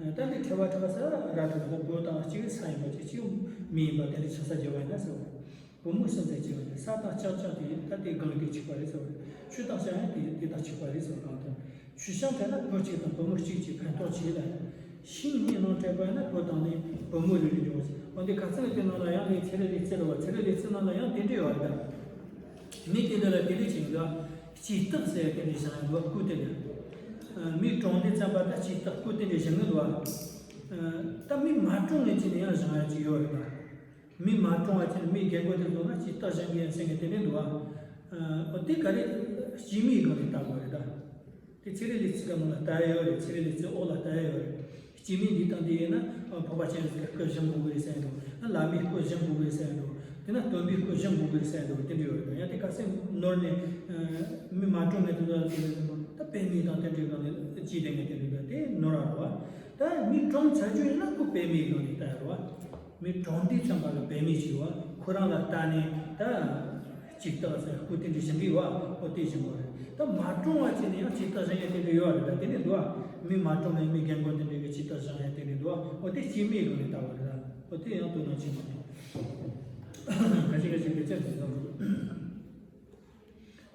ད་འདི་ཕྲད་པ་ཕྲད་པ་ས་ར་ཕྲད་པ་ད་བུ་དང་གཅིག་ས་ཡིན་པ་ཅིག་གཅིག་མི་ཡིན་པ་དེ་འདྲ་ཆགས་ས་བརྗོད་པ་ཡིན་ན་ཟེར་བ་རེད། བུ་མོ་གསུམ་དང་གཅིག་པ་རེད། ས་དང་ལྕགས་ལྕགས་དེ་ད་དེ་སྒང་དེ་གཅིག་པ་རེད་ཟེར་བ་རེད། ཆུ་དང་ཤིང་ཡང་དེ་དེ་དང་གཅིག་པ་རེད་ཟེར་བ་གང་དང་། ཆུ་ཤིང་ཕྲད་ན་བུ་གཅིག་དང་བུ་མོ་གཅིག་གཅིག་ཕན་ཐོགས་ཆེ་ལ། ཤིང་གཉིས་ནང་ཕྲད་པ་ན་བུ་དང་ནི་བུ་མོ་རེ་རེ་འབྱུང་བ་ཟེར། འོན་ཏེ་ཁ་སང་གི་དེ་ནང་ལ་ཡང་ངས་ཚན་རིག་ལས་རྩིས་ལ་བ་ཚན་རིག་ལས་རྩིས་ནང་ལ་ཡང་དེ་འདྲ་ཡོད་རེད་ད། མི་དེ་འདྲ་ལ་དེ་འདྲ་བྱེད་འདུག་སྐྱེས་རྟགས་ཟེར་དེ་འདྲ་བཞག་ཡོད་འདུག་སྐུ་དེ་འདྲ། མི་གྲོངས་དུས་ཙམ་པ་ད་སྐྱེས་རྟགས་སྐུ་དེ་འདྲ་བཞག་གི་འདུག་ད་མི་མ་གྲོངས་ངེས་ཀྱི་ནས་ཡང་བཞག་ཡ་ཅིག་ཡོད་རེད་ད། མི་མ་གྲོངས་པ་ཅིག་མི་རྒན་རྒོན་དེ་ཚོ་ན་སྐྱེས་རྟགས་བཞག་གི་ཡིན་ཟེར་མཁན་དེ་འདྲ་འདུག་ཨ། འོ་དེ་ག་རེ་སྐྱེས་མའི་སྒང་ནས་ལྟ་དགོས་རེད་ད། དེ་ཚན་རིག་ལས་རྩིས་ཀ་ནང་ལ་ལྟ་ཡ་ཡོད་རེད། ཚན་རིག་ལས་རྩིས་འོག་ལ་ལྟ་ཡ་ཡོད་རེད། སྐྱེས་མའི་འདི་དང་འདི་ཡིན་ན་འཕགས་པ་སྤྱན་རས་གཟིགས་སྐུ་བཞེངས་དགོས་ཀྱི་རེད་ཟེར་ཡ་འདུག་ཨ། བླ་མའི་སྐུ་བཞེངས་དགོས་ཀྱི་རེད་ཟེར་ཡ་འདུག་དེ་ན་སྟོན་པའི་སྐུ་བཞེངས་དགོས་ཀྱི་རེད་ཟེར་ཡ་འདུག་དེ་འདྲ་ཡོད་རེད། ཡང་དེ་ཁ་སང་ནོར་ནས་མི་མ་གྲོངས་ནས་དེ་ཚོ་ལ་དེ་ནས་ད་པད་མའི་དང་དེ་འདྲའི་སྒང་ནས་སྐྱེས་བསྡད་མཁན་དེ་འདྲ་འདུག་དེ་ནོར་ར་རེད་བ། ད་མི་གྲོངས་ཚར་རྒྱུ་ཡིན་ན་ཁོ་པད་མའི་སྒང་ནས་ལྟ་ཡ་རེད་བ། མི་གྲོངས་དུས་ཙམ་པ་ལ་པད་མའི་བྱེད་པ་ཁོ་རང་ལ་ལྟ་ནས་ད་སྐྱེས་རྟགས་ཟེར་སྐུ་དེ་འདྲ་བཞེངས་གི་བ་འོ་དེ་བཞེངས་པ་རེད། ད་མ་གྲོངས་པ་བྱས་ནས་ཡང་སྐྱེས་རྟགས་བཞེངས་ཡ་དེ་འདྲ་ཡོད་རེད། ད་དེ་འདྲ་འདུག་ཨ། མི་མ་གྲོངས་ནས་མི་རྒན་རྒོན་དེ་འདྲ་གི་སྐྱེས་རྟགས་བཞེངས་ཡ་དེ་འདྲ་འདུག་ཨ། འོ་དེ་སྐྱེས་མའི་སྒང་ནས་ལྟ་བ་རེད། ད་འོ་དེ་ཡང་དོ་སྣང་བྱེད་མ་ཐུབ། ཁ་ཤས་ཁ་ཤས་ཀྱིས་དཔྱད་དེ་བཟོ་འདུག་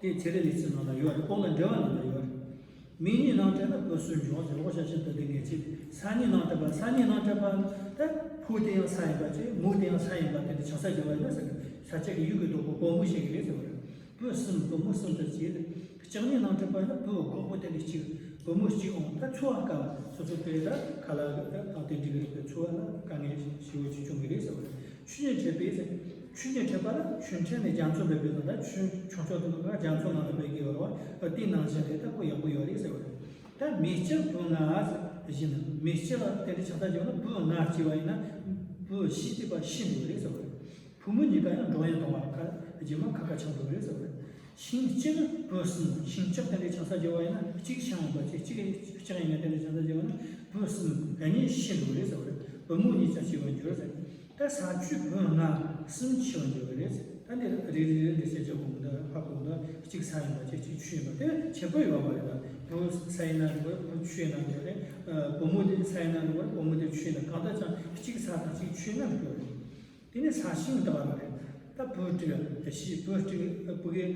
དེ་ཚན་རིག་ལས་རྩིས་ནང་ལ་ཡོད་རེད། ཨོ་ལ་འགྲེལ་བ་ནང་ལ་ཡོད་རེད། མི་གཉིས་ནང་ཕྲད་ན་བུ་གསུམ་འབྱུང་ཟེར། ཨོ་ཤ་ཤ་ད་དེ་ངེས་ཅིག་ས་གཉིས་ནང་ཕྲད་པ། ས་གཉིས་ནང་ཕྲད་པ་ད་ཕོ་དེ་ཡང་ས་ཡིན་པ་ཅིག་མོ་དེ་ཡང་ས་ཡིན་པ་དེ་འདྲ་ཆགས་ས་བརྗོད་པ་ཡིན་ན་ཟེར། ས་བཅད་ཀྱི་ཡུལ་གྱི་ལྡོག་པ་གོང་མོ་བཤད་ཀྱི་རེད་ཟེར་བ་རེད། བུ་གསུམ་བུ་མོ་གསུམ་དུ་བྱས། ལྕགས་གཉིས་ནང་ཕྲད་པ་ན་བུ་འགོག་པོ་དེ་འདྲ་གཅིག་བུ་མོ་གཅིག་འོང་། ད་འཚོ་བ་དཀའ་བ་སོ་སོ་དེ་ད་ཁ་ལག་དང་དེ་འདྲ་གི་འཚོ་བ་ལ་དཀའ་ངལ་ཞེ་པོ་ཅིག་བྱུང་གི་རེད་ཟེར་བ་རེད། ཆུ་གཉིས་ཕྲད་པས་ཟེར། ཆུ་གཉིས་ཕྲད་པ་ལ་ཆུ་ཕྲད་ནས་རྒྱ་མཚོ་འབེབས་པའི་ནང་ད་ཆུ་ཆུང་ཆུང་དེ་ཚོ་རྒྱ་མཚོ་ནང་ལ་འབེབས་ཀྱི་ཡོད་རེད་བ། དེའི་ནང་བཞིན་རེད། ད་ཁོ་ཡག་པོ་ཡོད་རེད་ཟེར་བ་རེད། ད་མེ་ལྕེ་བུ་ལྔ་བཞིན་མེ་ལྕེ་ལ་དེ་འདྲ་ཆགས་ས་བྱུང་ན་བུ་ལྔ་སྐྱེས་པ་ཡིན་ན་བུ་བཞི་དེ་པ་ཤི་འགྲོ་གི་རེད་ཟེར་བ་རེད། བུ་མོ་གཉིས་ཀ་ཡང་འགྲོ་ཡང་གཏོང་བ་ཁ་རྗེས་མ་ཁ་ཁ་ཆགས་འགྲོ་གི་རེད་ཟེར་བ་རེད། ཤིང་གཅིག་བུ་གསུམ། ཤིང་ལྕགས་དེ་འདྲའི་ཆང་ས་བརྗོད་པ་ཡིན་ན་གཅིག་ཤིང་ཡིན་པ་ཅིག་གཅིག་ལྕགས་ཡིན་ན་དེ་འདྲའི་ཆང་ས་བརྗོད་པ་ན་བུ་གསུམ་ག་གཉིས་ཤི་འགྲོ་རེད་ཟེར་བ་རེད། བུ་མོ་གཉིས་ཀྱང་ཤི་བར་འགྱུར་ཟེར། ད་ས་བཅུད་བུ་ལྔ་གསུམ་ཤི་བར་འགྱུར་གི་རེད་ཟེར། ད་འདི་རེ་རེ་རེ་འདི་བཤད་ཆོག་གོ་མི་འདུག་ཧ་གོ་མི་འདུག་གཅིག་ས་ཡིན་པ་ཅིག་གཅིག་ཆུ་ཡིན་པ་དེ་ཁྱད་པར་ཡོད་མ་རེད། ད་བུ་ས་ཡིན་ན་འགྲིག་གི་རེད། བུ་ཆུ་ཡིན་ན་འགྲིག་གི་རེད། བུ་མོ་དེ་ས་ཡིན་ན་འགྲིག་གི་རེད། བུ་མོ་དེ་ཆུ་ཡིན་ན་གང་ལྟར་ཀྱང་གཅིག་ས་དང་གཅིག་ཆུ་ཡིན་ན་འགྲིག་གི་རེད། དེ་ནས་ས་ཤིང་ལྟ་བ་རེད། ད་བུ་དྲུག་དེ་ཤི་བུ་དྲུག་བུ་གའི་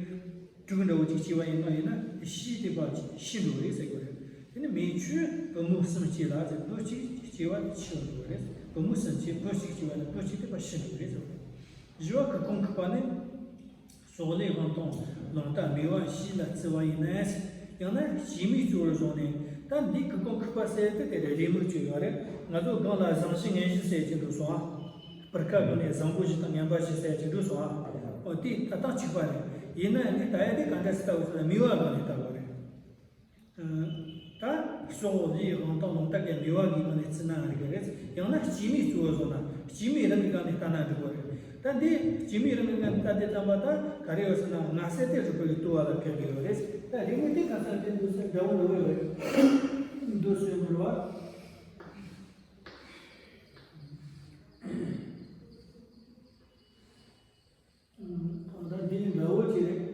དྲུག་འདྲ་བོ་ཅིག་སྐྱེ་བ་ཡིན་པ་ཡིན་ན་ཤི་དེ་བ་ཤི་འགྲོ་རེད་ཟེར་གི་རེད། དེ་ནས་མེ་ཆུ་བུ་མོ་གསུམ་སྐྱེ་ལ་ཟེར། བུ་གཅིག་སྐྱེ་བ་ཤི་འགྲོ་རེད། བུ་མོ་གསུམ་སྐྱེ་བུ་གཅིག་སྐྱེ་བ་ན་བུ་གཅིག་དེ་བ་ཤི་འགྲོ་རེད་ཟེར། བཞི་བ་གི་གོང་ཁུག་པ་ནི། སྲོག་ལས་དབང་ཐང་རླུང་རྟ་མེ་བ་བཞི་ལ་བརྩི་བ་ཡིན་ན། ཡང་ན་སྐྱེས་མའི་གཙོ་བོར་བཟུང་ནས། ད་འདི་གི་གོང་ཁུག་པ་ཟེར་དེ་དེ་རེད། རེའུ་མིག་བཅུ་ཡོད་རེད། ང་ཚོ་སྒང་ལ་བཟང་བཞི་ངན་བཞི་ཟེར་གྱི་འདུག་སོང་ཨ། སྤུར་ཁ་སྒང་ནས་བཟང་པོ་བཞི་དང་ངན་པ་བཞི་ཟེར་གྱི་འདུག་སོང་ཨ། འོ་དེ་ད་ཐག་གཅིག་པ་རེད། ཡིན་ན་འདི་ད་ཡ་དེ་ག་འདྲ་སེ་ལྟ་བུ་ཟེར་ན་མེ་བ་སྒང་ནས་ལྟ་བུ་རེད། ད་སྲོག་ལས་དབང་ཐང་རླུང་རྟ་གི་མེ་བ་གི་སྒང་ནས་བརྩིས་ན་འགྲིག་གི་རེད། ཡང་ན་སྐྱེས་མའི་གཙོ་བོར་བཟུང་ན་སྐྱེས་མའི་རང་གི་སྒང་ནས་ལྟ་ན་འགྲིག་གི་རེད། ད་འདི་སྐྱེས་མའི་རང་གི་སྒང་ནས་ལྟ་དུས་ཙམ་པ་ད་ག་རེ་ཡོད་ཟེར་ན་སྔ་ས་དེ་རུས་པའི་ལྟོ་བ་ལ་འཁེལ་གི་ཡོད་རེད། ད་རེའུ་མིག་དེ་ག་ས་དེ་འདུག་ཟེར་འདྲ་བོ་འདྲ་བོ་ཡོད་རེད། འདུག་ཟེར་འགྲོ་བ། ད་འདི་འདྲ་བོ་ཅིག་རེད།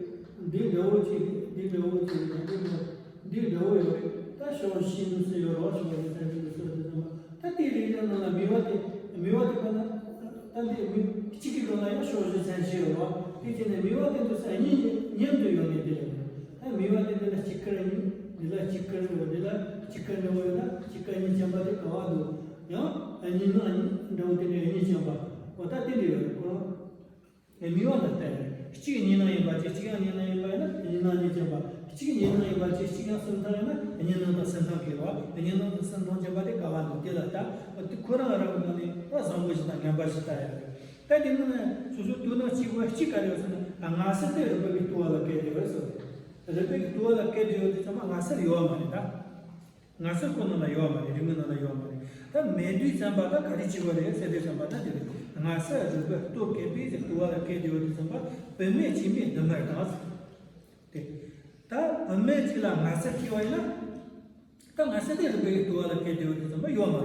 འདི་འདྲ་བོ་ཅིག་རེད། འདི་འདྲ་བོ་ཅིག་རེད། འདི་འདྲ་འདི་འདྲ་བོ་ཡོད་རེད། ད་ཕྱོགས་བཞི་འདུག་ཟེར་ཡོད་རེད། ཕྱོགས་བཞི་ཚན་བཞི་འདུག་ཟེར་དུས་ཙམ་པ་ད་དེའི་རིགས་ཀྱང་ནང་ལ་མེ་བ་དེ་མེ་བ་དེ་པ་ན་ད་འདི་མི་གཅིག་གི་སྒང་ལ་ཡང་ཕྱོགས་བཞི་ཚན་བཞི་ཡོད་རེད་བ། དེ་བྱས་ནས་མེ་བ་དེ་འདུག་ཟེར་གཉིས་མཉམ་དུ་ཡོད་ནས་དེ་ལ་ད་མེ་བ་དེ་འདི་ལ་གཅིག་དཀར་གཉིས། འདི་ལ་གཅིག་དཀར་ཡོད། འདི་ལ་གཅིག་དཀར་འདྲ་བོ་ཡོད་ན་གཅིག་དཀར་གཉིས་ཅན་པ་དེ་ག་བ་འདུག་ཡང་གཉིས་ནང་གཉིས་འདྲ་བོ་དེ་འདྲ་གཉིས་ཅན་པ་འོ་ད་དེ་འདྲ་ཡོད་རེད་ཁོ་རང་། མེ་བ་ལ་ལྟ་ཡ། གཅིག་གཉིས་སྣང་ཡིན་པ་ཅིག་གཅིག་ཡང་གཉིས་སྣང་ཡིན་པ་ཡིན་ན་གཉིས་སྣང་གཉིས་ཅན་པ། གཅིག་གཉིས་སྣང་ཡིན་པ་ཅིག་གཅིག་ཡང་གསུམ་སྣང་ཡིན་ན་གཉིས་སྣང་དང་གསུམ་སྣང་གི་བ། གཉིས་སྣང་དང་གསུམ་སྣང་ཅན་པ་དེ་ག་བ་འདུག་དེ་ལ་ལྟ། འོ་དེ་ཁོ་རང་རང་གི་ནང་ནས་ད་བཟང་པོ་ཞིག་དང་ངན་པ་ཞིག་ལྟ་ཡ་རེད། ད་དེ་ནང་ནས་སོ་སོའི་དོ་སྣང་གཅིག་བ་གཅིག་ག་རེ་ཡོད་ཟེར་ན་སྔ་ས་དེ་རུས་པའི་ལྟོ་བ་ལ་བཀལ་ཏེ་ཡོད་ཟེར། རུས་པའི་ལྟོ་བ་ལ་བཀལ་ཏེ་ཡོད་དེ་ཚང་མ་སྔ་སར་ཡོད་བ་མ་རེད་ད། སྔ་སར་ཁོ་ནང་ལ་ཡོད་མ་རེད། རེའུ་མིག་ནང་ལ་ཡོད་མ་རེད། ད་མེད་དུས་ཙམ་པ་ད་ག་རེ་བྱེད་དགོས་རེད་ཟེར་དུས་ཙམ་པ་ད་དེ་རེད། སྔ་སར་རུས་པའི་ལྟོ་བཀལ་པས་ཟེར་ལྟོ་བ་ལ་བཀལ་དེ་ཡོད་དུས་ཙམ་པ་བུད་མེད་སྐྱེས་མའི་ལྡུམ་ར་དང་ཟེར། དེ་ད་བུད་མེད་ཅིག་ལ་སྔ་སར་སྐྱེས་པ་ཡིན་ན་ད་སྔ་སར་དེ་རུས་པའི་ལྟོ་བ་ལ་བཀལ་དེ་ཡོད་དུས་ཙམ་པ་ཡོད་མ་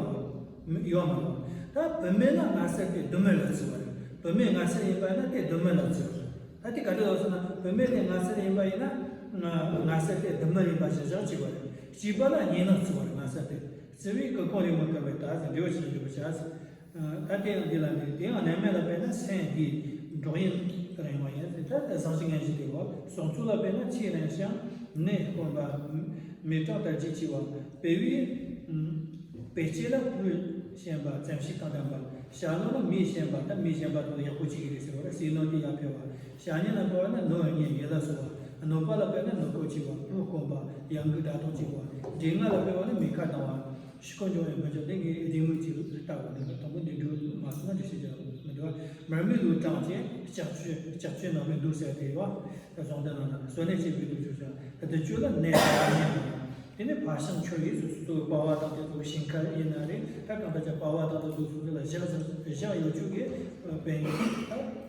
རེད། ཡོད་མ་རེད། ད་བུད་མེད་ལ་སྔ་སར་དེ་ལྡུམ་ར་ལ་བརྩི་བ་རེད། བུད་མེད་སྔ་སར་ཡིན་པ་ཡིན་ན་དེ་ལྡུམ་ར་ལ་བརྩི་བ་རེད། ད་དེ་ག་དུས་ལ་སོང་ན་བུད་མེད་དེ་སྔ་སར་ཡིན་པ་ཡིན་ན་སྔ་སར་དེ་ལྡུམ་ར་ཡིན་པ་བཞག་བཞག་བྱེད་པ་རེད། སྐྱེས་པ་ལ་གཉིས་སྣང་བརྩི་བ་རེད། སྔ་སར་དེ། བརྩེ་བའི་སྐུ་ཁམས་རིང་མོ་དགའ་བའི་ད་ཟེར་འབྲས་བུ་ཆེན་པོ་བྱ། ད་དེ་ཡང་འདི་ལ་འདི་དེ་ཡང་གནས་མལ་ལ་དཔེར་ན་སེམས་འདི་འགྲོགས་ཡུན་རིང་བ་ཡིན་ཟེར། ད་བཟང་ཞིང་ངན་ཞིག་དེ་བ་སོང་ཚུལ་ལ་དཔེར་ན་ཆེས་རིང་ཞིང་གནས་དཀོན་པ། མེ་བྲག་ལྟར་གྱི་ཆེ་བ། དཔེ་བའི་དཔེ་ཅན་ལ་བུ་ཞན་པ་ཙམ་ཞིག་དང་ལྡན་པ། བྱ་ལོ་ལ་མི་ཞན་པ་དང་མི་ཞན་པ་དང་ཡག་པོ་གཅིག་གི་རེད་ཟེར་བ་ལ་ཟས་ནོར་དེ་ཡར་འཕེལ་བ། བྱ་ཉན་ལ་སྤེལ་བ་ན་ནོར་ཉན་ཡིད་ལ་སོགས་པ། གནོད་པ་ལ་སྤེལ་ན་ནོར་སྐོར་ཆེ་བ། བུ་དཀོན་པ་ཡང་གི་དགྲ་ཐོག་ཆེ་བ། འདྲེ་ལྔ་ལ་སྤེལ་བ་ན་མེ་ཁ་ལྡང་བ། ཕྱི་སྐོར་འབྱུང་བའི་མི་འཇོག་དེ་ངའི་རེའུ་མིག་ཅིག་ལྟ་བ་འདི་ལ་དང་པོ་འདི་འགྲོ་མ་སོང་ན་འདྲི་ཤེས་ཀྱང་མི་འདུག་མར་མེ་ལུས་དྲངས་ཀྱི་ལྕགས་ཀྱུ་ལྕགས་ཀྱུ་ནང་མི་འདུག་ཟེར་དེ་བ། བཟང་ལྡན་ལ་ན་སོ་ནས་བྱེད་པའི་ལུགས་སྦྱོར་བྱ། ད་དེ་བཅུ་ལ་གནས་པ་ནས། དེ་ནས་ཕར་ཕྱིན་ཆོས་ཡིན་སོ་སོ་སོའི་པ་བ་དང་དེ་ཚོ་ཞིང་ཁ་ཡིན་ན་རེད། ད་གང་ལྟར་ཀྱང་པ་བ་དང་དེ་ཚོ་སོ་སོ་ལ་བཞག་བཞག་བཞག་ཡོད་ཆོག་གི་དཔེ་ཡིན་ད།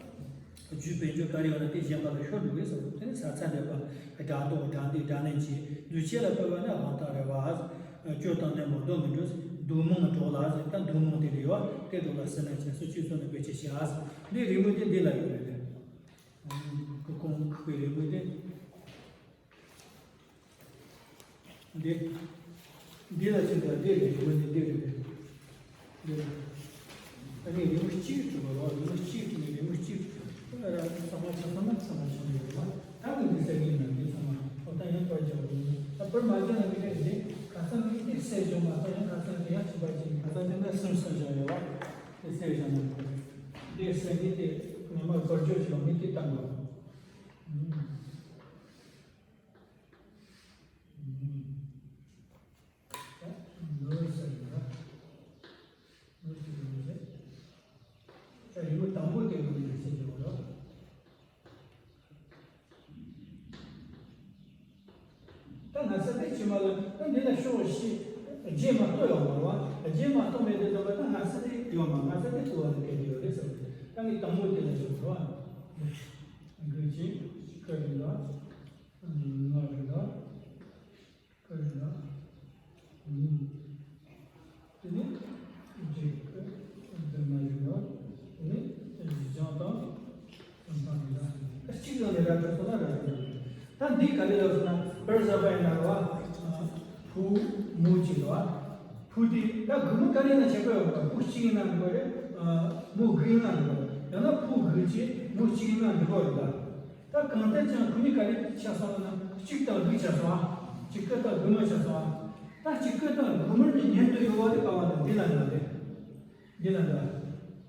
རྒྱུ་དཔལ་འབྱོར་ག་རེ་ཡོད་ན་དེ་གཞན་པ་ལ་ཤོར་འགྲོ་གི་ཟེར་བ། དེ་ནི་ས་ཚ་འདེབས་པ་དགྲ་ལྡོག་དགྲ་འདུལ་དགྲ་ནན་གྱི་ལུས་ཆེ་ལ་ཕོད་པ་ནི་དབང་ཐང་རེ་བ། སྐྱོ་དང་ནན་པོ་སྡོད་མི་འགྲོ། སྡུག་མང་གྲོགས་ལ་ཟེར། ད་སྡུག་མང་དེ་ལས་ཡོད་དེ་གྲོགས་ལ་སེར་སྣ་ཆེན་སོ་གཅིག་སོ་ནི་དཔེ་ཆ་བྱ། འདི་རེའུ་མིག་དེ་འདི་ལ་ཡོད་རེད། ཁོ་ཁོང་ཁོའི་རེའུ་མིག་དེ། འདི། འདི་ལ་ཅི་འདྲ་འདི་རེད་འདི་འདི་རེད། འདི་ལ། ཨ་ནི་རེའུ་གཅིག་གྲུབ་པ་རོ། རེའུ་གཅིག་གྲུབ་ནས་རེའུ་གཅིག་གྲུབ། ཨ་ར་ཚང་མ་ཆ་ཚང་མ་ཚང་མ་ཆང་ཡོད་རེད་བ། ད་ནི་འདི་ཟེར་གྱི་ཡིན་ན་འདི་ཚང་མ་ཨོ་ད་ཡང་པར་རྒྱག་དགོས་ཡིན། ད་པར་མ་རྒྱག་ན་འདི་ག་འདི་ཁ་སང་ནི་འདི་གསལ་བྱུང་མ་ད་ཡང་ཁ་སང་འདི་ཡང་ཕྱིན་པ་ཅིག་ཁ་སང་དེ་འདྲ་སེམས་སུ་བཞག་ཡོད་བ། འདི་གསལ་བྱུང་མ་འདི་གསལ་འདི་དེ་ངོ་མ་པར་རྒྱག་བྱས་པ་ནི་འདི་བཏང་དགོས། ལོས་ཟེར་ན། ལོས་ཟེར་ན་རེད། ད་རེའུ་དང་པོ་དེ་ལོས་ཟེར་གྱི་ཡོད་རེད། ད་ང་ཚོ་དེ་ཕྱི་མ་ལ་ད་འདི་ལ་ཤོག་ཤིག་རྗེས་མ་གཏོགས་ཡོད་མ་རེད་བ། རྗེས་མ་གཏོགས་མེད་དེ་ད་ད་ང་ཚོ་དེ་ཡོད་མ་ང་ཚོ་དེ་གོ་བ་ལ་སྐད་ཡོད་རེད་ཟེར་བ། ད་ངས་དང་པོ་དེ་ལ་ཤོག་རེད་བ། འགུལ་ཅིང་ཁ་རེད་ལ། ང་རེད་ལ། ཀ་རེད་ལ། ཨུམ། དེ་ནས་ཇེ་ཀ་འདི་མ་རེད་ལ། དེ་ནས་ལྗང་དང་ལྗང་དང་རེད་ལ། ད་གཅིག་ལ་ནས་ར་ཏྲ་སོ་ན་ར་ཏྲ་རེད། ད་འདི་ག་རེ་ལ་ཟེར་ན་པར་ཟ་བ་ཡིན་ན་ར་བ། ཕུ་མུ་གཅིག་ལ་བ། ཕུ་དེ་ད་དགུ་མོ་ག་རེ་ན་ཆད་པ་ཡོད་པ། ཕུ་གཅིག་ཡིན་ན་འགྲིག་གི་རེད། མུ་དགུ་ཡིན་ན་འགྲིག་གི་རེད། ཡང་ན་ཕུ་དགུ་གཅིག་མུ་གཅིག་ཡིན་ན་འགྲིག་གི་རེད་ད། ད་གང་ལྟར་ཀྱང་ཁོ་གཉིས་ཀ་རེ་ཆགས་སོང་ན་གཅིག་དང་དགུ་ཆགས་སོང་ཨ། གཅིག་ཀ་དང་དགུ་མ་ཆགས་སོང་ཨ། ད་གཅིག་ཀ་དང་དགུ་མ་གཉིས་མཉམ་དུ་ཡོད་པ་དེ་ག་བ་དང་འདི་ལ་འདྲ་རེད། འདི་ལ་འདྲ།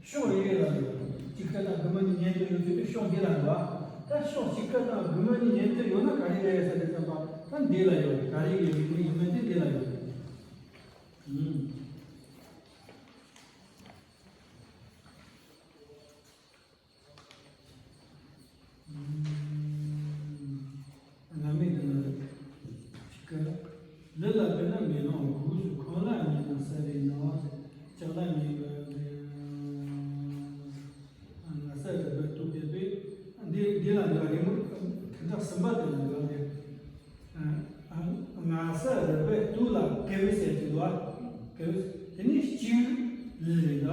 ཕྱོགས་རེ་རེ་ལ་ཡོད། གཅིག་ཀ་དང་དགུ་མ་གཉིས་མཉམ་དུ་ཡོད་དུས་ཕྱོགས་འདི་ལ་འདྲ། ད་ཕྱོགས་གཅིག་ཀ་དང་དགུ་མ་གཉིས་མཉམ་དུ་ཡོད་ན་ག་རེ་རེད་ཟེར་དུས་ཙམ་པ་ད་འདི་ལ་ཡོད། ག་རེ་ཡོད་ཡོད་ཡོད་མེད་དེ་འདི་ལ་ཡོད། ཨུམ། སྔ་མའི་དོན་ལ་གཅིག་གི་ལུས་ལ་དཔེར་ན་མེ་ལོང་དགུ་ཁོང་ལ་ཉེ་དང་ས་རེ་ནང་ལྕགས་ལ་ཉེ་གི་ང་ས་རེ་བའི་སྟོབས་བརྒྱད་པས་འདི་འདི་ལ་འདི་བ་རེ་མོ་དོན་དག་གསུམ་པ་དེ་ལ་འདི་བ་རེ། ང་ས་རུ་པའི་སྟོད་ལ་གེ་བི་ཟེར་གྱི་འདུག་ག་གེ་བི་དེ་ནི་གཅིག་ལུས་རེད་ད།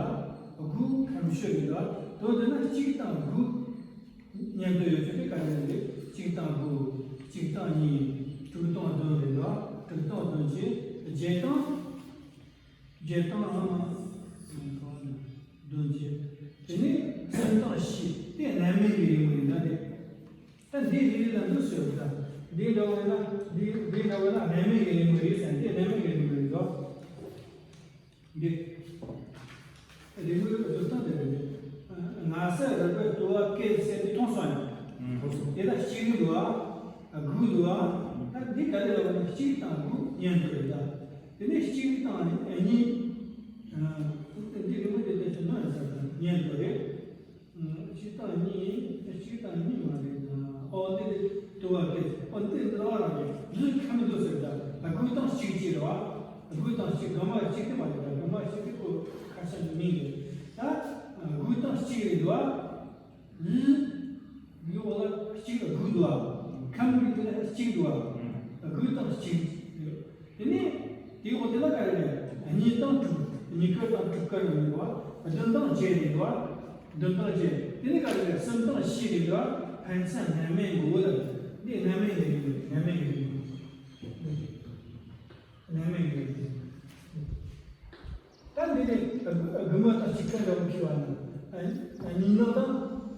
དགུ་ཁམས་ཤོས་རེད་ད། དོན་དེ་ན་གཅིག་དང་དགུ་མཉམ་དུ་ཡོད་ཚུལ་དེ་ག་རེ་རེད། གཅིག་དང་དགུ། གཅིག་དང་གཉིས། དྲུག་དང་བདུན་རེད་ད། དྲུག་དང་བདུན་གྱིས་བརྒྱད་དང་། བརྒྱད་དང་ཨང་། བདུན་གྱིས། དེ་ནི་གསུམ་དང་བཞི་དེ་གནས་མལ་གྱི་རེ་བ་ཡིན་ན་དེ། ད་འདི་རེ་རེ་ལ་འདུག་ཟེར་བ་དང་། འདི་འདྲ་བ་ཡིན་ན་འདི་འདི་འདྲ་བ་ཡིན་ན་གནས་མལ་གྱི་རེ་བ་རེད་ཟེར། འདི་གནས་མལ་གྱི་རེ་བ་རེད་དོ། འདི་རེ་བ་བཟོ་སྟངས་དེ་རེད། ང་ས་རུ་པའི་སྟོད་ལ་གེ་ཟེར་དེ་མཐོང་སོང་ཡང་། ཨང་། དེ་ལ་གཅིག་འདུག་ཨ། དགུ་འདུག་ཨ། ད་འདི་ག་རེ་ལབ་ན་གཅིག་དང་དགུ་མཉམ་དུ་རེད་ད། དེ་ནས་གཅིག་དང་གཉིས། ཨ། འདི་རེ་བ་དེ་དེ་ཚོ་ནང་ཡང་ཟེར་དང་མཉམ་དུ་རེད། གཅིག་དང་གཉིས། གཅིག་དང་གཉིས་མ་རེད་ན། ཨོ་འདི་དུ་བ་སྐད། ཨོ་འདི་འདི་ལ་རང་གི་ལུས་ཁམས་འདུག་ཟེར་ད། དགུ་དང་གཅིག་གཅིག་རེད་བ། དགུ་དང་གཅིག་དགུ་མ་གཅིག་དེ་མ་རེད་ད། དགུ་མ་གཅིག་དེ་ཁོ་ཁ་ཤ་མི་རེད་ད། དགུ་དང་གཅིག་རེད་བ། ལུས་ལུས་འོ་ལ་གཅིག་ལ་དགུ་འདུག་བ། ཁམས་ཀྱི་དེ་ལ་གཅིག་འདུག་བ། དགུ་དང་གཅིག་རེད། དེ་ནས་དེའི་འོག་དེ་ལ་ག་རེ་རེད། གཉིས་དང་དྲུག་གཉིས་ཀ་དང་དྲུག་ཀ་རེད་བ། བདུན་དང་བརྒྱད་རེད་བ། བདུན་དང་བརྒྱད། དེ་ནས་ག་རེ་རེད། གསུམ་དང་བཞི་རེད་བ། ཕན་ཚུན་གནས་མལ་གོ་ལ། འདི་གནས་མལ་གྱི་རེད། གནས་མལ་གྱི་རེད། གནས་མལ་གྱི་རེད། དགུ་མ་དང་གཅིག་ཀ་འདྲ་བོ་ཁེལ་བ་ན། གཉིས་སྣང་དང་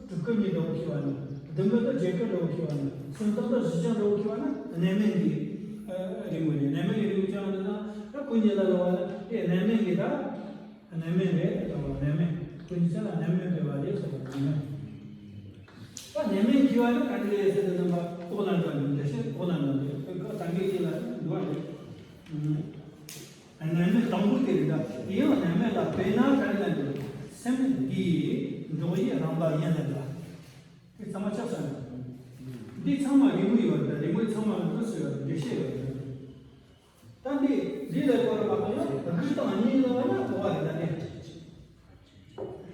དྲུག་ཀ་གཉིས་འདྲ་བོ་ཁེལ་བ་ན། བདུན་མ་དང་བརྒྱད་ཀ་འདྲ་བོ་ཁེལ་བ་ན། སུམ་རྟགས་དང་བཞི་ཀ་འདྲ་བོ་ཁེལ་བ་ན། རྣམ་སྨིན་གྱི་རི་མོ་རེད། རྣམ་སྨིན་གྱི་རི་མོ་ཅང་ན་ན་ད་ཁོ་གཉིས་ལ་ལ་བ་ན་དེ་རྣམ་སྨིན་གྱི་ད། རྣམ་སྨིན་རེད་ལ་བ་རྣམ་སྨིན། ཁོ་གཉིས་ཆ་ལ་རྣམ་སྨིན་སྤེལ་བ་རེད་ཟེར་བ་རེད། ད་རྣམ་སྨིན་གྱི་བ་ནི་ག་འདྲ་རེད་ཟེར་དུས་ཙམ་པ་ཨོ་ལ་འདྲ་འདུག་འདྲ་ཤེས་ཨོ་ལ་འདྲ་འདུག་ད་གིན་གྱི་ལ་འདུག་བ་རེད། རྣམ་སྨིན་དང་པོ་དེ་རེད། ད་དེ་ཡང་རྣམ་སྨིན་ལ་དཔེར་ན་ག་རེ་ལ་འདུག་སེམས་འདི་འགྲོགས་ཡི་རང་དབང་ཡིན་ལ་འདུག་དེ་ཚང་མ་ཆགས་སོང་། འདི་ཚང་མ་རི་མོ་ཡོད་རེད། རི་མོའི་ཚང་མ་འདུག་སེ་ཡོད་རེད། འགྲེལ་བཤད་ཡོད་རེད། ད་འདི་འདི་ལ་གོ་ར་མ་གཏོགས་ཡང་དགུ་དང་གཉིས་ལ་བ་ན་གོ་བ་རེད། ད་དེ་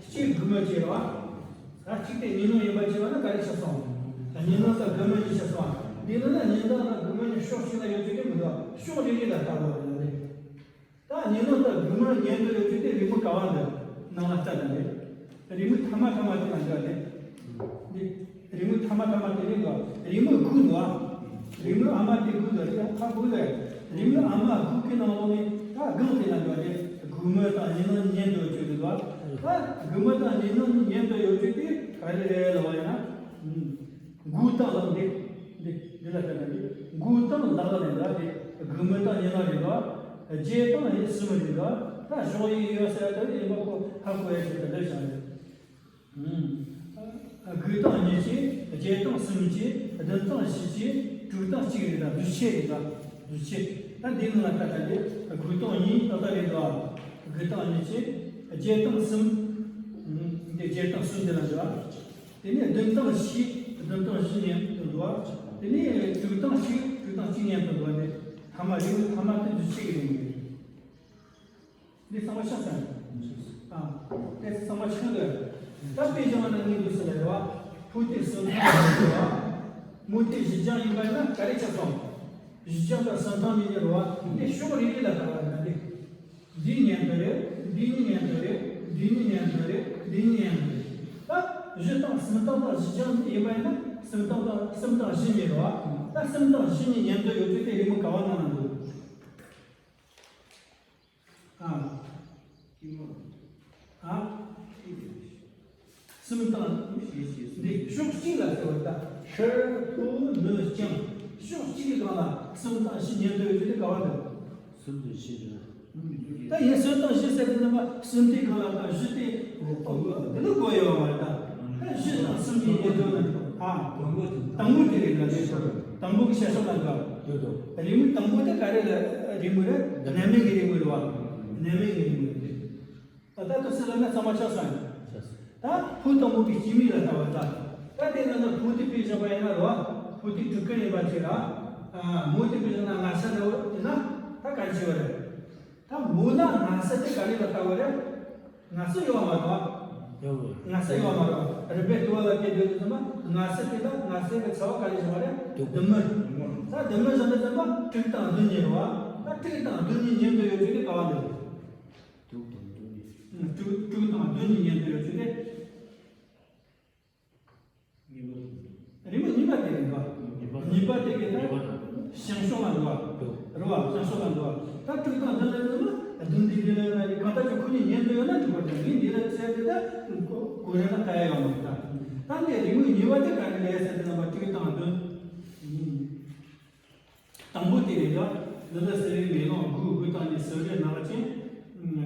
གཅིག་དགུ་མ་བྱས་ར་བ། ད་གཅིག་དེ་གཉིས་སྣང་ཡིན་པ་བྱས་པ་ན་ག་རེ་ཆགས་སོང་། ད་གཉིས་སྣང་དང་དགུ་མ་གཉིས་ཆགས་སོང་། འདི་ལ་ན་གཉིས་སྣང་དང་དགུ་མ་གཉིས་ཕྱོགས་གཅིག་ལ་ཡོད་ཚུལ་གྱི་མི་འདུག་ཕྱོགས་རེ་རེ་ལ་ལྟ་བ་རེད། ད་གཉིས་སྣང་དང་དགུ་མ་མཉམ་དུ་ཡོད་ཚུལ་དེ་རི་མོ་ག་བ་འདི་ནང་ལ་ལྟ་ད་རེད། རི་མོ་ཐ་མ་ཐ་མ་དེ་ལ་འདྲ་རེད། འདི་རི་མོ་ཐ་མ་ཐ་མ་དེ་ནི་འདུག་རི་མོ་དགུ་འདུག་རི་མོ་ཨ་མ་དེ་དགུ་འདུག་རི་ཁ་དགུ་རེད། རི་མོ་ཨ་མ་དགུ་གི་ནང་ལོགས་ནས་ད་སྒང་དེ་ལ་འདུག་རེད། དགུ་མ་དང་གཉིས་སྣང་མཉམ་དུ་ཡོད་ཚུལ་འདུག་ད་དགུ་མ་དང་གཉིས་སྣང་མཉམ་དུ་ཡོད་ཚུལ་དེ་ག་རེ་རེད་ལབ་པ་ཡིན་ན། དགུ་དང་ལག་འདི། འདི་འདི་ལ་ལྟ་ན་འདི། དགུ་དང་ལག་ལ་ནི་འདུག་དེ་དགུ་མ་དང་གཉིས་སྣང་རེད་འདུག་རྗེས་དང་ཡིན་གསུམ་རེད་འདུག་ད་ཕྱོགས་ཡིན་ཡོད་ཟེར་ཡ་ད་ཡིན་པ་ཁོ་ཧ་གོ་ཡ་ཞིག་ད་ལེ་བཞག་རེད། དགུ་དང་གཉིས་ཀྱི། བརྒྱད་དང་གསུམ་གྱི། བདུན་དང་བཞི་གྱི། དྲུག་དང་གཅིག་རེད་ད། བདུན་ཅུ་རེད་ད། བདུན་ཅུ། ད་འདི་ནང་ལ་ལྟ་ད་དེ་དགུ་དང་གཉིས་ཏག་ཏག་རེད་འདུག་དགུ་དང་གཉིས་ཀྱི། བརྒྱད་དང་གསུམ། འདི་བརྒྱད་དང་གསུམ་འདི་ལ་འདུག་དེ་ནས་བདུན་དང་བཞི། བདུན་དང་བཞི་མཉམ་དུ་འདུག་དེ་ནས་དྲུག་དང་གཅིག་དྲུག་དང་གཅིག་མཉམ་དུ་འདུག་དེ་ཐ་མ་རེད། ཐ་མ་དེ་བདུན་ཅུ་གི་རེད། འདི་གསང་བ་ཤ་ཟ། ཨ། དེ་གསང་བ་ཆུང་དུ། ད་དཔེ་བཞག་ན་ངས་འདུག་སེ་ལ་རེད་བ། ཕོ་དེ་སུམ་རྟགས་རེད་བ། མོ་དེ་བཞི་རྐྱང་ཡིན་པ་ཡིན་ན་ག་རེ་ཆགས་སོང་། བཞི་རྐྱང་དང་སུམ་རྟགས་མི་འགྱུར་བ། དེ་ཕྱོགས་རེ་རེ་ལ་ལྟ་བ་རེད་ན་དེ། འདི་མཉམ་དུ་རེད། འདི་གཉིས་མཉམ་དུ་རེད། འདི་གཉིས་མཉམ་དུ་རེད། འདི་གཉིས་མཉམ་དུ་རེད། ད་བཞི་དང་སུམ་རྟགས་དང་བཞི་རྐྱང་ཡིན་པ་ཡིན་ན་སུམ་རྟགས་དང་སུམ་དང་བཞི་མི་རེད་བ། ད་སུམ་དང་བཞི་གཉིས་མཉམ་དུ་ཡོད་དུས་དེ་རི་མོ་ག་བ་ནང་ན་འདུག་ཨ། ཨ། སུམ་དང་། འདི་ཕྱོགས་གཅིག་ལ་ཟེར་བ་ད་ཤར་ཕུ་ནུ་རྐྱང་། ཕྱོགས་གཅིག་གི་སྒང་ལ་སུམ་དང་བཞི་མཉམ་དུ་ཡོད་དུས་དེ་ག་བ་འདུག་སུམ་དང་བཞི་རེད། ད་ཡིན་སུམ་དང་བཞི་ཟེར་དུས་ཙམ་པ་སུམ་དེའི་སྒང་ལ་ད་བཞི་དེ་དེ་ནི་དགོས་ཡོད་མ་རེད་ད། ད་བཞི་དང་གསུམ་གཉིས་ཀྱི་དོན་ལ་ཨ། དང་པོ་དེ་རེད་ན་དེ་དང་པོ་གི་བྱ་ཕྱོགས་ལ་འགྲོ། རི་མོའི་དང་པོ་དེ་ག་རེ་ལ་རི་མོ་རེད། རྣམ་སྨིན་གྱི་རི་མོ་རེད་བ། རྣམ་སྨིན་གྱི་རི་མོ་རེད། ད་ལྟ་དུ་སེ་ལ་ན་གཙང་མ་ཆགས་སོང་། ད་ཕོ་དང་མོ་གི་སྐྱེ་དམན་ལ་ལྟ་བ་ད། ད་དེ་ན་ན་ཕོ་དེ་དཔེ་བཞག་པ་ཡིན་ན་རེད་བ། ཕོ་དེ་དྲུག་ཀ་ཡིན་པ་ཅིག་ར། མོ་དེ་དཔེ་བཞག་ན་ང་ས་རེད་བ་ཡིན་ན་ད་ག་རེ་བྱེད་བ་རེད། ད་མོ་ལ་ང་ས་དེ་ག་རེ་ལ་ལྟ་བ་རེད། ང་ས་ཡོད་མ་རེད། ཡོད་མ་རེད། ང་ས་ཡོད་མ་རེད། རིག་པའི་ལྟ་བ་ལ་སྐྱེ་དུས་ཙམ་པ་ང་ས་དེ་ལ་ང་ས་གི་ཚ་བ་ག་རེ་བྱུང་བ་རེད། བདུན་མི། ད་བདུན་མི་བྱུང་དུས་ཙམ་པ་དྲུག་དང་བདུན་གཉིས་རེད་བ། ད་དྲུག་དང་བདུན་གཉིས་མཉམ་དུ་ཡོད་དུས་དེ་ག་བ་འདུག་དྲུག་དང་བདུན་གཉིས། དྲུག་དྲུག་དང་བདུན་གཉིས་མཉམ་དུ་ཡོད་དུས་དེ། རི་མོ་གཉིས་པ་དེ་རེད་པ། གཉིས་པ་དེ་གི་ད་བྱང་ཕྱོགས་ལ་འགྲོ་བ། རེད་བ། བྱང་ཕྱོགས་ལ་འགྲོ་བ། ད་དྲུག་དང་བདུན་ལ་འགྲོ་ན་བདུན་འདི་འདི་ལ་ན་རི་གང་ལྟར་གྱི་ཁོ་གཉིས་མཉམ་དུ་ཡོད་ན་འགྲིག་པ་དང་མི་འདི་ལ་བཙལ་ཏེ་ད་གོ་རེ་ན་ལྟ་ཡ་ཡོད་མ་རེད་ད། ད་འདི་རི་མོ་གཉིས་པ་དེ་ག་རེ་རེད་ཟེར་དུས་ཙམ་པ་དྲུག་དང་བདུན། དང་པོ་དེ་རེད་ད། འདི་ལ་ཟེར་བའི་མེ་ལོང་དགུ། དགུ་དང་གཉིས་ཟེར་བའི་ནག་ཅན།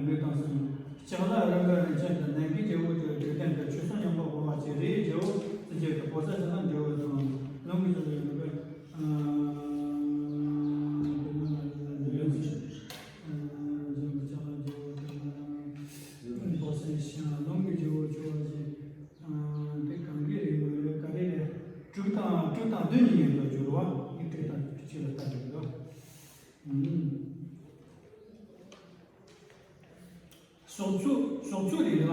དགུ་དང་གསུམ། ལྕགས་ལ་རི་འགའ་རིན་ཆེན་དང་། ནམ་མཁའི་རྒྱལ་པོ་དྲུག་དྲུག་ལྡན་དང་། ཆོས་སྲུང་ཉམས་པ་འོ་མ་ཅན། རིའི་རྒྱལ་པོ་རྩི་རྒྱལ་དང་། ཕོ་གསར་ཅན་དང་འབྲས་བུ་དང་། ལུང་གི་རྒྱལ་པོ་ཡོད་པའི། ལུང་གི་རྒྱལ་པོ་ལྕགས་ལ་རྒྱལ་པོ་དང་། ལུང་གི་རྒྱལ་པོ་ཆོས་པ་ཅན། དེ་གང་གི་རིགས་མ་རེད། ག་རེ་རེད། དྲུག་དང་དྲུག་དང་བདུན་གཉིས་ཡིན་པར་འགྱུར་བ། ངས་དྲུག་དང་གཅིག་ལ་ལྟ་དགོས་ཀྱི་རེད། ཕྱོགས་ཚོད། ཕྱོགས་ཚོད་རེད་ལ།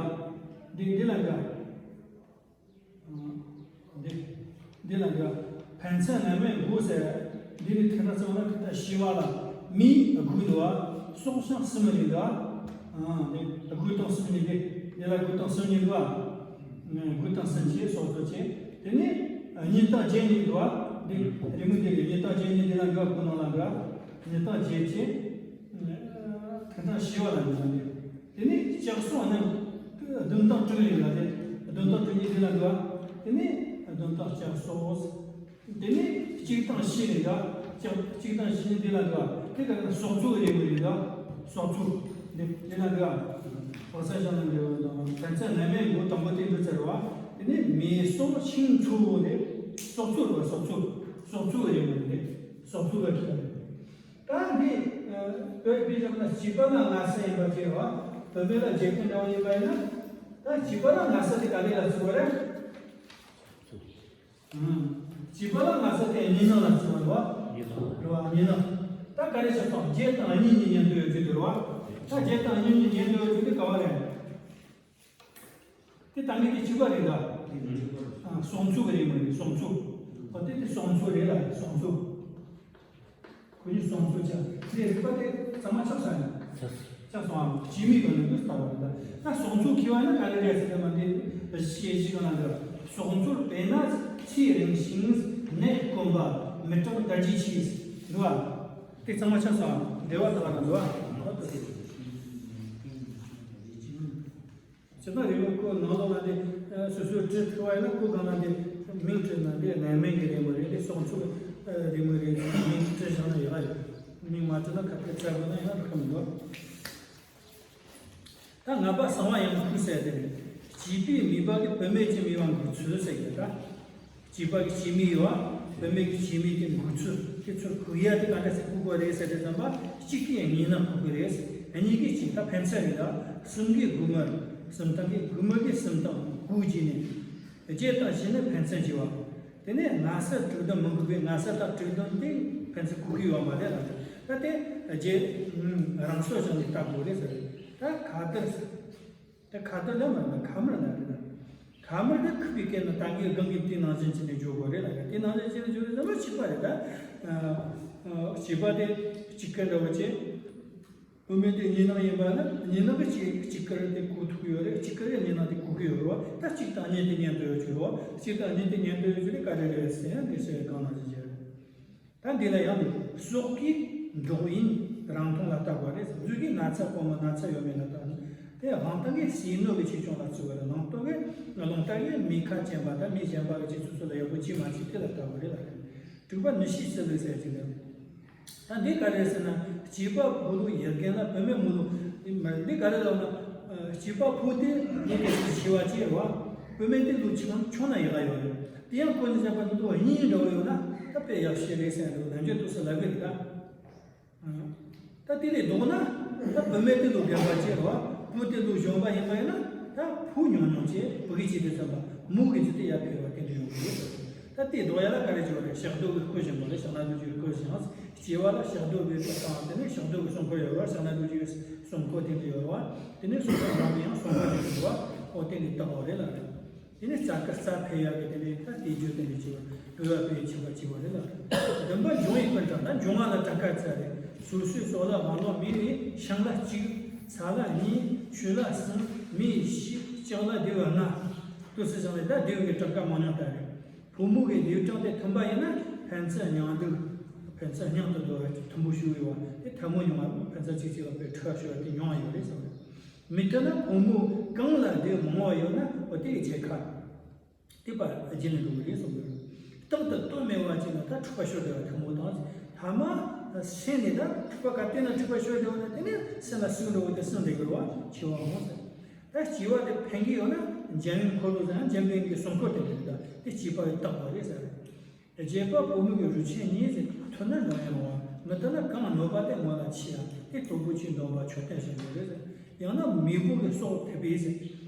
འདི་འདི་ལ་འདྲ། འདི་འདི་ལ་འདྲ། ཕན་ཚུན་རྣམ་སྨིན་དགུ་ཟེར། འདི་ནི་ཐིག་ནག་ཚང་ན་ཐིག་ཐག་ཤི་བ་ལ་མི་དགུ་འདུག་བ། སྲོག་ཤིང་གསུམ་རེད་འདུག་བ། འདི་དགུ་དང་གསུམ་གཉིས་འདི། འདི་ལ་དགུ་དང་གསུམ་གཉིས་འདུག་བ། དགུ་དང་གསུམ་བྱས་སྲོག་ཚོད་བྱས། དེ་ནས་གཉིས་དང་བརྒྱད་གཉིས་འདུག་བ། འདི་རི་མོ་འདི་རེད། གཉིས་དང་བརྒྱད་གཉིས་འདི་ལ་འདུག་བ། ཁོ་ནང་ལ་འདུག་བ། གཉིས་དང་བརྒྱད་བྱས། ཐིག་ཐག་ཤི་བ་ལ་འདུག་བ། འདི་དེ་ནས་ལྕགས་ ལྕགས་སོགས་རྣམས། བདུན་དང་དྲུག་ཡིན་ལ་དེ། བདུན་དང་དྲུག་གཉིས་དེ་ལ་འདུ་བ། དེ་ནས་བདུན་དང་ལྕགས་སོགས། དེ་ནས་གཅིག་དང་བཞི་ནས་འདུ་བ། གཅིག་གཅིག་དང་བཞི་ནས་དེ་ལ་འདུ་བ། དེ་ལྟར་ན་སྲོག་ཆགས་རེ་མོ་རེ་འདུ་བ། སྲོག་ཆགས། དེ་དེ་ལ་འདུ་བ། ཕག་ཚ་ཞང་ལ་འདུ་བ་དང་ཕན་ཚུན་རྣམ་སྨིན་མགོ་དང་པོ་དེ་འདུ་ཚར་བ། དེ་ནས་མེ་སྲོག་ཤིང་ཆུ་བོ་དེ། སྲོག་ཆགས་རེད་བ། སྲོག་ཆགས། སྲོག་ཆགས་རེ་མོ་རེ། སྲོག་ཆགས་རེ་མོ་རེ། ད་འདི། བོད་པའི་ཞབས་ན་བྱིས་པ་ལ་ན་ཚ་ཡིན་པ་ཅེས་པ། བོད་པའི་ལ་རྒྱལ་ཁབ་འདྲ་བོ་ཡིན་པ་ཡིན་ན། ད་བྱིས་པ་ལ་ན་ཚ་དེ་ག་ལེ་ལ་ཚུགས་པ་རེད། བྱིས་པ་ལ་ན་ཚ་དེ་གཉིས་སྣང་ལ་ཚུགས་པ་རེད་བ། རེད་བ། གཉིས་སྣང་། ད་ག་རེ་བྱས་སོང་། བརྒྱད་དང་གཉིས་གཉིས་ཉན་དུ་ཡོད་རྒྱུ་དེ་རེད་བ། ད་བརྒྱད་དང་གཉིས་གཉིས་ཉན་དུ་ཡོད་རྒྱུ་དེ་ག་བ་རེད། དེ་ད་ངས་དེ་བྱིས་པ་རེད་ད། སྲོག་ཆགས་རེད་མ་རེད། སྲོག་ཆགས། ཨོ་དེ་དེ་སྲོག་ཆགས་རེད་ལ་སྲོག་ཆགས། ཁོ་གཉིས་སྲོག་ཆགས་ཆགས། དེ་རིག་པ་དེ་ཚང་མ་ཆགས་སོང་ཡ། ཆགས་སོང་ཨ། བྱེད་མེད་པ་ནི་དུས་ལྟ་བ་རེད་ད། ད་སྲོག་ཆགས་ཁེ་བ་ན་ག་རེ་རེད་ཟེར་ན་དེ་བཤད་གཞི་གང་ན་འདུག་སྲོག་ཆགས་དཔེར་ན་ཚེ་རིང་ཞིང་ནད་དཀོན་པ་མི་གྲངས་དར་རྒྱས་ཆེ་འདུག་ཨ། དེ་ཚང་མ་ཆགས་སོང་ཨ། འགྲེལ་བ་ལྟ་བ་ན་འདུག་ཨ། སྤྱིར་བཏང་རིག་པ་ཁོ་ནང་ལོགས་ལ་དེ་སོ་སོའི་དྲི་ཐུབ་པ་ཡིན་ན་ཁོ་གང་ལ་དེ་མིང་བྲིས་ན་དེ་རྣམ་སྨིན་གྱི་རེད་མོ་རེད། དེ་སྲོག་ཆགས་རེད་མོ་རེད། མིང་བྲིས་བཞག་ན་ཡག་ཡོད། མིང་མ་བྲིས་ན་ཁ་ཐུག་རྩ་དགོས་ན་ཡང་རག་གི་མི་འདུག་ད་ལྔ་པ་གསང་བ་ཡང་ཁུག་ཟེར་དེ་རེད། བྱིས་པའི་མོས་པ་གི་བུད་མེད་ཀྱི་མོས་པ་འགུག་ཚུལ་ཟེར་གྱི་ད། བྱིས་པ་གི་བྱེད་མོས་ཡོད་བ། བུད་མེད་ཀྱི་བྱེད་མོས་དེ་འགུག་ཚུལ། དེ་ཚུར་འགུག་ཡ་དེ་ག་འདྲ་ཞིག་འགུག་དགོས་རེད་ཟེར་དུས་ཙམ་པ། གཅིག་གིས་གཉིས་སྣང་འགུག་གི་རེད། གཉིས་ཀྱིས་གཅིག་ད་ཕན་ཚུན་རེད་ད། གསུམ་གྱིས་དགུ་མི། གསུམ་དང་གིས་དགུ་མི་གིས་གསུམ་དང་དགུ་བྱས་ནས། བརྒྱད་དང་བཞི་ནི་ཕན་ཚུན་བྱེད་པ། དེ་ནས་ན་ཚ་དྲུག་བདུན་མི་འགུག་པའི་ན་ཚ་དང་དྲུག་བདུན་དེ་ཕན་ཚུན་འགུག་གི་ཡོད་མ་རེད་ལ། ད་དེ་རྗེས་རང་སྲོག་བྱས་ནས་ལྟ་དགོས་རེད་ཟེར། ད་ཁ་དར། ད་ཁ་དར་ལ་མ་ན་ཁ་མར་ན་རེད་ད། ཁ་མར་དེ་ཁུ་བའི་སྐད་ན་ད་གིན་སྒང་གི་དེ་ནང་བཞིན་བྱས་ནས་འཇོག་དགོས་རེད་ལ། དེ་ནང་བཞིན་བྱས་ནས་འཇོག་རེད་ཟེར་ན་བྱིས་པ་རེད་ད། བྱིས་པ་དེ་གཅིག་སྐད་འདྲ་བོ་བྱས། བུད་མེད་དེ་གཉིས་སྣང་ཡིན་པ་ན་གཉིས་སྣང་གི་གཅིག་གཅིག་སྐད་དེ་གོ་ཐུབ་ཀྱི་ཡོད་རེད། གཅིག་སྐད་ཀྱི་གཉིས་སྣང་དེ་གོ་གི་ཡོད་རེད་བ། ད་གཅིག་དང་གཉིས་དེ་ཉན་དུ་ཡོད་ཀྱི་རེད་བ། གཅིག་དང་གཉིས་དེ་ཉན་དུ་ཡོད་ཀྱི་རེད། ག་རེ་རེད་ཟེར་ཡང་འདི་ཟེར་གང་ན་ཟེར་གྱི་རེད། ད་འདི་ལ་ཡང་འདི་སྲོག་གི་འགྲོགས་ཡིན་རང་མཐོང་ལ་བལྟ་དགོས་རེད། གཟུགས་ཀྱི་ན་ཚ་དཀོན་མོ་ན་ཚ་ཡོད་མེད་ལ་བལྟ་ནས། དེ་དབང་ཐང་གི་ཟས་ནོར་གྱི་ཆེ་ཆུང་ལ་བརྩི་བ་རེད། ལུང་རྟོགས་ཀྱི་ལུང་རྟགས་ཀྱི་མི་ཁ་ཅན་པ་དང་མི་གཞན་པ་གི་ཆེ་ཆུང་སོགས་ལ་ཡག་པོ་བྱེད་མ་བྱེད་དེ་ལ་བལྟ་དགོས་རེད་ལ། དྲུག་པ་ནི་ཤེས་ཚུལ་ལས་ཟེར་གྱི་འདུག་ད་འདི་ག་རེ་ཟེར་ན། སྐྱེས་པ་ཕོ་ལུག་ཡར་རྒན་ལ་བུད་མེད་མོ་ལུག་འདི་ག་རེ་ལབ་ན། སྐྱེས་པ་ཕོ་དེ་ལུག་དེ་ཆེ་བ་ཅིག་རེད་བ། བུད་མེད་དེ་ལུག་ཆུང་ཆུང་ན་ཡག་ཡོད་རེད། དེ་ཡང་ཁོ་ནི་བྱས་པ་འདི་ལུག་གཉིས་འདྲ་བོ་ཡོད་ན་ད་དཔེ་ཡག་ཤོས་རེད་ཟེར་འདུག་ནམ་རྒྱུན་དུས་སུ་ལབ་གི་རེད་ད། ད་དེ་ལས་ལྡོག་ན། ད་བུད་མེད་དེ་ལུག་རྒན་པ་ཅིག་རེད་བ། བུ་དེ་ལུག་གཞོན་པ་ཡིན་པ་ཡིན་ན། ད་བུ་ཉུང་ཉུང་བྱས་བུ་གི་ཆེད་དུ་བསམ་པ་མོ་གི་ཆེད་དུ་ཡར་འཕེལ་བ་དེ་འདྲ་ཡོང་གི་ཡོད། ད་དེ་ལྡོག་ཡ་ལ་ག་རེ་བྱེད་པ་རེད། ཕྱག་རྡོར་གི་སྐུ་བཞེངས་པ་རེད། ཕྱག་ན་རྡོ་རྗེའི་སྐུ་བཞེངས། སྐྱེ་བ་ལ་ཕྱག་རྡོར་བའི་སྐུ་དང་དེ་ནས་ཕྱག་རྡོར་གི་སྲུང་འཁོར་ཡོད་རེད་བ། ཕྱག་ན་རྡོ་རྗེའི་སྲུང་འཁོར་དེ་འདྲ་ཡོད་རེད་བ། དེ་ནས་སྲོག་ཆགས་རྣམས་ཡང་སྲུང་འཁོར་དེ་འདྲ་ཡོད་རེད་བ། ཨོ་དེ་འདྲ་བཏགས་པ་རེད་ལ་རེད། དེ་ནས་རྩ་ཀ་རྩ་འཕེལ་ཡག་གི་དེ་ནས་ད་དེ་རྒྱུ་དེ་འདྲ་བྱེད་པ། འཕེལ་བ་འཕེལ་བའི་ཁྱད་པར་བྱེད་པ་རེད་ལ། བདུན་པ་འབྱུང་བའི་ཀུན་དགའ་ན་འབྱུང་བ་ལ་གྲངས་ཀ་རྩ་རེད། སོ་སོའི་སྲོག་ལ་བ་ལང་མེ་ནི་ཤིང་ལ་གཅིག་ས་ལ་གཉིས། ཆུ་ལ་གསུམ། མེ་བཞི། ལྕགས་ལ་ལྡེའུ་ལྔ། དུ་སི་ཞིང་ལས་ད་ལྡེའུ་གི་གྲངས་ཀ་མང་ཉུང་ལྟ་རེད། ཕོ་མོ་གི་ལྡེའུ་གྲངས་དེ་མཐུན་པ་ཡིན་ན་ཕན་ཚུན་མཉམ་འདུ། ཕན་ཚུན་མཉམ་དུ་འགྲོ་བ་མཐུན་པོ་ཞུ་ཡོད་བ། དེ་ཐལ་མོ་ཉུང་བ་ཕན་ཚུན་གཅིག་གཅིག་ལ་དཔེ་ཁྲི་ཁ་ཤོར་བ་དེ་ཉུང་བ་ཡོད་རེད་བསམ་རེད། མི་མཐུན་ན་ཕོ་མོ་གང་ལ་ལྡེའུ་མང་བ་ཡོད་ན་འོ་དེ་གི་རྒྱལ་ཁ། དེ་པ་རྒྱུན་ལ་འགྲོ་གི་རེད་གསུངས་ཡོད། རྟག་ཏུ་དོན་མེད་པ་ཅིག་ལ་ད་འཁྲུག་པ་ཤོར་བསྡད་པ་ཐལ་མོ་དང་། ཐ་མ་སེམས་ནས་ད་འཁྲུག་པ་ག་དུས་ན་འཁྲུག་པ་ཤོར་བསྡད་པ་ན་དེ་ནས་སེམས་ལ་ཟུག་འགྲོ་བ་དེ་སེམས་འདི་གི་རེད་བ། འཆི་བ་འོང་ཟེར། ད་སྐྱེ་བ་དེ་ཕན་གྱི་ཡོད་ན་འཇམ་པའི་འཁོར་ལོ་ཟེར་ན་འཇམ་པའི་གི་སྲུང་འཁོར་དེ་འདྲ་རེད། ད་དེ་སྐྱེས་པ་ཡི་རྟག་པ་རེད་ཟེར། རྒྱས་པ་ཕོ་མོ་གི་རུས་ཆེན་གཉིས་ཟེར། མཐུན་ན་འགྲོ་ཡང་རུང་བ། མི་མཐུན་ན་གང་གནོད་པ་དེ་སྔོན་ལ་མཆིས་ཡང་། དེ་སྟོབས་པོ་ཆེའི་འདོམས་པ་མཆོད་རྟེན་བཞིན་དུ་རེད་ཟེར། ཡང་ན་མེས་པོ་གི་སྲོག་ཐེབས་པས་ཟེར།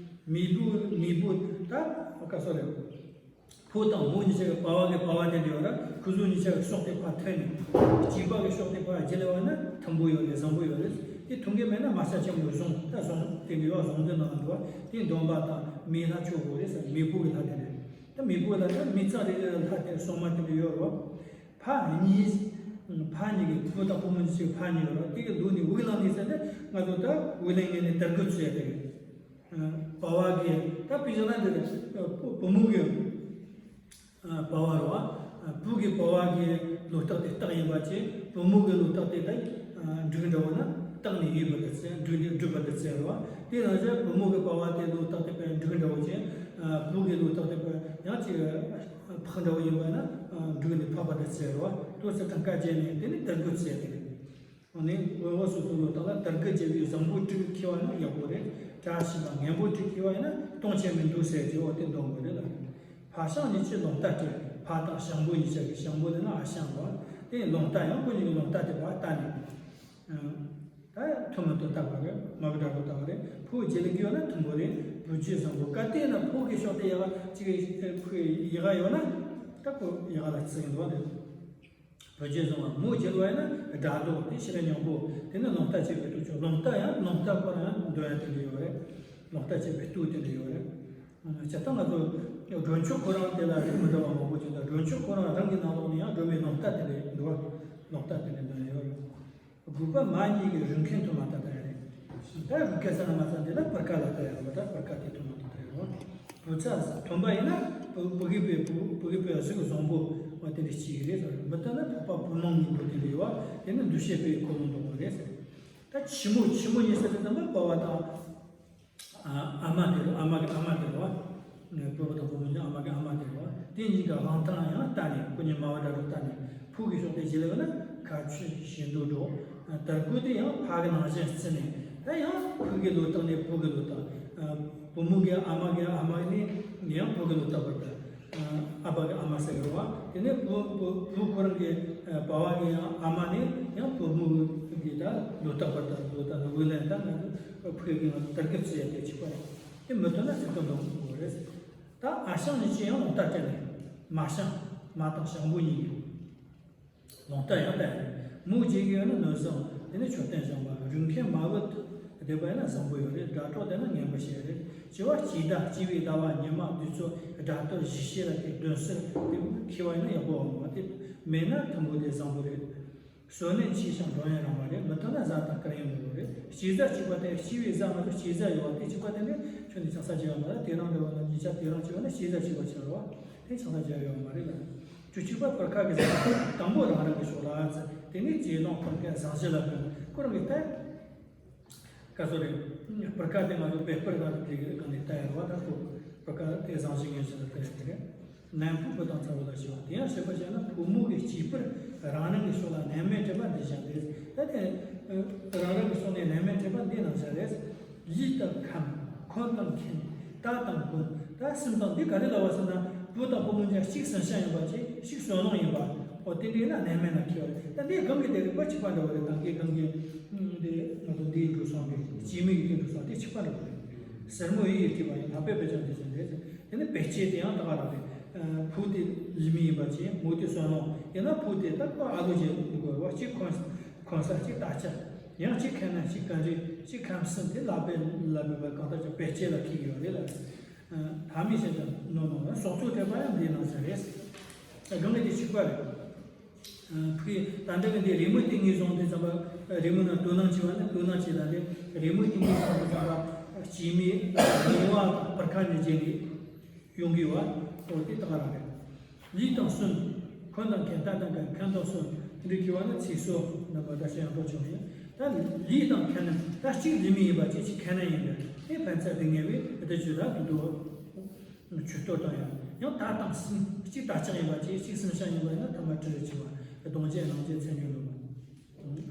མེས་པོ་མེས་པོ་ད་ག་སོ་རེད། ཕོ་དང་མོ་གཉིས་ཆ་གི་པ་ཕ་གི་པ་ཕ་དེ་འདྲ་ཡོད་ར། ཁོ་ཚོ་གཉིས་ཆ་གི་སྲོག་དེ་ཕར་ཐོན་ནས། སྐྱེས་པ་གི་སྲོག་དེ་ཕར་རྒྱུད་ལ་བ་ན་མཐུན་པོ་ཡོད་རེད། བཟང་པོ་ཡོད་རེད། དེ་མཐུན་གི་མེད་ན་མ་རྩ་ཆེན་མོ་བཟུང་ད་བཟུང་དེ་འདྲ་ཡོད་བཟུང་དེ་ནང་འདུག་བ། དེ་འདོམས་པ་དང་མེ་ལྷ་ཆོག་དགོས་རེད་ཟེར། མེས་པོ་གི་ལྷ་དེ་རེད། ད་མེས་པོ་ལ་ད་མི་ཚང་རེ་རེ་ལ་ལྷ་དེ་སྲུང་མ་དེ་འདྲ་ཡོད་རེད་བ། ཕ་གཉིས། ཕ་གཉིས་ཀྱི་བུ་དང་བུ་མོ་གཉིས་ཀྱི་ཕ་གཉིས་ཡོད་རེད་བ། དེ་གི་ལུགས་ནི་དབུགས་ལེན་ནི་ཟེར་ནས་ང་ཚོ་ད་དབུགས་ལེན་ངེས་ནས་དར་རྒུད་ཚུད་ཡ་དེ་རེད། པ་ཕ་གི་ད་དཔེ་བཞག་ན་འདི་རེད། བུ་བུ་མོ་གི་པ་ཕ་རེད་བ། བུ་གི་པ་ཕ་གི་ལོ་རྟགས་དེ་སྟག་ཡིན་པ་བྱས། བུ་མོ་གི་ལོ་རྟགས་དེ་ད་འབྲུག་འདྲ་བོ་ན། བཏགས་ནས་ཡོད་པ་དེ་ཚེ་འབྲུ་ནས་འབྲུ་པ་དེ་ཚེ་རེད་བ། དེ་ནང་བཞིན་བུ་མོ་གི་པ་བ་དེ་ལོ་བཏགས་དེ་པའི་འབྲུ་འདྲ་བོ་ཅན། བུ་གི་ལོ་བཏགས་དེ་པའི་ཡང་ཅིག་ཕག་འདྲ་བོ་ཡིན་པ་ན་འབྲུ་ནས་ཕག་པ་དེ་ཚེ་རེད་བ། དོ་ཚེ་གྲངས་ཀ་བརྒྱད་ནས་དེ་ནས་དར་རྒུད་ཚེ་དེ་རེད། འོ་ནི་འོ་འོ་སོ་སོ་ལོ་བཏགས་ལ་དར་རྒུད་བརྒྱད་པའི་བཟང་པོ་དྲུག་ཁེལ་བ་ན་ཡག་པོ་རེད། བཀྲ་ཤིས་པ་ངན་པོ་དྲུག་ཁེལ་བ་ཡིན་ན་སྟོང་ཆད་མི་འདུག་ཟེར་གྱི་འོ་དེ་འདོན་དགོས་རེད་ལ། ཕ་ཞང་གཉིས་ཀྱི་རླུང་རྟ་སྤྲད། ཕ་དང་ཞང་པོ་གཉིས་ཆ་གི་ཞང་པོ་ནི་ན་ཨ་ཞང་རེད་བ། དེ་རླུང་རྟ་ཡང་ཁོ་གཉིས་ཀྱི་རླུང་རྟ་དེ་བ་ལྟ་ནས། ད་ཐུན་མོང་དུ་བཏགས་པ་རེད། མ་བུ་དྲག་པོ་བཏགས་པ་རེད། ཕོ་རྒྱལ་གྱི་ཡོད་ན་མཐུན་པོ་རེད། བུ་རྒྱུད་བཟང་པོ་ག་དེ་ན་ཕོ་གི་ཕྱོགས་དེ་ཡག་གཅིག་ཕོ་ཡག་ཡོད་ན་ད་ཁོ་ཡག་ལ་བརྩི་གི་འདུག་བ་རེད། བུ་རྒྱུད་བཟང་བ་མོ་རྒྱལ་བ་ཡིན་ན་དགྲ་བཟློག་དེ་ཕྱིར་སྙིང་པོ་དེ་ནི་རླུང་རྟ་བཅས་པའི་དུག་ཆོག་རླུང་རྟ་ཡང་རླུང་རྟ་ཁོ་རང་ཡང་འདོན་ཡ་དེ་འདྲ་ཡོད་རེད། རླུང་རྟ་བཅས་པའི་དུག་དེ་འདྲ་ཡོད་རེད། སྤྱིར་བཏང་ང་ཚོ་སྒྲོན་མཆོག་ཁོ་རང་དེ་ལ་རིགས་མི་འདྲ་བ་མང་པོ་ཅིག་དང་སྒྲོན་མཆོག་ཁོ་རང་རང་གི་ནང་ལོགས་ནས་ཡང་སྒྲོལ་མའི་རླུང་རྟ་དེ་འདྲ་འདུག་བ། རླུང་རྟ་དེ་འདྲ་འདོན་ཡ་ཡོད་རེད། དགུ་པ་མ་གཉིས་ཀྱི་རིགས་མཁན་དུ་མ་ལྟ་ལྟ་ཡ་རེད། ད་རིགས་མཁན་ས་ན་མ་ཚང་དེ་ལ་སྤུར་ཁ་ལ་ལྟ་ཡ་རེད་བ། ད་སྤུར་ཁ་དེ་དུ་མ་ལྟ་ལྟ་ཡ་རེད་བ། བུ་ཚ་ཐོན་པ་ཡིན་ན་བུ་བུ་གི་པའི་བུ་བུ་གི་པའི་གཟུགས་བཟང་པོ་བ་དེ་འདྲ་གཅིག་རེད་ཟེར། མི་ལྟ་ན་འཕགས་པ་བུ་མོ་གཉིས་པོ་དེ་འདྲ་ཡོད་བ། དེ་ནི་འདུ་ཤེས་པའི་འཁོར་ལོ་འདོགས་པ་རེད་ཟེར། ད་ཕྱི་མོ་ཕྱི་མོ་གཉིས་ཟེར་དུས་ཙམ་པ་པ་བ་དང་། ཨ་ཨ་མ་དེ་རེད། ཨ་མ་གི་ཨ་མ་དེ་རེད་བ། བུ་བུ་དང་བུ་མོ་གཉིས་ཨ་མ་གི་ཨ་མ་དེ་རེད་བ། དེ་གཉིས་ཀ་གང་ཐང་ཡང་ལྟ་ནས་ཁོ་གཉིས་མ་བ་འདྲ་རུ་ལྟ་ནས་ཕུག་གི་ཕྱོགས་དེ་བཞི་ལེ་བ་ན་ཁ་ཆུ་ཞེ་འདུག་འགྲོ། དར་གུ་དེ་ཡང་ཕ་གི་ནང་བཞིན་བརྩི་ནས་ད་ཡང་ཕུག་གི་ལོ་བཏགས་ནས་བུ་གི་ལོ་བཏགས། བུ་མོ་གི་ཨ་མ་གི་ཨ་མ་ནས་ཡང་བུ་གི་ལོ་བཏགས་པར་ལྟ། ཨ་ཕ་གི་ཨ་མ་ཟེར་གི་རེད་བ། དེ་ནས་བུ་བུ་བུ་ཁོ་རང་གི་པ་བ་གི་ཨ་མ་ནས་ཡང་བུ་མོ་གི་ད་ལོ་རྟག་པར་ད་ལོ་རྟག་ལ་འོས་ལན་ད་ང་ཚོ་ཕུག་གི་ང་ཚོ་དར་རྒུད་བརྩི་ཡ་དེ་གཅིག་པ་རེད། དེ་མི་ཐོན་ན་ཚིག་ཐོ་འདོན་དགོས་རེད། ད་ཨ་ཞང་གཉིས་ཀྱི་ཡང་རླུང་རྟ་སྤྲད་ནས་མ་ཞང་མ་དང་ཞང་པོ་གཉིས་ཀྱི། རླུང་རྟ་ཡང་བསྟན། མོ་རྒྱལ་གྱི་ཡོད་ན་ནོར་བཟང་། དེ་ནས་མཆོད་རྟེན་བཞེངས་པ། རིགས་མཁན་མ་བུ་བསྡད་པ་ཡིན་ན་བཟང་པོ་ཡོད་རེད། དགྲ་གྲོགས་བསྡད་ན་ངན་པ་ཞིག་རེད། བྱི་བ་སྐྱེས་ཟླ་སྐྱེས་པའི་ཟླ་བ་ཉི་མ་དུས་ཚོད་དགྲ་གཏོར་བཞི་ཤེས་ལ་དེ་གདོན་གསེར་དེ་ཁེལ་བ་ཡིན་ན་ཡག་པོ་འོང་བ་དེ་མེད་ན་དུམ་བུ་དེ་བཟང་པོ་རེད། བསོད་ནམས་ཆེ་ཞིང་འགྲོ་ཡང་རིང་བ་རེད། མི་ཐོན་ན་གཟའ་དང་སྐར་ཡང་མི་འོང་རེད། སྐྱེས་གཟའ་གཅིག་པ་དེ་སྐྱེས་པའི་གཟའ་ང་ཚོ་སྐྱེས་གཟའ་ཡོད་བ་དེ་གཅིག་པ་དེ་ནི་ཁྱོད་ནི་ཆང་ས་རྒྱག་ཡོད་མ་རེད། དེ་རང་འདྲ་བ་ན་ཉིན་ཆ་དེ་རང་གཅིག་པ་ན་སྐྱེས་གཟའ་གཅིག་པ་ཆགས་རེད་བ། དེ་ཆང་ས་རྒྱག་ཡོད་མ་རེད་ལ། བཅུ་གཅིག་པ་སྤུར་ཁ་གི་གཟའ་དང་པོ་རང་རང་གི་ཕྱོགས་ལ་ཚེ་དེ་ནི་རྗེས་ལོང་སྤུར་ཁའི་གཟའ་བཞི་ལ་ཕན་ཁོ་རང་གི་ལྟ། ཀ་སོ་རེད། སྤུར་ཁ་དེ་ང་ཚོ་བེ་སྤུར་ག་དེ་གི་སྒང་ནས་ལྟ་ཡ་རེད་བ། ད་ཁོ་སྤུར་ཁ་དེ་གཟའ་བཞི་ངན་བཞི་ལ་ལྟ་ཡ་དེ་རེད། ནམ་ཕུག་བུ་དང་ཚ་བོ་ལ་ཞི་བ་དེ་ཡང་བཤད་པ་བྱས་ན་བུ་མོ་གི་སྐྱེས་སྤུར་རང་རང་གི་ཕྱོགས་ལ་ནན་མེད་འཕྲད་པ་འདི་བཞག་རེད། ད་དེ་རང་རང་གི་ཕྱོགས་ནས་ནན་མེད་འཕྲད་པ་འདི་ནང་བཞག་རེད། ལུས་དང་ཁམས། འཁོན་དང་མཁན། རྟ་དང་མགོན། ད་སེམས་དང་འདི་ག་རེ་ལབ་པ་ཟེར་ན་བུ་དང་བུ་མོ་གཉིས་གཅིག་སེམས་ཅན་ཡིན་པ་ཅིག་གཅིག་བསོད་ནམས་ཡིན་པ། འོ་དེ་འདྲ་ཡིན་ན་ནན་མེད་ན་ཁེལ་བ་རེད། ད་འདི་གང་གི་དེ་རིག་པ་གཅིག་པ་འདྲ་བ་རེད། ད་གི་གང་གི་འདི་ང་ཚོ་འདི་འགྲོ་སོང་གི་སྐྱེས་མི་གི་འདི་འགྲོ་སོང་དེ་གཅིག་པ་འདྲ་བ་རེད། སེར་མོ་ཡི་ཡི་བྲིས་པ་ཡིན་ལྷག་པའི་དཔེ་ཆ་འདི་བཞིན་རེད། དེ་ནི་བེད་སྤྱད་དེ་ཡང་ད་ག་རང་རེད། ཕུག་དེ་ལུས་མི་ཡིན་པ་ཅིག་མོ་དེ་བསོད་ནམས་ཡིན་ན་ཕུག་དེ་ད་ཁོ་ཨ་ལོ་རྗེ་འདུག་གོ་བ་གཅིག་འཁོན་འཁོན་ས་གཅིག་བརྟག་དཔྱད། ཡང་གཅིག་མཁན་ན་གཅིག་བཀའ་འདྲི་གཅིག་ཁམས་གསུམ་དེ་ལག་པས་ལ་མེད་པ་གང་ལྟར་ཀྱང་བེད་སྤྱད་ལ་ཁེལ་གྱི་ཡོད་རེད་ལ། ད་མི་བྱེད་ཀྱང་ནོ་ནོ་ན་སྲོག་ཚོགས་ཐེབས་པ་ཡང་འདི་ནང་བཞིན་རེད། སྒང་གི་དེ་གཅིག་པ་རེད། ཕུག་ད་ལྟ་གི་འདི་རི་མོ་དེ་ངོས་བཟུང་དུས་ཙམ་པ་རི་མོ་ནང་དོ་སྣང་བྱས་པ་ནི་དོ་སྣང་བྱས་ད་ལྟ་རི་མོ་དེ་ངོས་བཟུང་དུས་ཙམ་པ་སྐྱེས་མའི་ལུས་པ་སྤུར་ཁ་ནས་བརྗེས་ནས་ཡོང་གི་ཡོད་པ་འོ་དེ་ད་ག་རང་རེད། ལུས་དང་གསུམ། འཁོན་དང་མཁན། རྟ་དང་མགོན། མཁན་དང་གསུམ། འདི་འདྲ་གི་བ་ན་ཚིག་སོགས་རྣམ་པ་བརྡ་ཆད་ཡང་དག་བྱུང་ཡོད། ད་ལུས་དང་མཁན་ནི་ད་གཅིག་ལུས་མི་ཡིན་པ་ཅིག་གཅིག་མཁན་ན་ཡིན་པས་དེ་ཕན་ཚུན་སྡུག་བསྔལ་བའི་བདེ་སྤྱོད་ལ་འདུག་འདུག་ཆོས་གཏོར་དང་ཡང་ཡང་ད་དང་གསུམ། གཅིག་དར་ལྕོག་ཡིན་པ་ཅིག་གཅིག་གསུམ་ཤ་ཡིན་པ་ཡིན་ན་ཐ་མ་དྲི་རུ་ཆེ་བ་གདོང་བཅས་ནང་བཅས་མཚན་ཉིད་ལོ།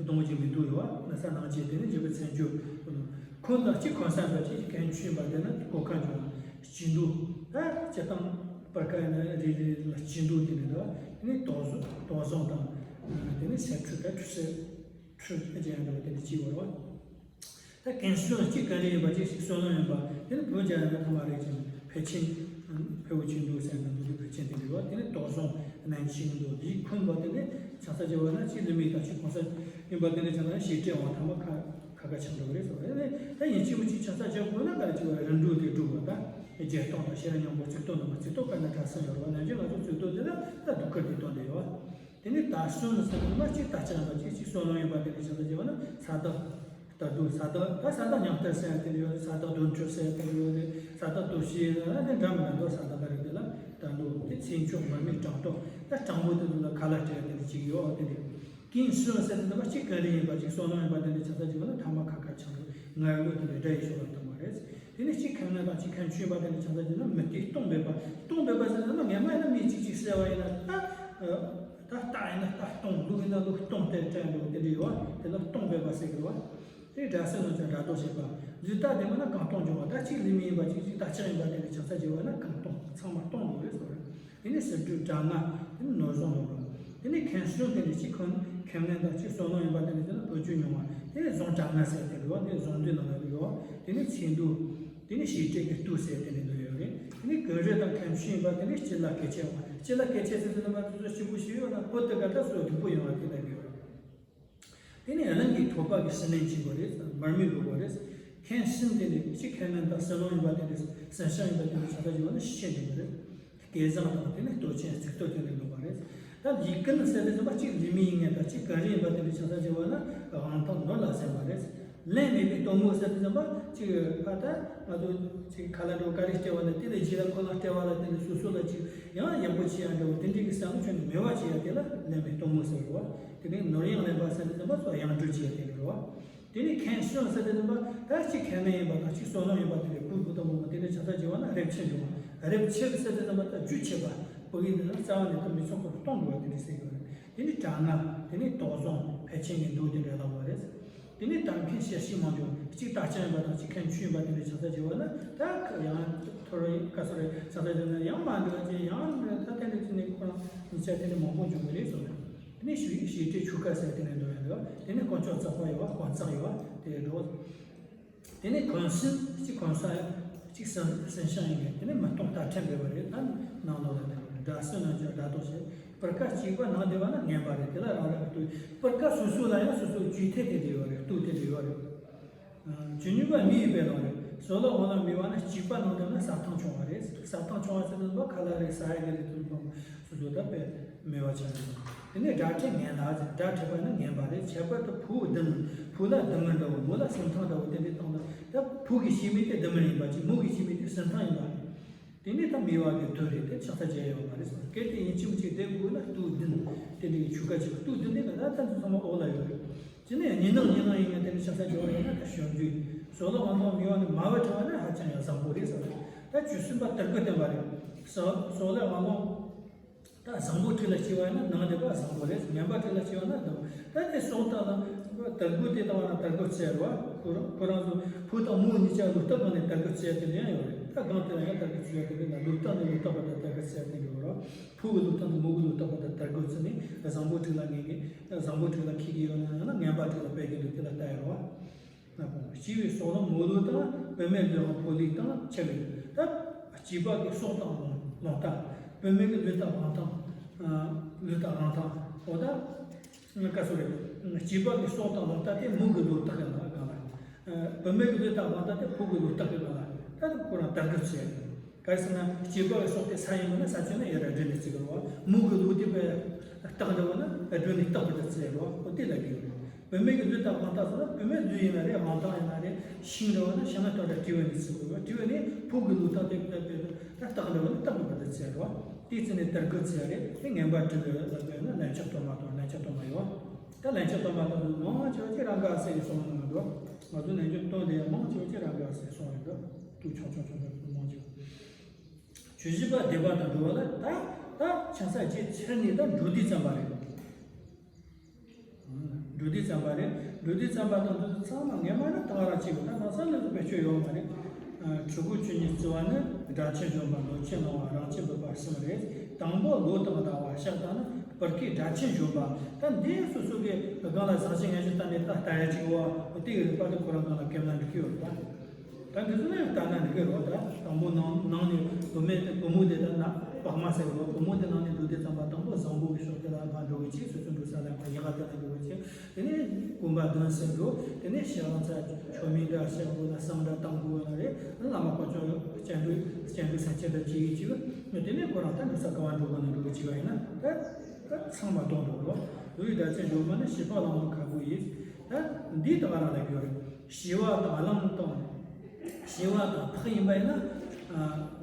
གདོང་བཅས་མི་འདུག་ཡོད་བ་ན་ས་ནང་བཅས་དེ་ནི་འཇུག་པའི་མཚན་བརྗོད། འཁོན་དང་གཅིག་འཁོན་ས་འདྲ་ཅིག་གན་ཆུ་ཡིན་པ་དེ་ན་གོ་ཁ་འཇོག་སྐྱིད་སྡུག་ད་སྤྱིར་བཏང་སྤུར་ཁ་ཡིན་ན་རེ་རེ་ལ་སྐྱིད་སྡུག་དེ་ནི་འདྲ་བ་དེ་ནི་དོགས་བཟོ་དོགས་བཟོ་དང་དེ་ནི་སེམས་འཁྲུལ་ད་འཁྲུལ་སེམས་འཁྲུལ་ཅན་འདྲ་བ་དེ་ནི་སྐྱིད་བར་བ། ད་གན་སོན་གཅིག་ག་རེ་ཡིན་པ་གཅིག་གཅིག་བསོད་ནམས་ཡིན་པ་དེ་ནི་བོད་རྒྱ་ཡིན་པ་ཐ་མ་རེད་ཅིང་ཕལ་ཆེན་ཕལ་བོ་ཆེན་འདུག་སེམས་དང་འདུག་དུས་ཕལ་ཆེན་དེ་འདྲ་བ་དེ་ནི་དོགས་བཟོ་ནན་ཆིང་འདུག་ལུས་འཁོན་པ་དེ་ནི་ཆང་ས་བྱ་བ་ན་གཅིག་ལུས་མེད་དང་གཅིག་གོང་ས་ཡིན་པ་དེ་ནི་ཆང་ས་ཞེ་སྤྲད་འོང་ཐ་མ་ཁ་ཁ་ཁ་ཆང་འགྲོ་གི་རེད་ཟེར་བ་རེད། ད་ཡིན་གཅིག་མིན་གཅིག་ཆང་ས་བྱ་དགོས་ན་ག་རེ་བྱེད་བ་རེད། འགྲོ་དེ་འགྲོ་བ་ད་རྒྱལ་སྟོང་དང་ཤེས་རབ་སྙིང་པོ་ཚིག་ཐོ་ནང་མ་ཚིག་ཐོ་དཀར་ན་གྲྭ་སོན་ཡོད་རེད་བ། ནམ་རྒྱུན་ང་ཚོ་ཚིག་ཐོ་དེ་ལ་ད་སྡུག་ཁུར་དེ་སྟོན་དེ་ཡོད་བ། དེ་ནས་ད་གསུམ་ཟེར་ན་མ་གཅིག་ད་ཅང་མ་གཅིག་གཅིག་བསོད་ནམས་ཡིན་པ་དེ་ནས་བྱ་ད་བྱེད་བ་ན་ས་བདག་ལྟ་སྡུག་ས་བདག་ད་ས་བདག་མྱང་སྟེར་ཟེར་ཡ་དེ་འདྲ་ཡོད་རེད། ས་བདག་དོན་འཕྲོད་ཟེར་ཡ་དེ་འདྲ་ཡོད་རེད། ས་བདག་དོ་ཤེས་ཡ་ན་དེ་འདྲ་མི་འདྲ་འདུག་ས་བདག་ག་རེ་དེ་ལ་ད་འདུག་དེ་ཚེ་མཆོག་མར་མེ་སྤྲང་ཏོ་ད་སྤྲང་པོ་དེ་ཚོ་ལ་ཁ་ལག་སྤྲད་ཡ་དེ་འདྲ་གཅིག་ཡོད་དེ་འདྲ། ཀུན་གཞི་ཟེར་དེ་ཚོ་གཅིག་ག་རེ་ཡིན་པ་ཅིག་བསོད་ནམས་ཡིན་པ་དེ་འདྲ་ཆགས་ས་ཅིག་ཡོད་ན་ཐ་མ་ཁ་ཁ་ཆགས་འགྲོ། ངའི་བློ་དེ་འདྲ་དགྲ་ཡི་ཕྱོགས་ལ་གཏོང་བ་རེད། དེ་ནས་གཅིག་ཁེངས་ལེན་དང་གཅིག་ཁེངས་སྐྱུང་བ་དེ་འདྲ་ཆགས་ས་ཅིག་ན་མུ་སྟེགས་སྟོང་པའི་པ། སྟོང་པའི་པ་ཟེར་དེ་ཚོ་ངས་མ་ཡིན་ན་མི་གཅིག་གཅིག་བསད་པ་ཡིན་ན་ད་ད་རྟ་ཡིན་ན་རྟ་སྟོང་། ལུག་ཡིན་ན་ལུག་སྟོང་དེ་དྲན་འགྲོ་དེ་འདྲ་ཡོད་བ། དེ་ལ་སྟོང་པའི་པ་ཟེར་གི་རེད་བ། དེ་དགྲ་བསད་ནང་ཆ་དགྲ་ལྡོག་བྱེད་པ། ལུས་རྟག་བདེ་མོ་ན་གང་སྟོང་འབྱུང་བ། ད་གཅིག་ལུས་མི་ཡིན་པ་ཅིག་ཅིག་རྟ་ལྕག་ཡིན་པ་དེ་འདྲ་ཆགས་ས་ཅིག་ཡོད་ན་གང་སྟོང་ཚང་མ་སྟོང་འགྲོ་རེད་ཟེར་བ་རེད། དེ་ནས་ཟེར་སྒྲོས་དགྲ་ང་། དེ་ནས་ནོར་བཟང་ནོར་རུང་། དེ་ནས་ཁེངས་སྐྱུང་། དེ་ནས་གཅིག་ཁོ་ཁེངས་ལེན་དང་གཅིག་བསོད་ནམས་ཡིན་པ་དེ་ནས་དེ་ལ་བུ་རྒྱུད་ཉུང་བ། དེ་ནས་བཟང་དགྲ་ང་ཟེར་དེ་འདུག་བ། དེ་བཟང་འདུས་ནང་ལ་ཡོད་བ། དེ་ནས་ཚེ་འདུ། དེ་ནས་ཞེ་སྒྲས་ཀྱི་སྟུག་ཟེར་དེ་ནས་འདུག་ཡོད་རེད། དེ་ནས་ཀུན་རེ་དང་ཁེངས་སྐྱུང་ཡིན་པ་དེ་ནས་སྤྱི་ལ་གལ་ཆེ་བ། སྤྱི་ལ་གལ་ཆེ་ཟེར་དུས་ནམ་པ་དེ་ཚོ་སྐྱིད་པོ་ཞིག་ཡོད་ན་བུ་དེ་ག་ད་སོ་སྡུག་པོ་ཡོང་བ་དེ་ལ་ཡོད་རེད། དེ་ནས་རླུང་གི་ཐོགས་པ་གི་ཕྱི་ནས་འཆིང་དགོས་རེད། མར་མེ་འབུད་དགོས་རེད། ཁེངས་སྐྱུང་དེ་ནས་གཅིག་ཁེངས་ལེན་དང་བསོད་ནམས་ཡིན་པ་དེ་འདྲ་བསོད་ནམས་ཡིན་པ་དེ་འདྲ་ཆགས་ས་ཅིག་ཡོད་ན་ཤི་འགྲོ་གི་རེད། སྐལ་བཟང་དང་དེ་ནས་ལྟོ་ཆེན་ཚིག་ཐོ་དེ་འདྲ་འདུག་པ་རེད། ད་ལུས་ཀུན་ཟེར་དུས་ཙམ་པ་གཅིག་ལུས་མི་ཡིན་ངེས་དང་གཅིག་ག་རེ་ཡིན་པ་དེ་འདྲ་ཆགས་ས་ཅིག་ཡོད་ན་དབང་ཐང་ནོར་ལ་ཟེར་བ་རེད། ལན་མེད་པའི་གཏི་མུག་ཟེར་དུས་ཙམ་པ་གཅིག་ཕ་ད་ང་ཚོ་གཅིག་ཁ་ལག་འདྲ་བོ་ག་རེ་སྤྲད་པ་ན་དེ་ལས་རྗེས་ལ་ཁོ་ན་སྤྲད་པ་ལ་དེ་ནས་སོ་སོ་ལ་གཅིག་ཡང་ཡག་པོ་བྱེད་ཡ་འདྲ་བོ་དེ་འདྲའི་གི་བསམ་བློ་ཁྱོན་ནས་མེད་པ་བྱེད་ཡ་དེ་ལ་ལན་མེད་གཏི་མུག་ཟེར་བ། དེ་ནས་ནོར་གཡེང་ལེན་པ་ཟེར་དུས་ཙམ་པ་སོ་གཡེང་སྒྲུབ་བྱེད་ཡ་དེ་རེད་བ། དེ་ནས་ཁེངས་སྐྱུང་ཟེར་དུས་ཙམ་པ་ད་གཅིག་ཁེངས་ལེན་ཡིན་པ་དང་གཅིག་བསོད་ནམས་ཡིན་པ་དེ་འདྲའི་བུ་བུ་དང་བུ་མོ་དེ་འདྲའི་ཆགས་ས་བྱེད་བ་ན་རེབ་ཆེ་འབྱུང་བ། རེབ་ཆེ་ཟེར་དུས་ཙམ་པ་ད་རྒྱུ་ཆད་པ། བུ་གི་འདི་ན་རྩ་བ་ནས་ད་མི་ཚོགས་པར་གཏོང་དགོས་པ་དེ་འདྲ་ཟེར་གི་རེད། དེ་ནས་དགྲ་ང་། དེ་ནས་དོགས་ཟོན་ཕལ་ཆེར་ངན་འདུག་དེ་འདྲ་ལབ་པ་རེད། དེ་ནས་དག་མཁན་ཞལ་ཤེས་མང་འབྱུང་། གཅིག་རྟ་ལྕག་ཡིན་པ་དང་གཅིག་ཁེངས་སྐྱུང་ཡིན་པ་དེ་འདྲ་ཆགས་ས་བྱེད་བ་ན་ད་ཡང་ཐོར་བ་ཡིན་ག་སོ་རེད་ཆགས་ས་བྱེད་ན་ཡང་མ་འགྲོ་ཅེས་ཡང་ད་དེ་འདྲ་ཅི་ནས་ཁོ་རང་མི་ཆ་དེ་འདྲ་མང་པོ་འབྱུང་གི་རེད་ཟེར་བ་རེད། དེ་ནས་ཞུ་ཡིག་ཞེ་སྒྲས་ཆུ་ཁ་ཟེར་དེ་ནས་འགྲོ་ཡ་འདུག་དེ་ནས་དཀོན་མཆོག་བརྩེགས་པ་ཡོད་བ། དཀོན་བརྩེགས་ཡོད་བ་དེ་འགྲོ། དེ་ནས་གོན་ཤིང་གཅིག་གོན་ས་གཅིག་སྲིན་སྲིན་ཤིང་ཡིན་མཁན་དེ་ནས་མི་གཏོང་རྟ་ཁྲལ་འབེལ་བ་རེད། ད་ནང་ལོགས་ལ་དེ་དགྲ་བསད་ནང་ཆ་དགྲ་ལྡོག་བྱེད། སྤུར་ཁ་གཅིག་པ་ནང་བསྡད་པ་ན་ངན་པ་རེད། དེ་ལ་རང་རང་གི་སྤུར་ཁ་སོ་སོ་ལ་ཡང་སོ་སོའི་རྒྱུ་མཐུན་དེ་འདྲ་ཡོད་རེད། སྟོབས་དེ་འདྲ་ཡོད་རེད། ཇི་སྙེད་པ་མི་ཡི་དཔལ་ལ་རེད། བཟོད་གླགས་དབང་ལ་མི་བ་ན་གཅིག་པ་ནང་དུ་ན་ཟབ་ཐང་ཆུང་བ་རེད། ཟབ་ཐང་ཆུང་བ་ཟེར་དུས་པ་ཁ་ལག་རེད། ཟ་ཡ་གི་རེད། དུ་སོ་སོ་ད་དཔེ་མི་བ་ཆ་རེད། དེ་ནས་དགྲ་ཁྲིད་ངན་ལ་ཟེར། དགྲ་ཁྲིད་པ་ནི་ངན་པ་རེད། ཁྱད་པར་དུ་ཕུ་བོ་བདུད་མི། ཕུ་ལ་བདུད་མི་འདྲ་བོ། མོ་ལ་སྲིན་ཐང་འདྲ་བོ་དེ་འདྲའི་སྟེང་དུ་ད་ཕུ་གི་སྐྱེ་དམན་དེ་བདུད་མི་ཡིན་པ་ཅིག་མོ་གི་སྐྱེ་དམན་དེ་སྲིན་ཐང་ཡིན་པ་རེད། དེ་ནས་ད་མི་བ་གི་བདུད་རེད། དེ་ཆགས་ས་བྱས་ཡོད་མ་རེད་ཟེར། གལ་ཏེ་ཡིན་གཅིག་མིན་གཅིག་དེ་དགོས་ན་སྟོབས་བདུན་དེ་འདྲའི་ཆུ་ཁ་ཅིག་སྟོབས་བདུན་དེ་ད་ད་ཚང་མ་འོག་ལ་ཡོད་རེད། དེ་ནས་གཉིས་སྣང་གཉིས་སྣང་ཡིན་ན་དེ་ནས་ཆགས་ས་བྱས་ཡོད་ན་ད་གཞོན་རྒྱུད། བཟོད་གླགས་དབང་ཐང་མི་བ་ནི་མ་བ་ཁྲ་བ་ནི་ཧ་ཅང་ཡང་བཟང་པོ་རེད་ཟེར། ད་བཅུ་གསུམ་པ་དུར་རྒོད་བསྟན་པ་རེད། བཟོད་བཟོད་གླགས་དབང་ཐང་ད་བཟང་པོ་དྲུག་ལ་སྐྱེ་བ་ཡིན་ན་ནང་སྡེ་པ་བཟང་པོ་རེད། ངན་པ་དྲུག་ལ་སྐྱེ་བ་ན་སྡུག་ད་དེ་སྲོག་དང་ལ་དར་གོས་དེ་དང་བ་ན་དར་གོས་ཚེ་རུ་བ་ཁོ་རང་ཁོ་རང་ཚོ་ཕོ་དང་མོ་གཉིས་ཆ་ལུག་ལྟག་གང་ནས་དར་གོས་ཚེ་དེ་ལེན་ཡོད་རེད། ད་གང་དེ་ལ་ཡང་དར་གོས་ཚེ་དེ་ལེན་ན་ལུག་ལྟག་ནས་ལུག་ལྟག་བར་དུ་དར་གོས་ཚེ་དེ་ཡོད་རོ། ཕོ་གི་ལུག་ལྟག་ནས་མོ་གི་ལུག་ལྟག་བར་དུ་དར་གོས་ཚེ་ནས་བཟང་པོ་དྲུག་ལ་ངེས་ངེས་བཟང་པོ་དྲུག་ལ་ཁེ་གི་ཡོད་ན་ཡང་ན་ངན་པ་དྲུག་ལ་སྤེལ་གི་འདུག་དེ་ལ་ལྟ་ཡོད་རོ། སྐྱེས་པའི་སྲོག་ལ་མོ་ལུག་དང་བུད་མེད་ལུག་ལ་ཕོ་ལུག་དང་ཆ་ལུག་ད་སྐྱེས་པ་གི་སྲོག་དང་རླུང་རྟ། བུད་མེད་ཀྱི་ལུག་དང་དབང་ཐང་། ལུག་དང་དབང་ཐང་འོ་ད། ཀ་སོ་རེད། སྐྱེས་པ་གི་སྲོག་དང་རླུང་རྟ་དེ་མོ་གི་ལུག་ལྟག་གི་ནང་ལ་གང་ལ། བུད་མེད་ཀྱི་ལུག་དང་དབང་ཐང་དེ་ཕོ་གི་ལུག་ལྟག་གི་ནང་ལ་ད་དེ་ཁོ་རང་དར་གི་ཚེ། ག་རེ་ཟེར་ན་སྐྱེས་པ་གི་སྲོག་དེ་ས་ཡིན་པ་ན་ས་ཆེན་ན་ཡར་སྒྲོན་ནས་བརྩི་གི་རེད་བ། མོ་གི་ལུག་དེ་བས་ལྟག་འདྲ་བ་ན་སྒྲོན་ནས་ལྟག་པར་དུ་བརྩི་རེད་བ། འོ་དེ་ལ་གི་ཡོད་རེད། བུད་མེད་ཀྱི་ལུག་དང་དབང་ཐང་ཟེར་ན་བུད་མེད་ལུག་ཡིན་ན་རེད། དབང་ཐང་ཡིན་ན་རེད། ཤིང་འདྲ་བ་ན་ཤིང་ན་སྟོད་འདྲ་བྲི་བ་ནས་བརྩི་དགོས་པ། བྲི་བ་ནས་ཕུག་གི་ལུག་དང་དེ་དེ་དེ་ད་སྟག་འདྲ་བ་ན་སྟག་གི་བར་དུ་བརྩི་རེད་བ། དེ་བརྩི་ནས་དར་གོས་བརྩི་རེད། དེ་ངན་པ་དྲུག་ལ་ལབ་པས་ན་ལན་ཆགས་དོ་མ་དང་ལན་ཆགས་དོ་མ་ཡོད་བ། ད་ལན་ཆགས་དོ་མ་དང་དུ་མང་ཆེ་བ་ཅིག་རང་ག་ཟེར་གི་སོང་མ་འགྲོ། ང་ཚོ་ལན་ཆགས་དོ་དེ་མང་ཆེ་བ་ཅིག་རང་ག་ཟེར་སོང་རེད་འགྲོ། དུ་ཆུང་ཆུང་ཆུང་ཆུང་མང་ཆེ་བ། བཅུ་བཞི་པ་སྡེ་པ་དང་འགྲོ་བ་ལ་ད་ད་ཆ་ས་ཅིག་ཚེ་ནི་ད་འགྲོ་དུས་ཙམ་པ་རེད། འགྲོ་དུས་ཙམ་པ་རེད། འགྲོ་དུས་ཙམ་པ་དང་འདི་ཚོ་ཚང་མ་ངས་མ་ནི་ད་ར་གཅིག་གི་ད་ན་ས་ལ་བེད་སྤྱོད་ཡོད་མ་རེད། ཕྲུ་གུ་ཆོས་ཉིད་བརྩི་བ་ནི་དགྲ་ཆེན་གཞོམ་པ་ནོར་ཆེན་སློང་བ་རང་ཆེན་འབོད་པ་གསུམ་རེད། དང་པོ་ལོ་དང་ཟླ་བ་ཞག་དང་ནི་སྤུར་ཁའི་དགྲ་ཆེན་གཞོམ་པ། ད་འདི་སོ་སོ་གི་སྒང་ལ་བཟང་ཞིང་ངན་ཞིང་ལྟ་ནས་ད་ལྟ་ཡ་གཅིག་བ་དེ་གི་རིག་པ་དེ་ཁོ་རང་སྒང་ལ་སྐེམ་ན་འགྲིག་གི་ཡོད་རེད་ད། ད་འདི་ཚོ་ནི་ལྟ་ན་འགྲིག་གི་རེད་ད། དང་པོ་ནང་ནང་ནས་བུ་མེད་དེ་བུ་མོ་དེ་ད་ན་བག་མ་ཟེར་གི་རེད། བུ་མོ་དེ་ནང་ནས་འགྲོ་དུས་ཙམ་པ་དང་པོ་བཟང་པོ་གི་ཕྱོགས་དེ་ལ་མ་འགྲོ་གི་ཅིག་སོ་སོ་འགྲོ་ས་ལ་ཁ་ཡག་ག་དེ་ལ་འགྲོ་གི་ཅིག་དེ་ནས་གོམ་པ་བདུན་ཟེར་འགྲོ། དེ་ནས་ཤེས་རང་ཚ་ཆོ་མིན་འདྲ་ཤེས་དགོས་ན་བསམ་འདྲ་བཏང་དགོས་ན་རེད། བླ་མ་དཀོན་མཆོག་སྤྱན་འདུས་སྤྱན་འདུས་སེམས་ཅན་འདྲ་བྱེད་གི་ཅིག་དེ་ནས་ཁོ་རང་ད་འགྲོ་ས་ག་བ་འགྲོ་དགོས་ན་འགྲོ་གི་ཅིག་ཡིན་ན་ད་ད་ཚང་མ་གཏོང་འགྲོ་གི་རེད། ལུས་དགྲ་ཆེན་གཞོམ་པ་ནི་ཞི་བ་ལྷ་མོ་ཁ་དགུ་ཡིས། ད་འདི་ད་ག་རང་ལ་གི་ཡོད་རེད། ཞི་བ་དང་བླང་དང་། ཞི་བ་དང་ཐག་ཡིན་པ་ཡིན་ན།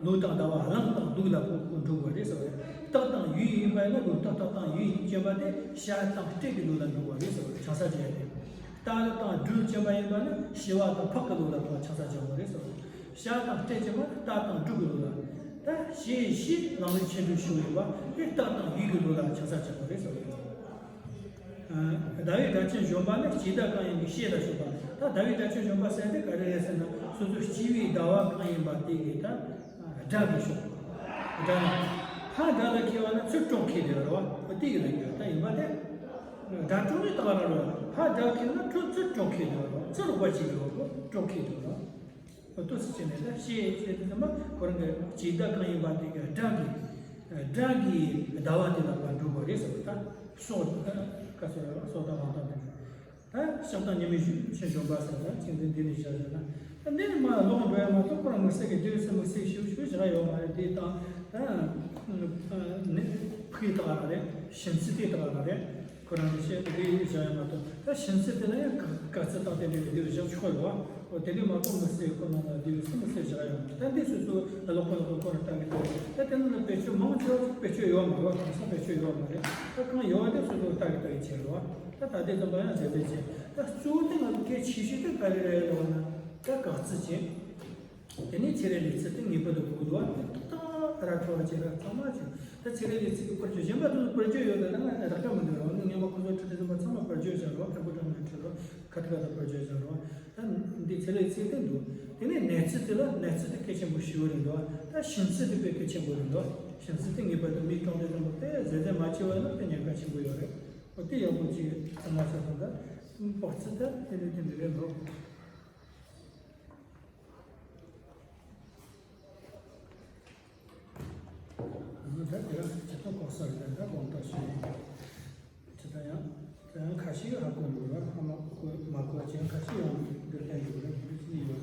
ལོ་དང་ཟླ་བ་གླང་དང་གདུགས་ལ་ཕོག་གོ་འགྲོ་དགོས་རེད་ཟེར་བ་རེད། སྟག་དང་ཡུལ་ཡིན་པ། ཡིན་ན་ལོ་རྟགས་རྟགས་དང་ཡུལ་ཅན་པ་དེ་ཤ་དང་སྤྲད་ཀྱི་ལོ་ལ་འགྲོ་བ་རེད་ཟེར་བ། ཆང་ས་བཅད་དེ། རྟགས་དང་སྦྲུལ་ཅན་པ་ཡིན་པ་ནི་ཤི་བ་དང་འཕགས་ཀྱི་ལོ་ལ་ཁོ་ཆང་ས་བཅད་པ་རེད་ཟེར་བ། ཤ་དང་སྤྲད་ཅན་པ་ནི་རྟགས་དང་སྦྲུལ་གྱི་ལོ་ལ། ད་ཤེས་ཤེས་ལམ་རིམ་ཆེན་པོའི་ཤུགས་ཡིན་པ་དེ་རྟགས་དང་ཡུལ་གྱི་ལོ་ལ་ཆང་ས་བཅད་པ་རེད་ཟེར་བ། ཟླ་བའི་སྒྲ་གཅན་གཞོན་པ་ནི་སྐྱེས་ཟླ་གང་ཡིན་གྱི་ཤེས་ལ་ཞོགས་པ། ད་ཟླ་བའི་སྒྲ་གཅན་གཞོན་པ་ཟེར་དེ་ག་རེ་རེད་ཟེར་ན། སོ་སོ་སྐྱེས་པའི་ཟླ་བ་གང་ཡིན་པ་དེ་གི་ད་སྒྲ་གི་ཤོག་སྒྲ་ན། ཕ་སྒྲ་ལ་འཁེལ་བ་ན་ཚུར་གྲོགས་འཁེལ་དེ་ར་བ། འོ་དེ་ཡི་ལ་འགྱུར་ད་ཡིན་པ་དེ། སྒྲ་གྲོགས་ནི་དག་ར་ར། ཕ་སྒྲ་འཁེལ་ན་ཚུར་ཚུར་གྲོགས་འཁེལ་དེ་ར་བ། ཚུར་རོགས་པ་བྱེད་དེ་ར་བ། གྲོགས་འཁེལ་དེ་ར་བ། འོ་ཏོ་སི་ཅི་ནས་ད་ཤེས་ཤེས་དེ་ཚང་མ་ཁོ་རང་གི་སྐྱེས་ཟླ་གང་ཡིན་པ་དེ་གི་སྒྲ་གི་སྒྲ་གི་ཟླ་བ་དེ་ལ་བ་འགྲོ་དགོས་རེད་ཟེར་བ། ད་སྲོག་ད་ག་ཟེར་ར་བ། སྲོག་དང་རང་དང་དེ། ད་ཤིང་རྟ་ཉི་མའི་གཞུ་ཆེན་གཞོན་པ་ཟེར་ད་ཅིག་འདི་འདི་ནས་བཞག་བཞག་ན། ད་འདི་ནས་མར་ལོག་འགྲོ་ཡ་མ་གཏོགས་ཁོ་རང་དམིགས་བསལ་གྱི་དེ་བས་སུ་དམིགས་བསལ་ཞིབ་ཞིབ་བཞག་ཡོད་མ་རེད། དེ་དང་ད་ནི་ཕུགས་དག་ར་རེད། ཞིམ་ཚིལ་དེ་དག་ར་རེད། ཁོ་རང་གི་བཤད་དེ་བཞག་ཡ་མ་གཏོགས། ད་ཞིམ་ཚིལ་དེ་ལ་ཡང་དཀའ་ཚེགས་དང་དེ་འདྲ་གི་དེ་བཞག་ཆོག་ཡོད་པ། འོ་དེ་འདྲ་མ་གཏོགས་དམིགས་བསལ་ཁོ་རང་ལ་དེ་བས་སུ་དམིགས་བསལ་བཞག་ཡོད་མ་རེད། ད་འདི་སོ་སོ་ལོག་པ་ལོག་པ་ཁོ་རང་ལྟ་གི་འདུག་ད་དེ་ནང་ལ་བེད་སྤྱོད་མང་ཆེ་བ་བེད་སྤྱོད་ཡོད་མ་རེད། དེང་སང་བེད་སྤྱོད་ཡོད་མ་རེད། ད་གང་ཡོད་པ་དེ་སོ་སོ་ལྟ་གི་ལྟ་གི་བྱེད་རོགས། ད་ད་ལྟའི་རྩོམ་པ་ཡང་མཛེས་མཛེས་བྱས། ད་གཙོ་བོ་དེ་ང་ཚོ་གལ་ཆེ་ཤོས་དེ་ག་རེ་རེད་ལབ་ན། ད་དགག་ཚིག་ཅན། དེ་ནས་ཚིག་རེ་ལས་ཚིག་དེ་ངེས་པར་དུ་དགོས་འདུག་བ། ཏག་ཏག་ར་འཕྲོ་བ་བྱེད་ར་གཙང་མ་བྱེད། ད་ཚིག་རེ་ལས་ཚིག་གི་དཔེར་བརྗོད་གཞན་པ་དེ་ཚོ་དཔེར་བརྗོད་ཡོད་ད། ད་ང་རག་ག་མི་འདུག་ར། ང་ཚོ་སྔོན་མ་ཁོ་ཚོ་ཁྲིད་དེ་ཚོ་མ་ཚང་མ་དཔེར་བརྗོད་བྱ་རོགས། ཕྲན་བུ་ཕྲན་བུ་ཁྲིད་རོགས། ཁ་ཐུག་ཁ་ཐུག་དཔེར་བརྗོད་བྱ་རོགས། ད་འདི་ཚིག་རེ་ལས་ཚིག་དེ་འདུག་དེ་ནས་གནས་ཚུལ་དེ་ལ་གནས་ཚུལ་དེ་གལ་ཆེན་པོ་ཞེ་པོ་རེད་འདུག་ད་ཞིམ་ཚིལ་དེ་དཔེ་གལ་ཆེན་པོ་རེད་འདུག་ཞིམ་ཚིལ་དེ་ངེས་པར་དུ་མིའི་གྲོང་སྡེ་ཚང་མ་དཔེ་ཟས་ཟས་མ་བྱས་པ་ཡིན་ན་དཔེ་ཉེན་ཁ་ཆེན་པོ་ཡོད་རེད། འོ་དེ་ཡག་པོ་ཅིག་ཚང་མ་ཟ་དང་། ད་སྤགས་ཚིལ་ད་དེ་འདྲ་དེ་འདྲ་རེད་འདུག་ད་དེ་རང་ཇི་ལྟར་ལྐོག་ཟ་རེད། ད་དགོངས་དག་ཞུ་ཡིན། ཇི་ལྟར་ཡང་དེ་ཡང་ཁ་ཤས་ཧ་གོ་འདུག་ར། ཧ་མ་གོ་མ་གོ་ཅན་ཁ་ཤས་ཡང་འདིར་བསྟན་འདུག་ར། འདི་ཅི་ཡོད་